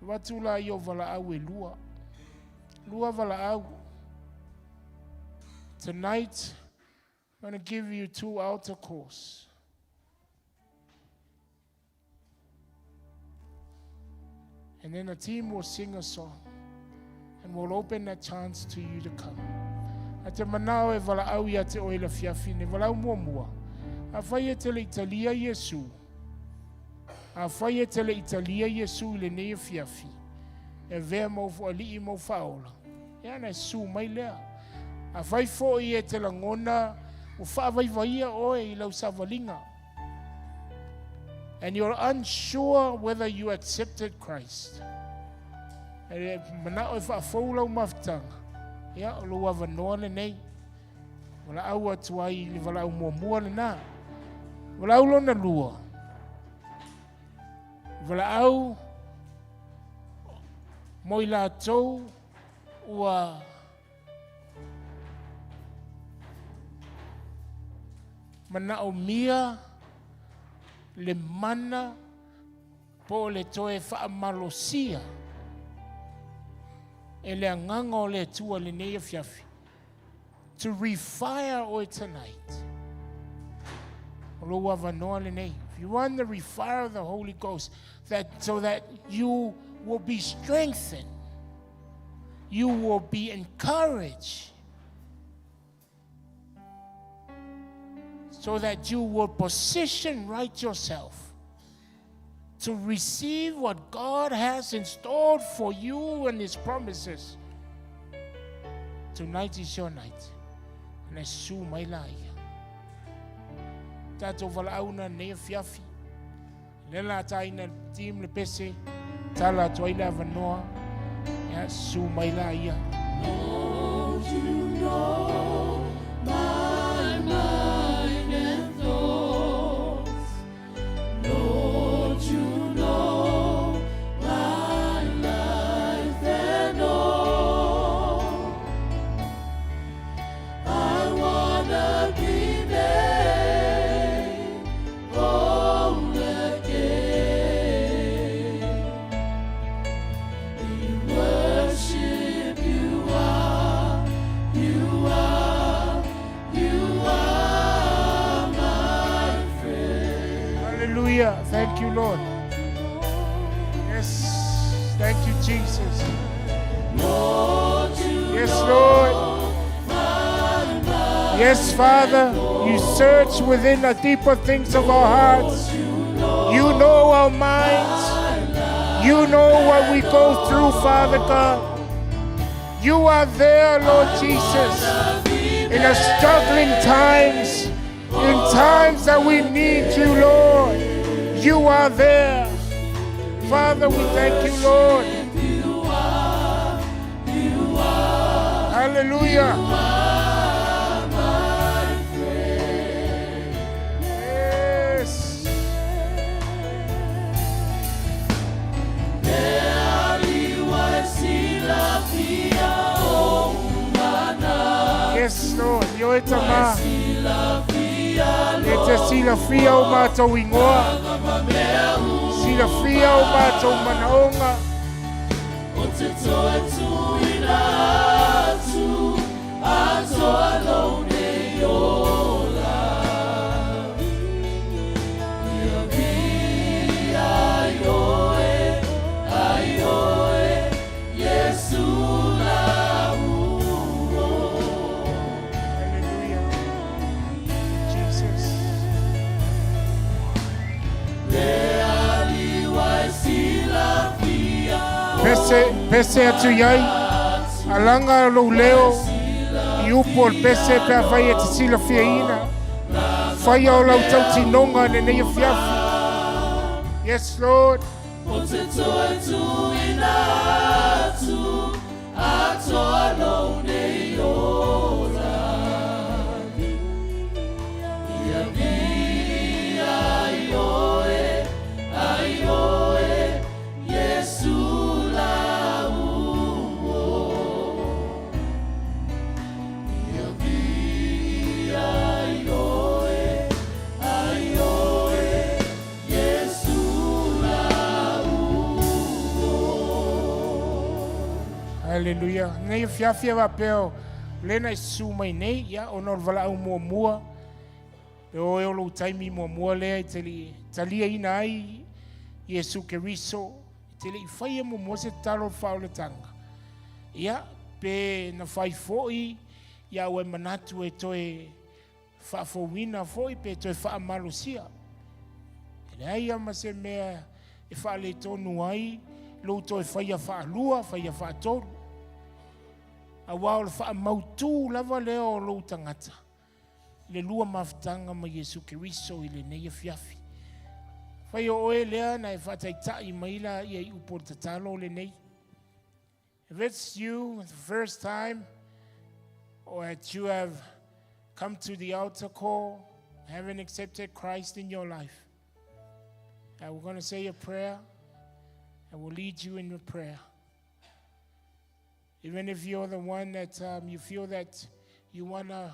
Avatu la i o valaau e lua. Lua valaau. Tonight, I'm going to give you two altar calls. And then the team will sing a song and we'll open that chance to you to come. A te manao e valaau ia te oe le afiafi nei, valaau muamua. Afai e te le i talia Iesu. Afai e te le i talia Iesu i lenei afiafi. E avea ma ou alii ma ou faaola. Ia na e susu mai lea. Afai foi e te lagona ua faavaivaia oe i lau savaliga. And you're unsure whether you accepted Christ. E manao e faafou lau mafutaga. Ia, o lou avanoa lenei. Valaau atu ai i le valaau muamua lena. Valaau lona lua. Valaau mo i latou ua manaomia le mana po o le toe faamalosia e le agaga o le Atua lenei afiafi. To refire oe tonight. O lou avanoa lenei. If you want the refire of the Holy Ghost, that so that you will be strengthened. you will be encouraged so that you will position right yourself to receive what God has in store for you and His promises. Tonight is your night. Na susu mai laia. Tatou valaauina lenei afiafi. Lea la taina le team le pese, tala atu ai le avanoa. Ia, susu mai laia. Lord, you know my mind and thoughts. Lord, you know my life and all. I wanna be made whole again. In worship you are, you are, you are my friend. Hallelujah. Thank you, Lord. Yes. Thank you, Jesus. Lord, you Yes, Lord. Yes, Father, you search within the deeper things of our hearts. You know our minds. You know what we go through, Father God. You are there, Lord Jesus, in the struggling times, in times that we need you, Lord. You are there. Father, we thank you, Lord. Hallelujah. Yes. Yes, Lord. Ioe tama. E te silafia o matou igoa. Silafia o matou manaoga. O te toe tuina atu, atoa lou nei ola. Ia viia ai oe, ai oe, Iesu lauo. Hallelujah. Jesus. Le Alii ua e silafia Pese, pese atu iai. Alaga lou leo. I upu o le pese pe afai e te silafiaina. Faia o lau tautinoga lenei afiafi. Yes, Lord. O te toe tuina atu, atoa lou nei ola. Ia viia ai oe, ai oe, Iesu lauo. Ia viia ai oe, ai oe, Iesu lauo. Hallelujah. Nei afiafi e faapea o lea na e susu mai nei, ia, ona o le valaau muamua, pe o oe o lou taimi muamua lea e te le i taliaina ai Iesu Keriso, e te le i faia muamua se tatalo o le faaolataga, ia, pe na fai foi, ia ua e manatu e toe faafouina foi pe toe faamalosia. E leai lava ma se mea e faaletonu ai lou toe faia faalua, faia faatolu. Aua o le faamautū lava lea o lou tagata i le lua mafutaga ma Iesu Keriso i lenei afiafi. Afai o oe lea na e faataitai mai laia i upu o le tatalo lenei. If it's you the first time or that you have come to the altar call, haven't accepted Christ in your life, we're going to say a prayer and we'll lead you in the prayer. Even if you're the one that you feel that you want to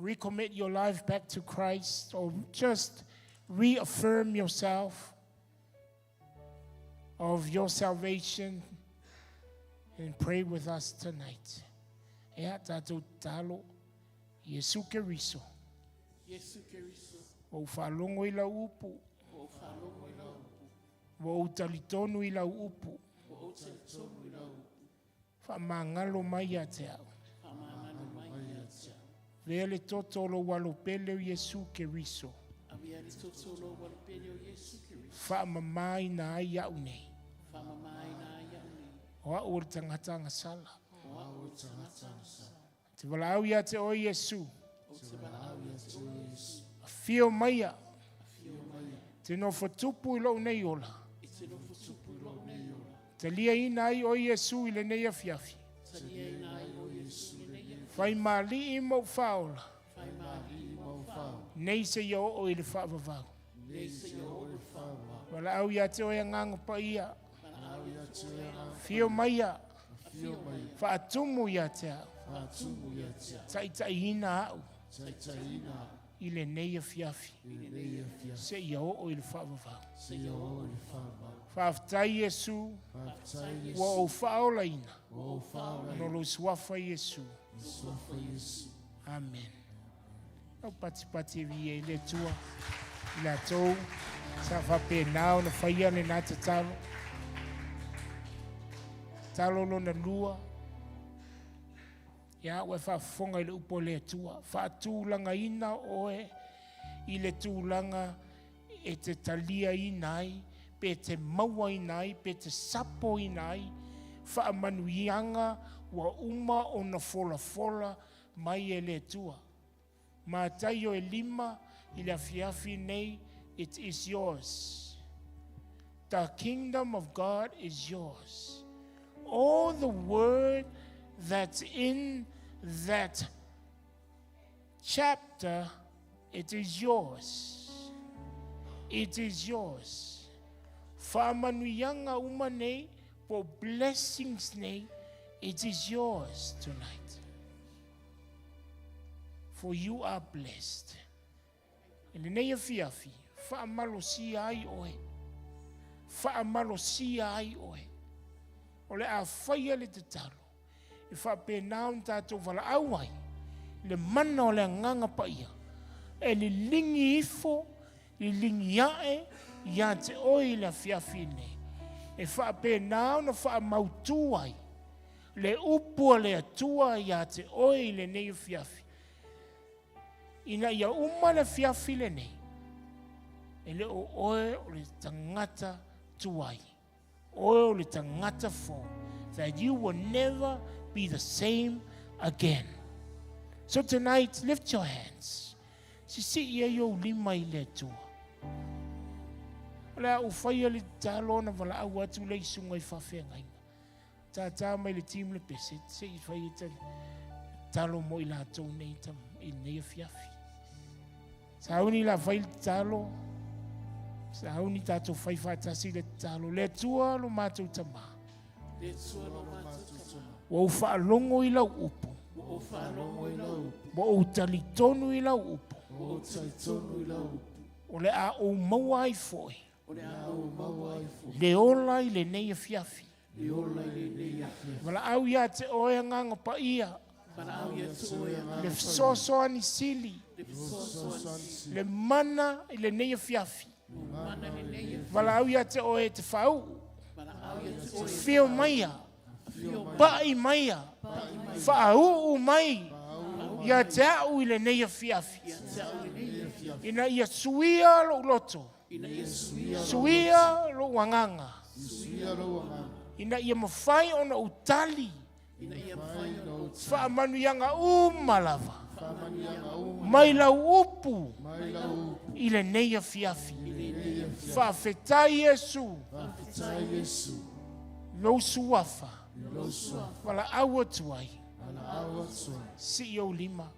recommit your life back to Christ or just reaffirm yourself of your salvation and pray with us tonight. Ea tatou tatalo, Iesu Keriso. Iesu Keriso. Ua ou faalogo i lau upu. Ua ou faalogo i lau upu. Ua ou talitonu i lau upu. Ua ou talitonu i lau upu. Faamagalo mai ia te a'u. Avea le toto o lou alo pele o Iesu Keriso. Faamamaina ai a'u nei. O a'u o le tagata agasala. Ou te valaau ia te oe Iesu. Afio maia. Te nofo tupu i lou nei ola. Taliaina ai oe Iesu i lenei afiafi. Faimaali'i ma ou faaola. Nei seia oo i le faavavau. Valaau ia te oe Agaga Paia. Afio maia. Faatumu ia te a'u. Taitaiina a'u. I lenei afiafi. Seia oo i le faavavau. Faafetai Iesu. Ua ou faaolaina. Ona o lou suafa Iesu. Amen. Lau patipati e viia ai le Atua i latou sa faapena ona faia lena tatalo. Tatalo lona lua, ia ua e faafofoga i le upu a le Atua, faatulagaina oe i le tulaga e te taliaina ai, pe te mauaina ai, pe te sapoina ai faamanuiaga ua uma ona folafola mai e le Atua. Mataio e lima i le afiafi nei, it is yours. The kingdom of God is yours. All the word that's in that chapter, it is yours. It is yours. Faamanuiaga uma nei, po blessings nei, it is yours tonight. For you are blessed. I lenei afiafi, faamalosia ai oe. Faamalosia ai oe. O le a faia le tatalo, e faapena ona tatou valaau ai le mana o le Agaga Paia e liligi ifo, liligi ae ia te oe i le afiafi nei, e faapena ona faamautu ai le upu a le Atua ia te oe i lenei afiafi, ina ia uma le afiafi lenei, e le o oe o le tagata tuai, oe o le tagata fou, that you will never be the same again. So tonight, lift your hands. Sisii ai ou lima i le Atua. O le a ou faia le tatalo ona valaau atu lea i susuga i faafeagaiga. Tātā mai le team le pese, se i fai e tatalo mo i latou nei i lenei afiafi. Sauni la fai le tatalo, sauni tātou fai faatasi le tatalo. Le Atua lo matou Tamā. Le Atua lo matou Tamā. Ua ou faalogo i lau upu. Ua ou faalogo i lau upu. Ua ou talitonu i lau upu. Ua ou talitonu i lau upu. O le a ou maua ai foi. O le a ou maua ai foi. Le ola i lenei afiafi. Le ola i lenei afiafi. Valaau ia te oe Agaga Paia. Valaau ia te oe Agaga Paia. Le fesoasoani sili. Le fesoasoani sili. Le mana i lenei afiafi. Le mana i lenei afiafi. Valaau ia te oe e te faauu. Valaau ia te oe e te Afio maia. Afio maia. Pai maia. Faauu mai ia te a'u i lenei afiafi. Ia te a'u i lenei afiafi. Ina ia suia lou loto. Ina ia suia lou Suia lou agaga. Suia lou agaga. Ina ia mafai ona ou tali. Ina ia mafai ona ou tali. Faamanuiaga uma lava. Faamanuiaga uma. Mai lau upu. Mai lau upu. I lenei afiafi. I lenei afiafi. Faafetai Iesu. Faafetai Iesu. Lou suafa. Lou suafa. Valaau atu ai. Valaau atu ai. Sii ou lima.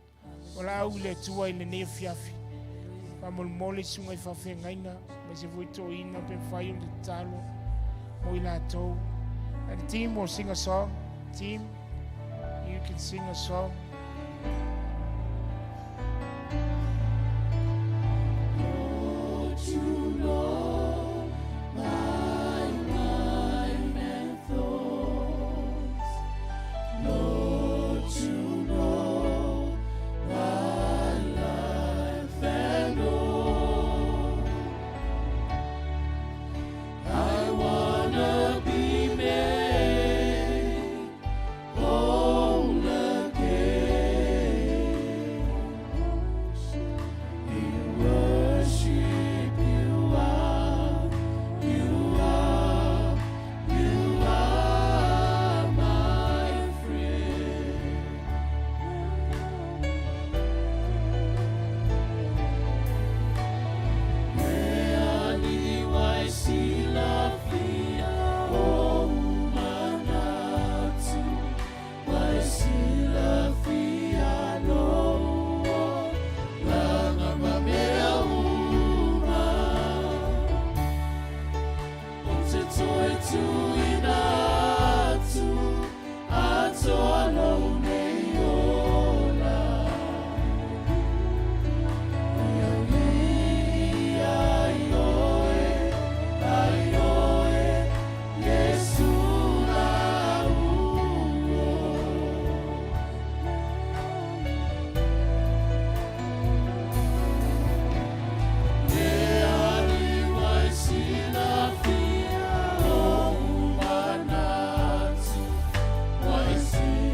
Valaau i le Atua i lenei afiafi. Faamolemole i susuga i faafeagaiga, aemaise foi toeaiina pe mafai ona tatalo mo i latou. And the team will sing a song. Team, you can sing a song. Lord, you know my mind and thoughts. Lord, you know my life and all. I wanna be made atoa lou nei ola. Ia ia i oe, ai oe, Iesu lauo. Le ali mai silafia ou manatu, mai.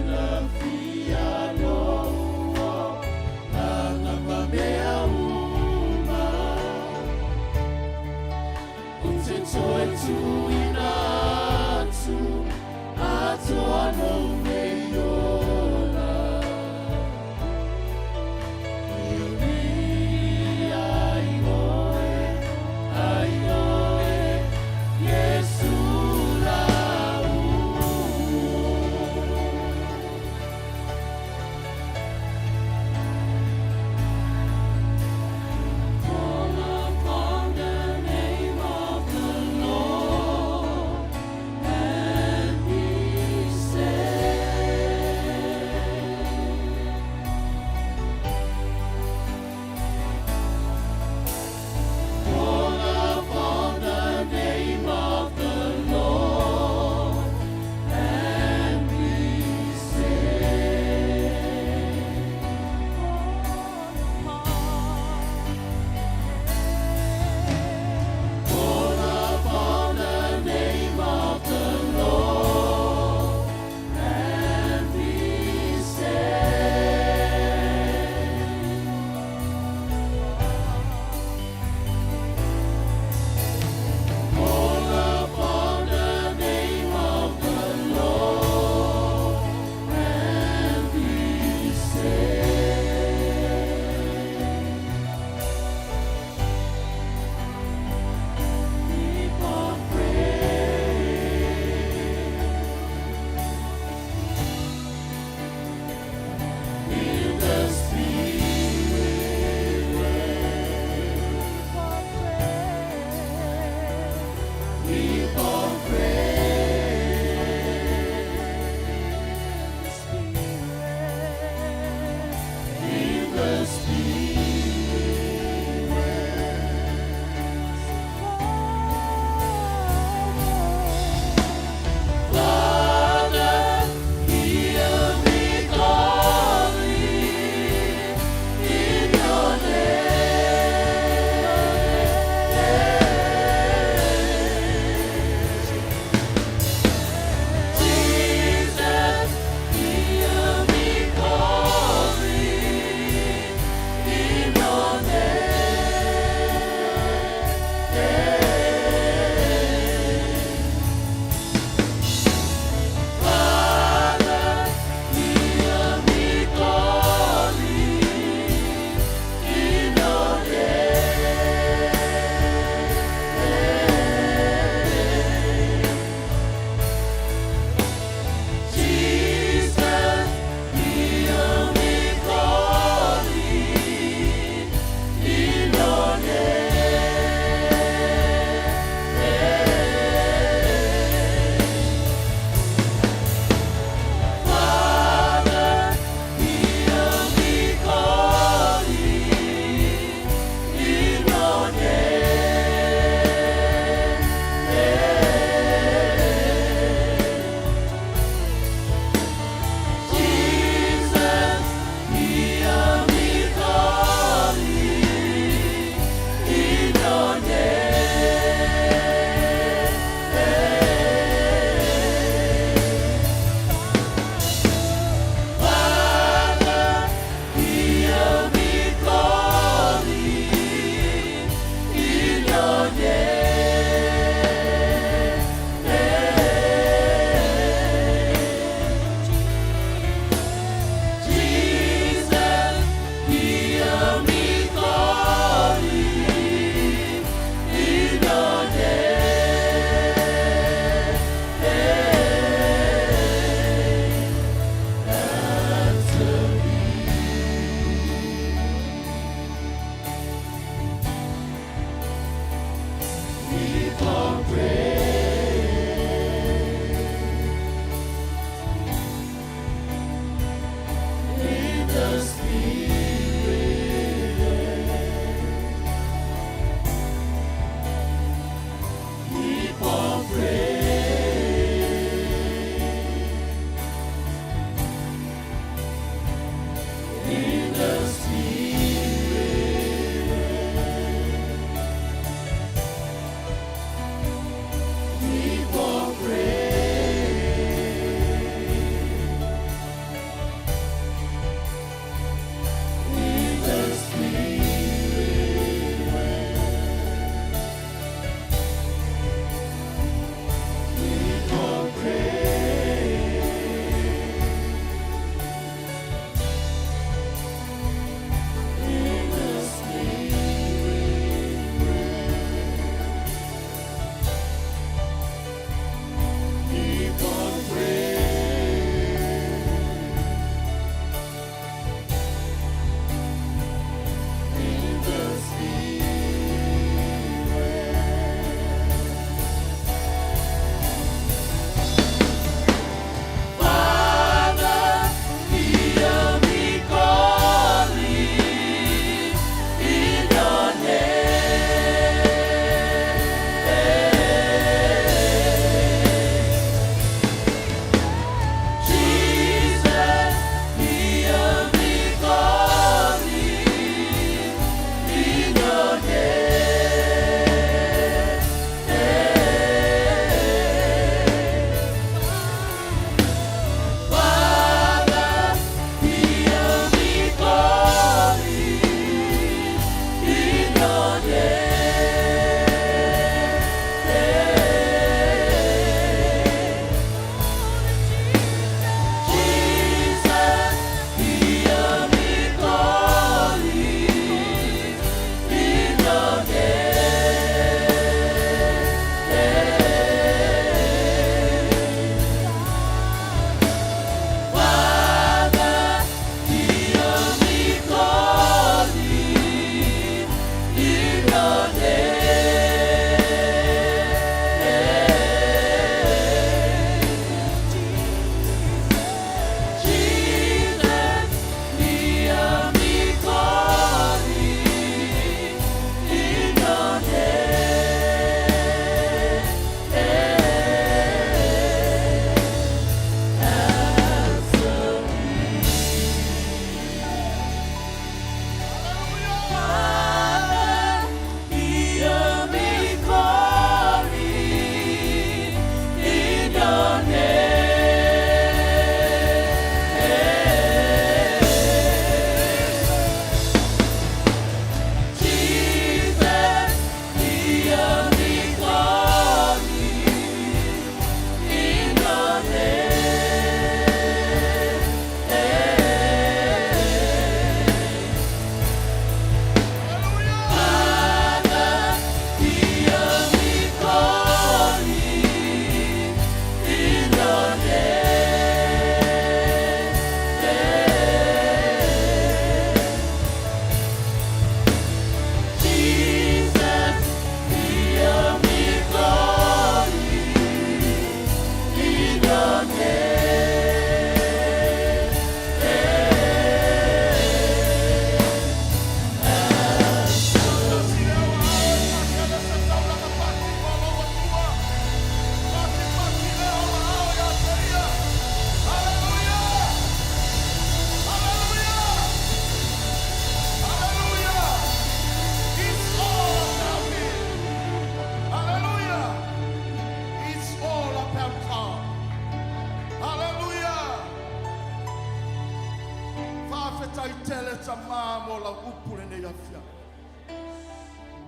Faafetai tele Tamā mo lau upu lenei afiafi.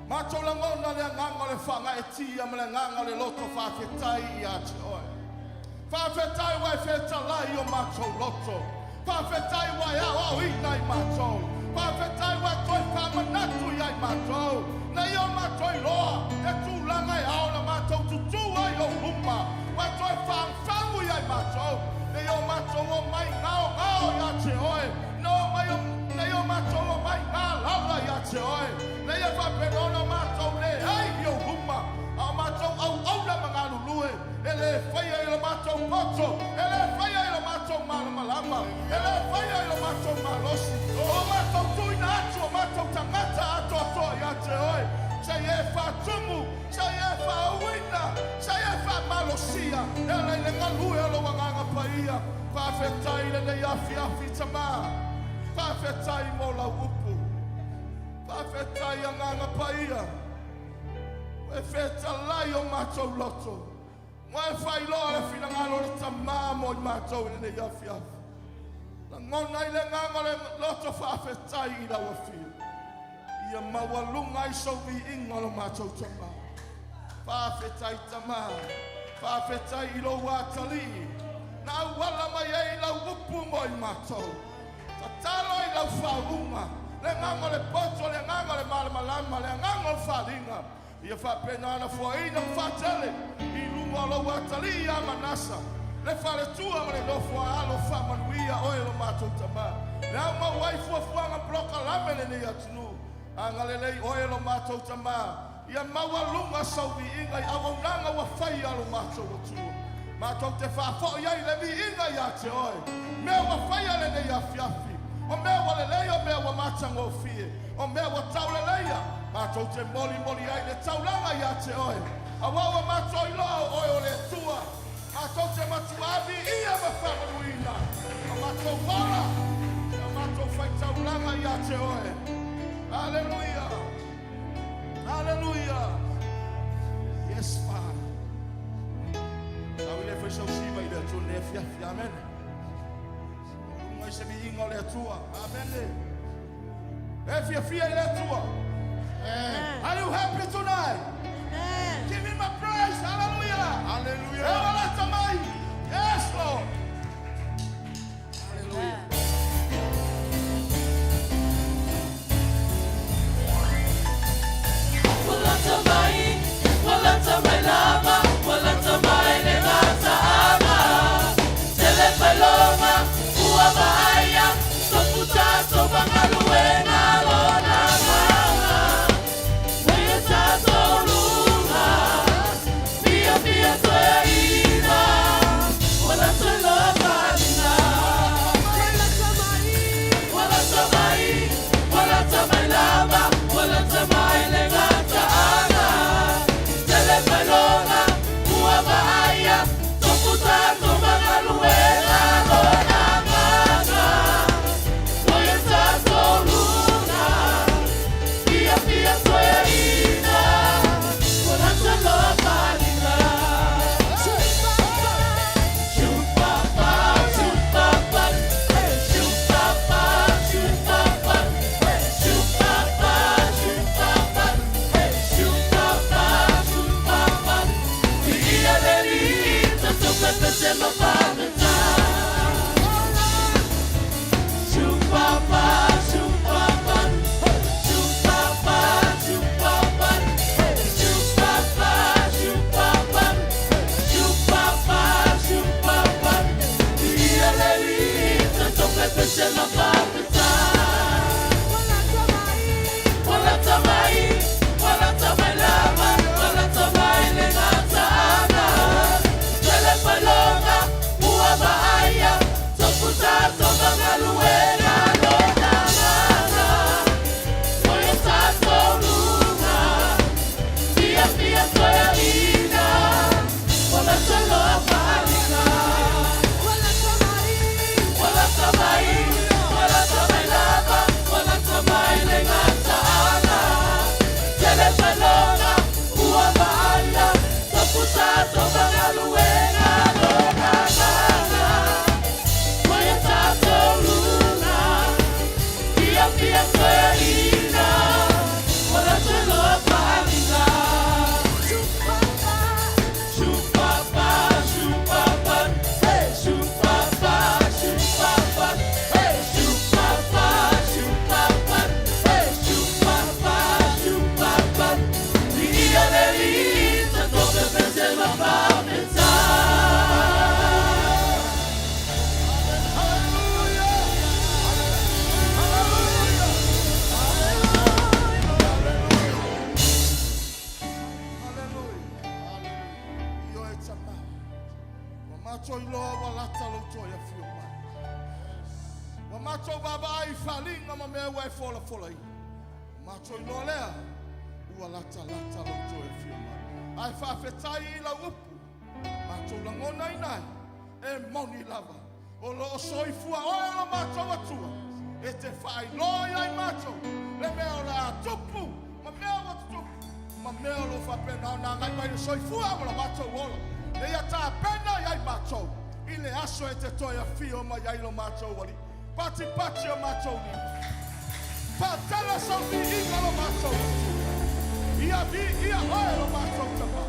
Matou lagona le agaga o le faagaeetia ma le agaga o le loto faafetai ia te Oe. Faafetai ua e fetalai i o matou loto. Faafetai ua e aoaoina i matou. Faafetai ua e toe faamanatu ia i matou, na ia o matou iloa le tulaga e ao ona matou tutū ai i Ou luma. Ua e toe fagufagu ia i matou, na ia o matou omai gaogao ia te Oe, na omai o, na ia o matou omai galala ia te Oe, na ia faapena ona matou leai i Ou luma, a o matou auauna ma galulue, e le faia i lo matou poto, e le faia i lo matou malamalama, e le faia i lo matou malosi, o matou tuuina atu o matou tagata atoatoa ia te Oe, se i e faatumu, se i e faauuina, se i e faamalosia, e ala i le galue o Lou Agaga Paia. Faafetai i lenei afiafi, Tamā. Faafetai mo Lau upu. Faafetai, Agaga Paia. Ua e fetalai o matou loto. Ua e faailoa le finagalo o le Tamā mo i matou i lenei afiafi. Lagona ai le agaga o le loto faafetai i lau afio. Ia maualuga ai sou viiga o lo matou Tamā. Faafetai Tamā. Faafetai i lou atalii na auala mai ai lau upu mo i matou. Tatalo i lau faauuga, le agaga o le poto, le agaga o le malamalama, le agaga o le faaaliga, ia faapena ona fuaina ma faatele i luga o lou atalii ia Manasa, le faletua ma le nofo a alo. Faamanuia oe lo matou Tamā, le au mau ai fuafuaga polokalame lenei atunuu. Agalelei oe lo matou Tamā, ia maualuga sau viiga i auaunaga ua faia lo matou Atua. Matou te faafoi ai le viiga ia te oe, mea ua faia lenei afiafi, o mea ua lelei, o mea ua matagofie, o mea ua tauleleia, matou te molimoli ai le taulaga ia te oe, auā ua matou iloa o oe o le Atua. Matou te matua viia ma faamanuina o matou ola ma matou faitaulaga ia te oe. Aleluia! Aleluia! Yes, Father. Tau i le fai sau siva i le Atua lenei afiafi. Amene. Lunga i se viiga o le Atua. Amene. E fiafia i le Atua. Are you happy tonight? Amen. Give him a praise. Hallelujah. Hallelujah. E walata mai. Yes, Lord. Hallelujah. Ua lata mai, ua lata mai lava, ua lata mai le gataaga. Tele failoga, ua vaaia, tofu tatou ma galuega lona agaga. Ua ia tatou luga, fiafia toeaina. matou vaavaai i faaaliga ma mea ua e folafolaina, ua matou iloa lea, ua latalata lou toe afio mai. Ae faafetai i lau upu, matou lagonaina ai, e moni lava, o lo o soifua oe o lo matou Atua, e te faailoa ia i matou le mea o le a tupu, ma mea ua tutupu, ma mea o lo o faapena ona agai mai i le soifua ma lo matou ola, ina ia tapena ia i matou i le aso e te toe afio mai ai lo matou Alii. Patipati o matou lima. Faatala sau viiga lo matou Atua. Ia viia oe lo matou Tama.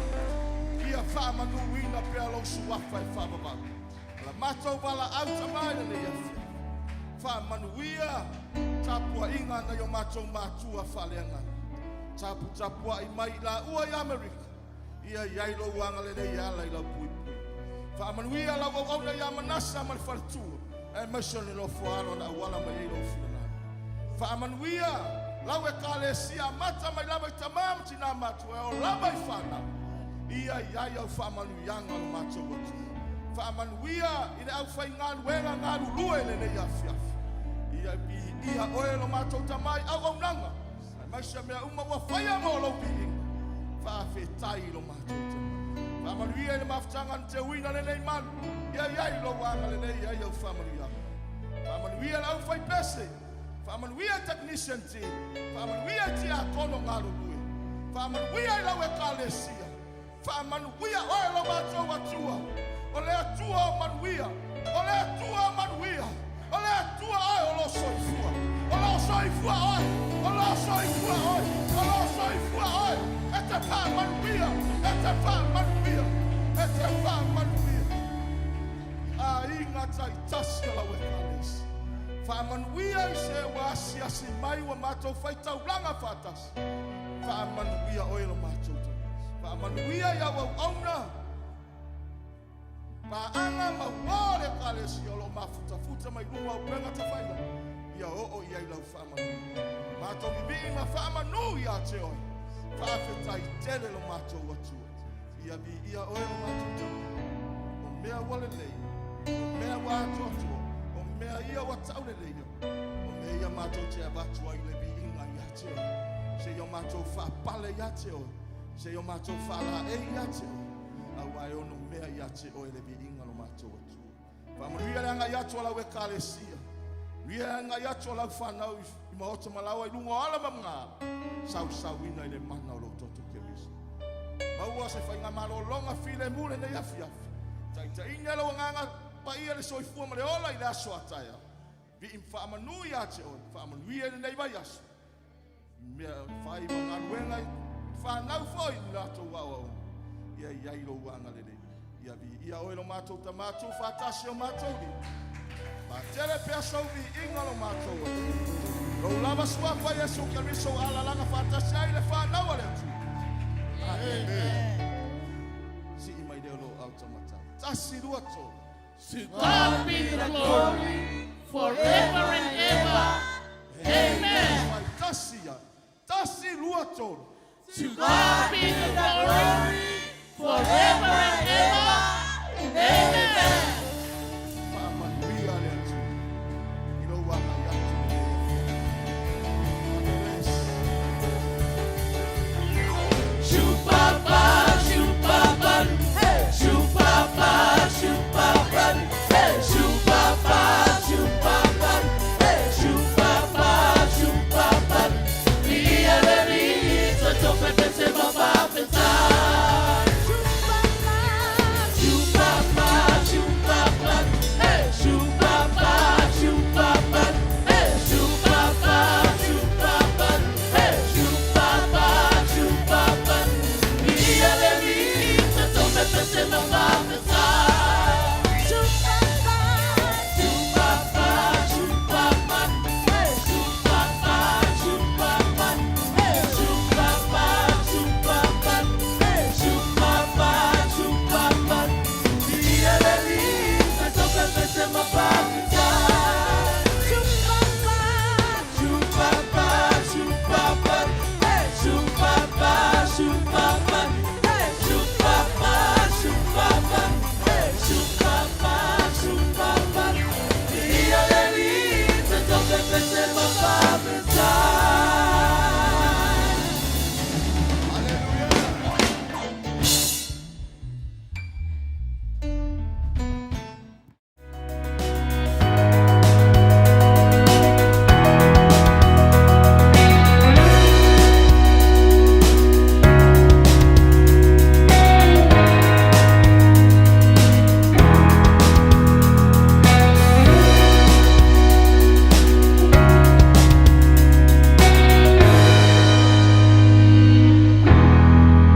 Ia faamanuina pea lou suafa e faavavau. O la matou valaau Tama i lenei afiafi. Faamanuia tapuaiga a nai o matou matua faaleagaga. Taputapuai mai i laua i Amerika. Ia i ai lou agalelei e ala i lau puipui. Faamanuia lau auauna ia Manasa ma le faletua, aemaise o le nofoaalo na auala mai ai lou finagalo. Faamanuia lau Ekalesia amata mai lava i tama ma tinā matua e oo lava i fanau. Ia i ai au faamanuiaga o lo matou Atua. Faamanuia i le aufaigaluega galulue i lenei afiafi. Ia viia oe lo matou Tama i auaunaga. Aemaise mea uma ua faia mo lou viiga. Faafetai i lo matou Tama. Faamanuia i le mafutaga na teuina lenei malu. Ia i ai lou agalelei i ai au faamanuiaga. Faamanuia le aufaipese. Faamanuia i technician team. Faamanuia i tiakono galulue. Faamanuia i lau Ekalesia. Faamanuia oe lo matou Atua, o le Atua o manuia, o le Atua o manuia, o le Atua oe o lo soifua, o lo soifua oe, o lo soifua oe, o lo soifua oe, e te faamanuia, e te faamanuia, e te faamanuia. Aiga taitasi o lau Ekalesia, faamanuia i se ua asiasi mai ua matou faitaulaga faatasi. Faamanuia oe lo matou Tama. Faamanuia i au auauna, paaga ma uo le Ekalesia o lo o mafutafuta mai luga o upega tafaila, ia oo i ai lau faamanuia. Matou vivii ma faamanu ia te oe. Faafetai tele lo matou Atua. Ia viia oe lo matou Tama. O mea ua lelei, o mea ua atoatoa, o mea ia ua tauleleia, O mea ia matou te avatu ai le viiga ia te oe, seia o matou faapale ia te oe, seia o matou faalaei ia te oe, aua e ono mea ia te oe le viiga lo matou Atua. Faamanuia le agai atu a lau Ekalesia, manuia le agai atu a lau fanau i maota ma laoa i luga o ala ma magaala, sausauina i le mana o lou toto Keriso. Maua se faigamalologa filemu lenei afiafi, taitaiina lou Agaga Paia le soifua ma le ola i le aso a taeao. Vii ma faamanu ia te oe, faamanuia i lenei vaiaso, i mea e fai ma galuega i fanau foi i latou aoaoga. Ia i ai lou agalelei. Ia viia oe lo matou Tama tuufaatasi o matou lima. Faatele pea sou viiga lo matou Atua. Lou lava suafa Iesu Keriso ua alalaga faatasi ai le fanau a le Atua. Amen. Sii mai lea o lou au taumatau. Tasi, lua, tolu. To God be the glory forever.